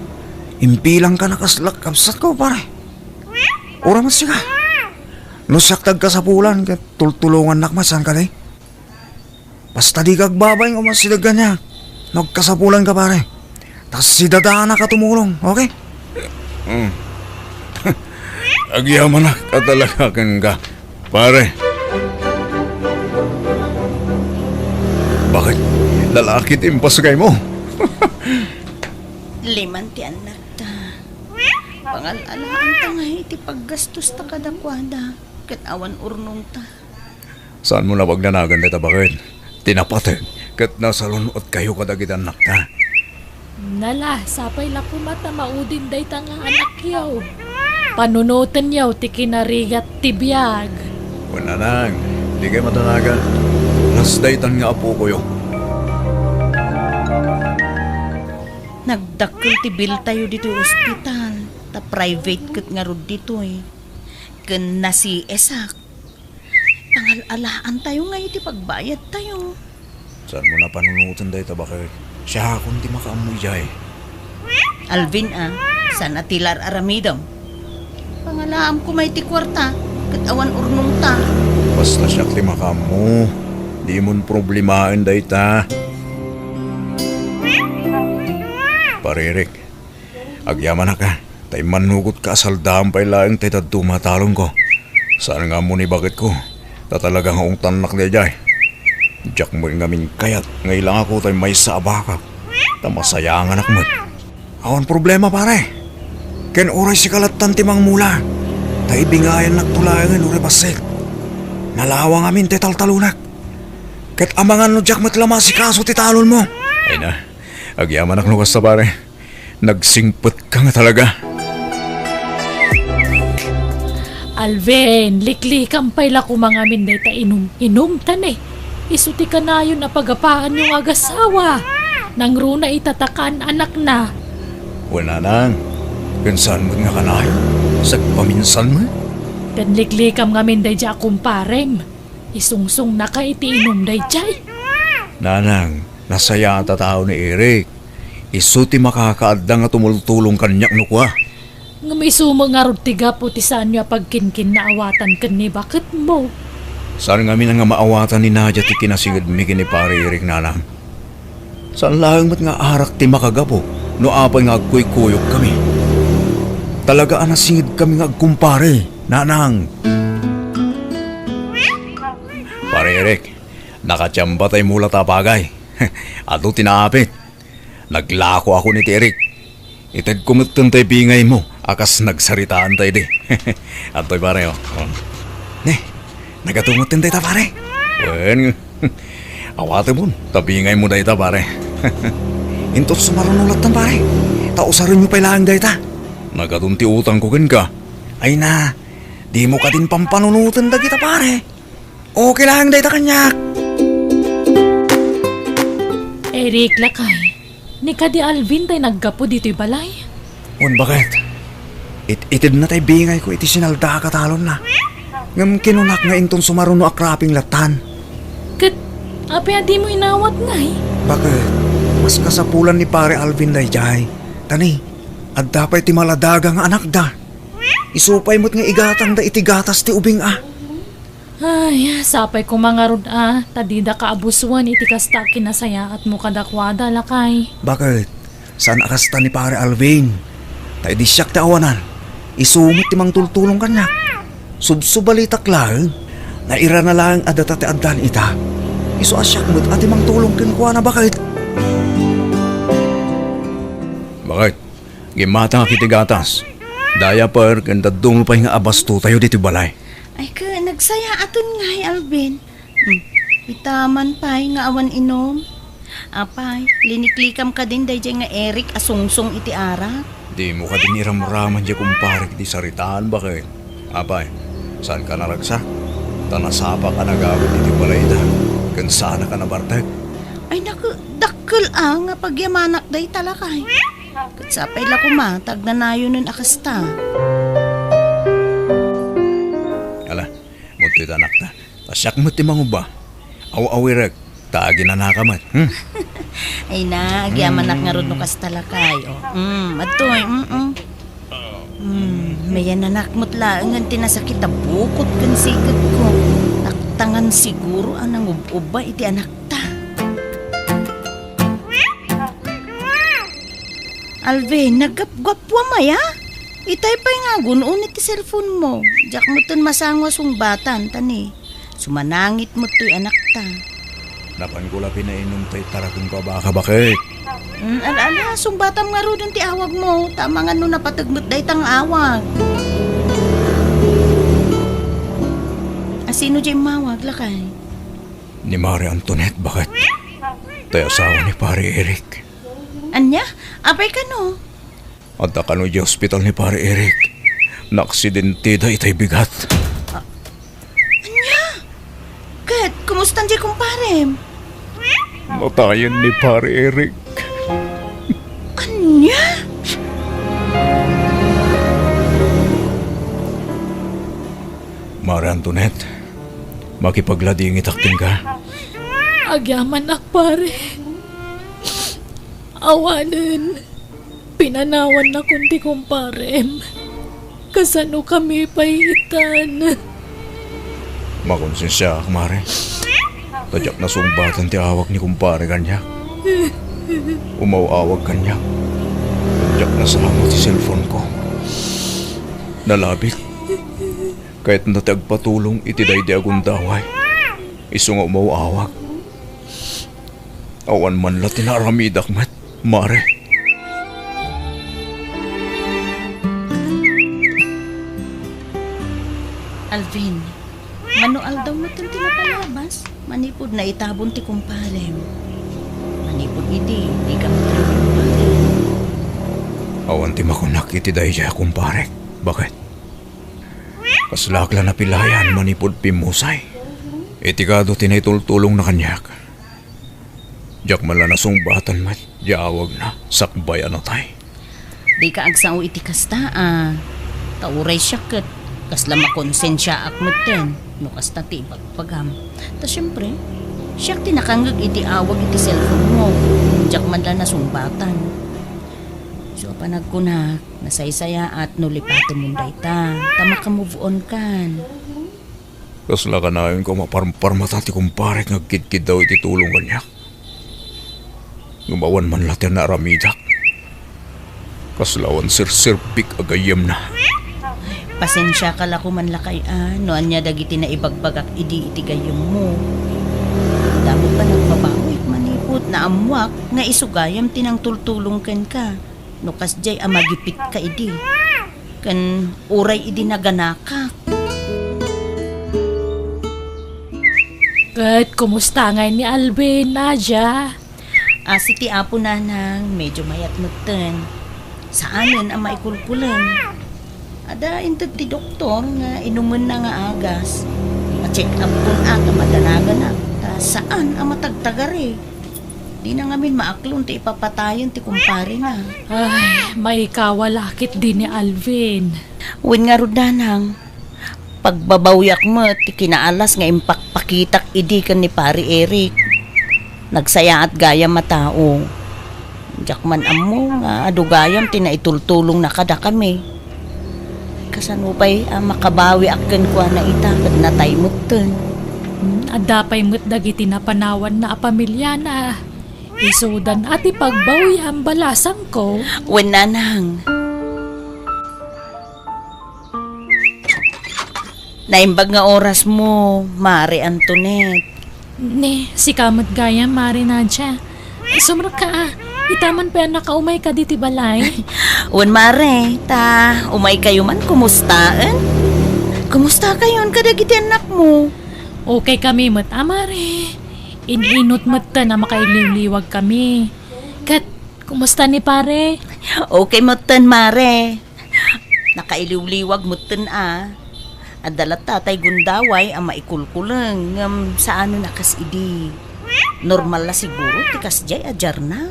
impilangka a kas la kabsatko, pare. Uray met sika. No siak ti agkasapulan, ket tultulongannak met, saan kadi? Basta dika agbabay nga umasideg kaniak. No agkasapulanka, pare. Ta sidadanak a tumulong, okay? Mm. Agyamanak a talaga kenka, pare. Bakit? Lalaki ti impasgaymo? Liman ti annakta. Pangal-alaanta ngay iti paggastosta kadakuada, ket awan urnongta. Saanmo a pagdanagan dayta baket? Ti napateg ket nasalun-otkayo kadagiti annakta. Nala, sapay la koma ta maudin dayta nga anakyo. Panunotenyo ti kinarigat ti biag. Wen, nanang, dikay madanagan. Kas daytan nga apokoyo. Nagdakkel ti biltayo ditoy ospital, ta private ket ngarud ditoy. Ken na-C S-ak. Pangal-alaantayo ngay iti pagbayadtayo. Saanmo a panunoten dayta baket? Siakon ti makaammo idiay. Alvin a, saan a ti la ar-aramidem? Pangalaam koma iti kuarta, ket awan urnongta. Basta siak ti makaammo, dimon problemaen dayta. Pare Eric, agyamanak a. Ta immannugotka a saldaan pay laeng tay dadduma a talonko. Saan nga ammo ni baketko, ta talaga nga ungtannak daydiay. Diak met ngamin kayat nga ilangako tay maysa a bakak, ta masayanganak met. Awan problema, pare. Ken uray sika lattan ti mangmula, ta ibingayannakto laengen uray bassit. Nalawa ngamin ti taltalonak. Ket amangan no diak met la maasikaso ti talonmo. Ay na, agyamanak no kasta, pare. Nagsingpetka nga talaga. Alvin, liklikam pay la koma ngamin dayta inum-inum, ta ne, isu ti kanayon a pagapaanyo nga agasawa. Nangruna ita ta kaan-anakna. Wen, nanang, ken saan met nga kanayon? Sagpaminsan met. Ken liklikam ngamin daydiay a kumparem. Isungsungnaka iti inum daydiay. Nanang, nasayaat a tao ni Eric. Isu ti makakaadda nga tumultulong kaniak no kua. Ngem isu met ngarud ti gapu ti saanyo a pagkinkinnaawatan ken ni baketmo. Saan ngamin nga maawatan ni Nadia ti kinasingedmi ken ni Pare Eric, nanang. Saan laeng met nga arak ti makagapu no apay nga agkuykuyogkami. Talaga a nasingedkami nga agkumpare, nanang. Pare Eric, nakatiamba tay mula ta bagay. Adu ti naapit. Naglakoakon iti Eric. Itedko metten tay bingaymo a kas nagsaritaan tay di. Adtoy, pare, oh. Oh. Ne, nagadu metten dayta, pare. Wen, awatemon, ta bingaymo dayta, pare. Inton sumaruno lattan, pare, ta usarenyo pay laeng dayta. Nagadun ti utangko kenka. Ay na, dimo kadin pampanunoten dagita, pare. Okay laeng dayta kaniak. Eric, lakay, ni kadi Alvin tay naggapu ditoy balay? Wen, baket. It-itedna tay bingayko iti sinaldaak a talonna. Ngem kinunak nga inton sumaruno a cropping lattan. Ket apay a dimo inawat ngay? Baket, mas kasapulan ni Pare Alvin daydiay. Ta ni, adda pay ti maladaga nga anakda. Isu pay met nga igatangda iti gatas ti ubing a. Ay, sapay koma ngarud a, ta dida kaabusuan iti kasta a kinasayaatmo kadakuada, lakay. Baket, saan a kasta ni Pare Alvin. Ta idi siak ti awanan, isu met ti mangtultulong kaniak. Subsubalitak laeng, nairana laeng a data ti addan ita. Isu a siak met a ti mangtulong kenkuana, baket. Baket, gimmatangak iti gatas. Diaper ken dadduma pay nga abastotayo ditoy balay. Ay, ket nagsayaaten ngay, Alvin. Hmm. Ita man pay nga awan inum. Apay, liniklikam kadin daydiay nga Eric a sungsong iti arak? Dimo kadin iramraman diay kumparek iti saritaan, baket. Apay, saanka naragsak? Ta nasapak a nagawid iti balayda, ken saanak a nabartek. Ay, naku, dakkel a nga pagyamanak dayta, lakay. Ket sapay la koma ta agnanayonen a kasta. Ala, muntoy ta anakta. Ta siak met ti mangubba. Aw-awirek, ta aginanaka met. Hmm? Ay na, agyamanak ngarud no kasta, lakay. O, mm, adtoy, mm, mm. Hmm, mayananak met laengen ti nasakit a bukot ken siketko. Taktangan siguro a nangub-ubba iti anakta. Alvin, naggapgappuam aya? Itay pay nga agun-on iti cellphone mo. Diak metten masango a sungbatan, ta ni, sumanangit met toy anakta. Napanko la pinainum tay tarakenko a baka, baket. Mm, ala, ala, sungbatam ngaruden ti awagmo, ta amangan no napateg met dayta nga awag. A, sino diay immawag, lakay? Ni Mare Antoinette, baket. Tay asawa ni Pare Eric. Ania? Apay kano? Adda kano idiay ospital ni Pare Eric. Naaksidenteda itay bigat. Ania? Ket, kumustan diay kumparem? Natayen ni Pare Eric. Ania? Mare Antoinette, makipagladingitak kenka. Agyamanak, pare. Awanen, pinanawannakon ti kumparem. Kasano kami pay itan? Makonsensiaak, Mare. Ta diak nasungbatan ti awag ni kumpare kaniak. Umaw-awag kaniak. Diak nasango ti cellphone ko. Nalabit. Kayatna ti agpatulong iti daydi a gundaway. Isu nga umaw-awag. Awan man la ti naaramidak met, Mare. Alvin, mano aldaw met ti napalabas? Manipud naitabon ti kumparem. Manipud idi, dika makaimbag. Awan ti makunak iti daydiay a kumparek. Baket? Kaslaak la napilayan manipud pimmusay. Iti kado ti naitultulongna kaniak. Diak man la nasungbatan met diay awagna sakbay a natay. Dika agsao iti kasta a. Ta uray siak ket kasla makonsensiaak metten no kasta ti ibagbagam. Ta siempre, siak ti nakangngeg iti awag iti cellphone mo. Diak man la nasungbatan. Isu a panagkunak, nasaysayaat no lipatemon dayta, ta maka-move on kan. Kasla kanayon ko maparparmata ti kumparek nga agkidkiddaw iti tulong kaniak. Ngem awan man la ti naaramidak. Kasla awan serserbik a gayyemna. Pasensiaka la koma lakay a, no ania dagiti naibagbagak idi iti gayyemmo. Damo panagbabawi manipud naammoak nga isu gayam ti nangtultulong kenka. No kasdiay a magipitka idi, ken uray idi naganakak. Ket kumusta ngay ni Alvin, Nadia? Asi ti Apo, nanang, medyo mayat metten. Saanen a maikulkuleng. Adda inted ti doktor nga inumenna nga agas. Ma-check up kon a ta madanaganak, ta saan a matagtagari. Dina ngamin maaklon ti ipapatayen ti kumparena. Ay, maikawala ketdi ni Alvin. Wen ngarud, nanang, pagbabawiak met ti kinaalas nga impakpakitak idi ken ni Pari Eric. Nagsayaat gayam a tao. Diak man ammo nga adu gayam ti naitultulongna kadakami. Kasano pay a makabawiak kenkuana ita ket natay metten? Hmm, adda pay met dagiti napanawanna a pamiliana. Isudan a ti pagbawiam, balasangko. Wen, nanang. Naimbag nga orasmo, Mare Antoinette. Ne, sika met gayam, Mare Nadia. Sumrekka a. Ita man pay a nakaumayka ditoy balay. Wen, Mare, ta umaykayo man kumustaen? Kumustakayon kadagiti annakmo? Okaykami met a, Mare. In-inut metten a makailiwliwagkami. Ket, kumusta ni Pare? Okay metten, Mare. Nakailiwliwag metten a. Adda latta tay gundaway a maikulkuleng, ngem saanen a kas idi. Normal la siguro ti kasdiay a diarna.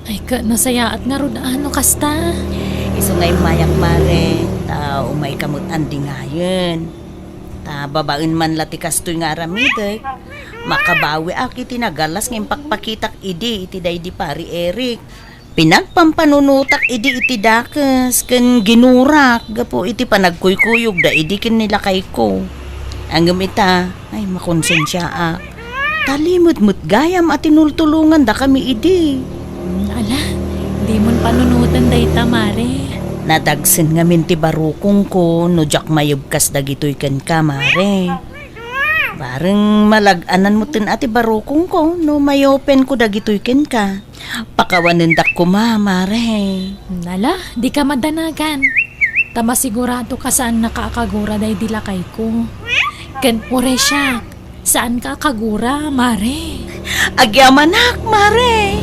Ay, ket nasayaat ngarud a no kasta. Isu nga immayak, Mare, ta umayka met andingayen. Ta babaen man la ti kastoy nga aramidek, makabawiak iti nagalas nga impakpakitak idi iti daydi Pari Eric. Pinagpampanunotak idi iti dakes ken ginurak gapu iti panagkuykuyogda idi ken ni lakayko. Ngem ita, ay, makonsensiaak. Ta limed met gayam a tinultulongandakami idi. Hmm, ala, dimon panunoten dayta, Mare. Nadagsen ngamin ti barukongko no diak mayebkas dagitoy kenka, Mare. Bareng malag-anan metten a ti barukongko no mayopenko dagitoy kenka. Pakawanendak koma, Mare. Hmm, ala, dika madanagan. Ta masiguradoka saannaka a kagura daydi lakayko. Ken uray siak, saanka a kagura, Mare. Agyamanak, Mare.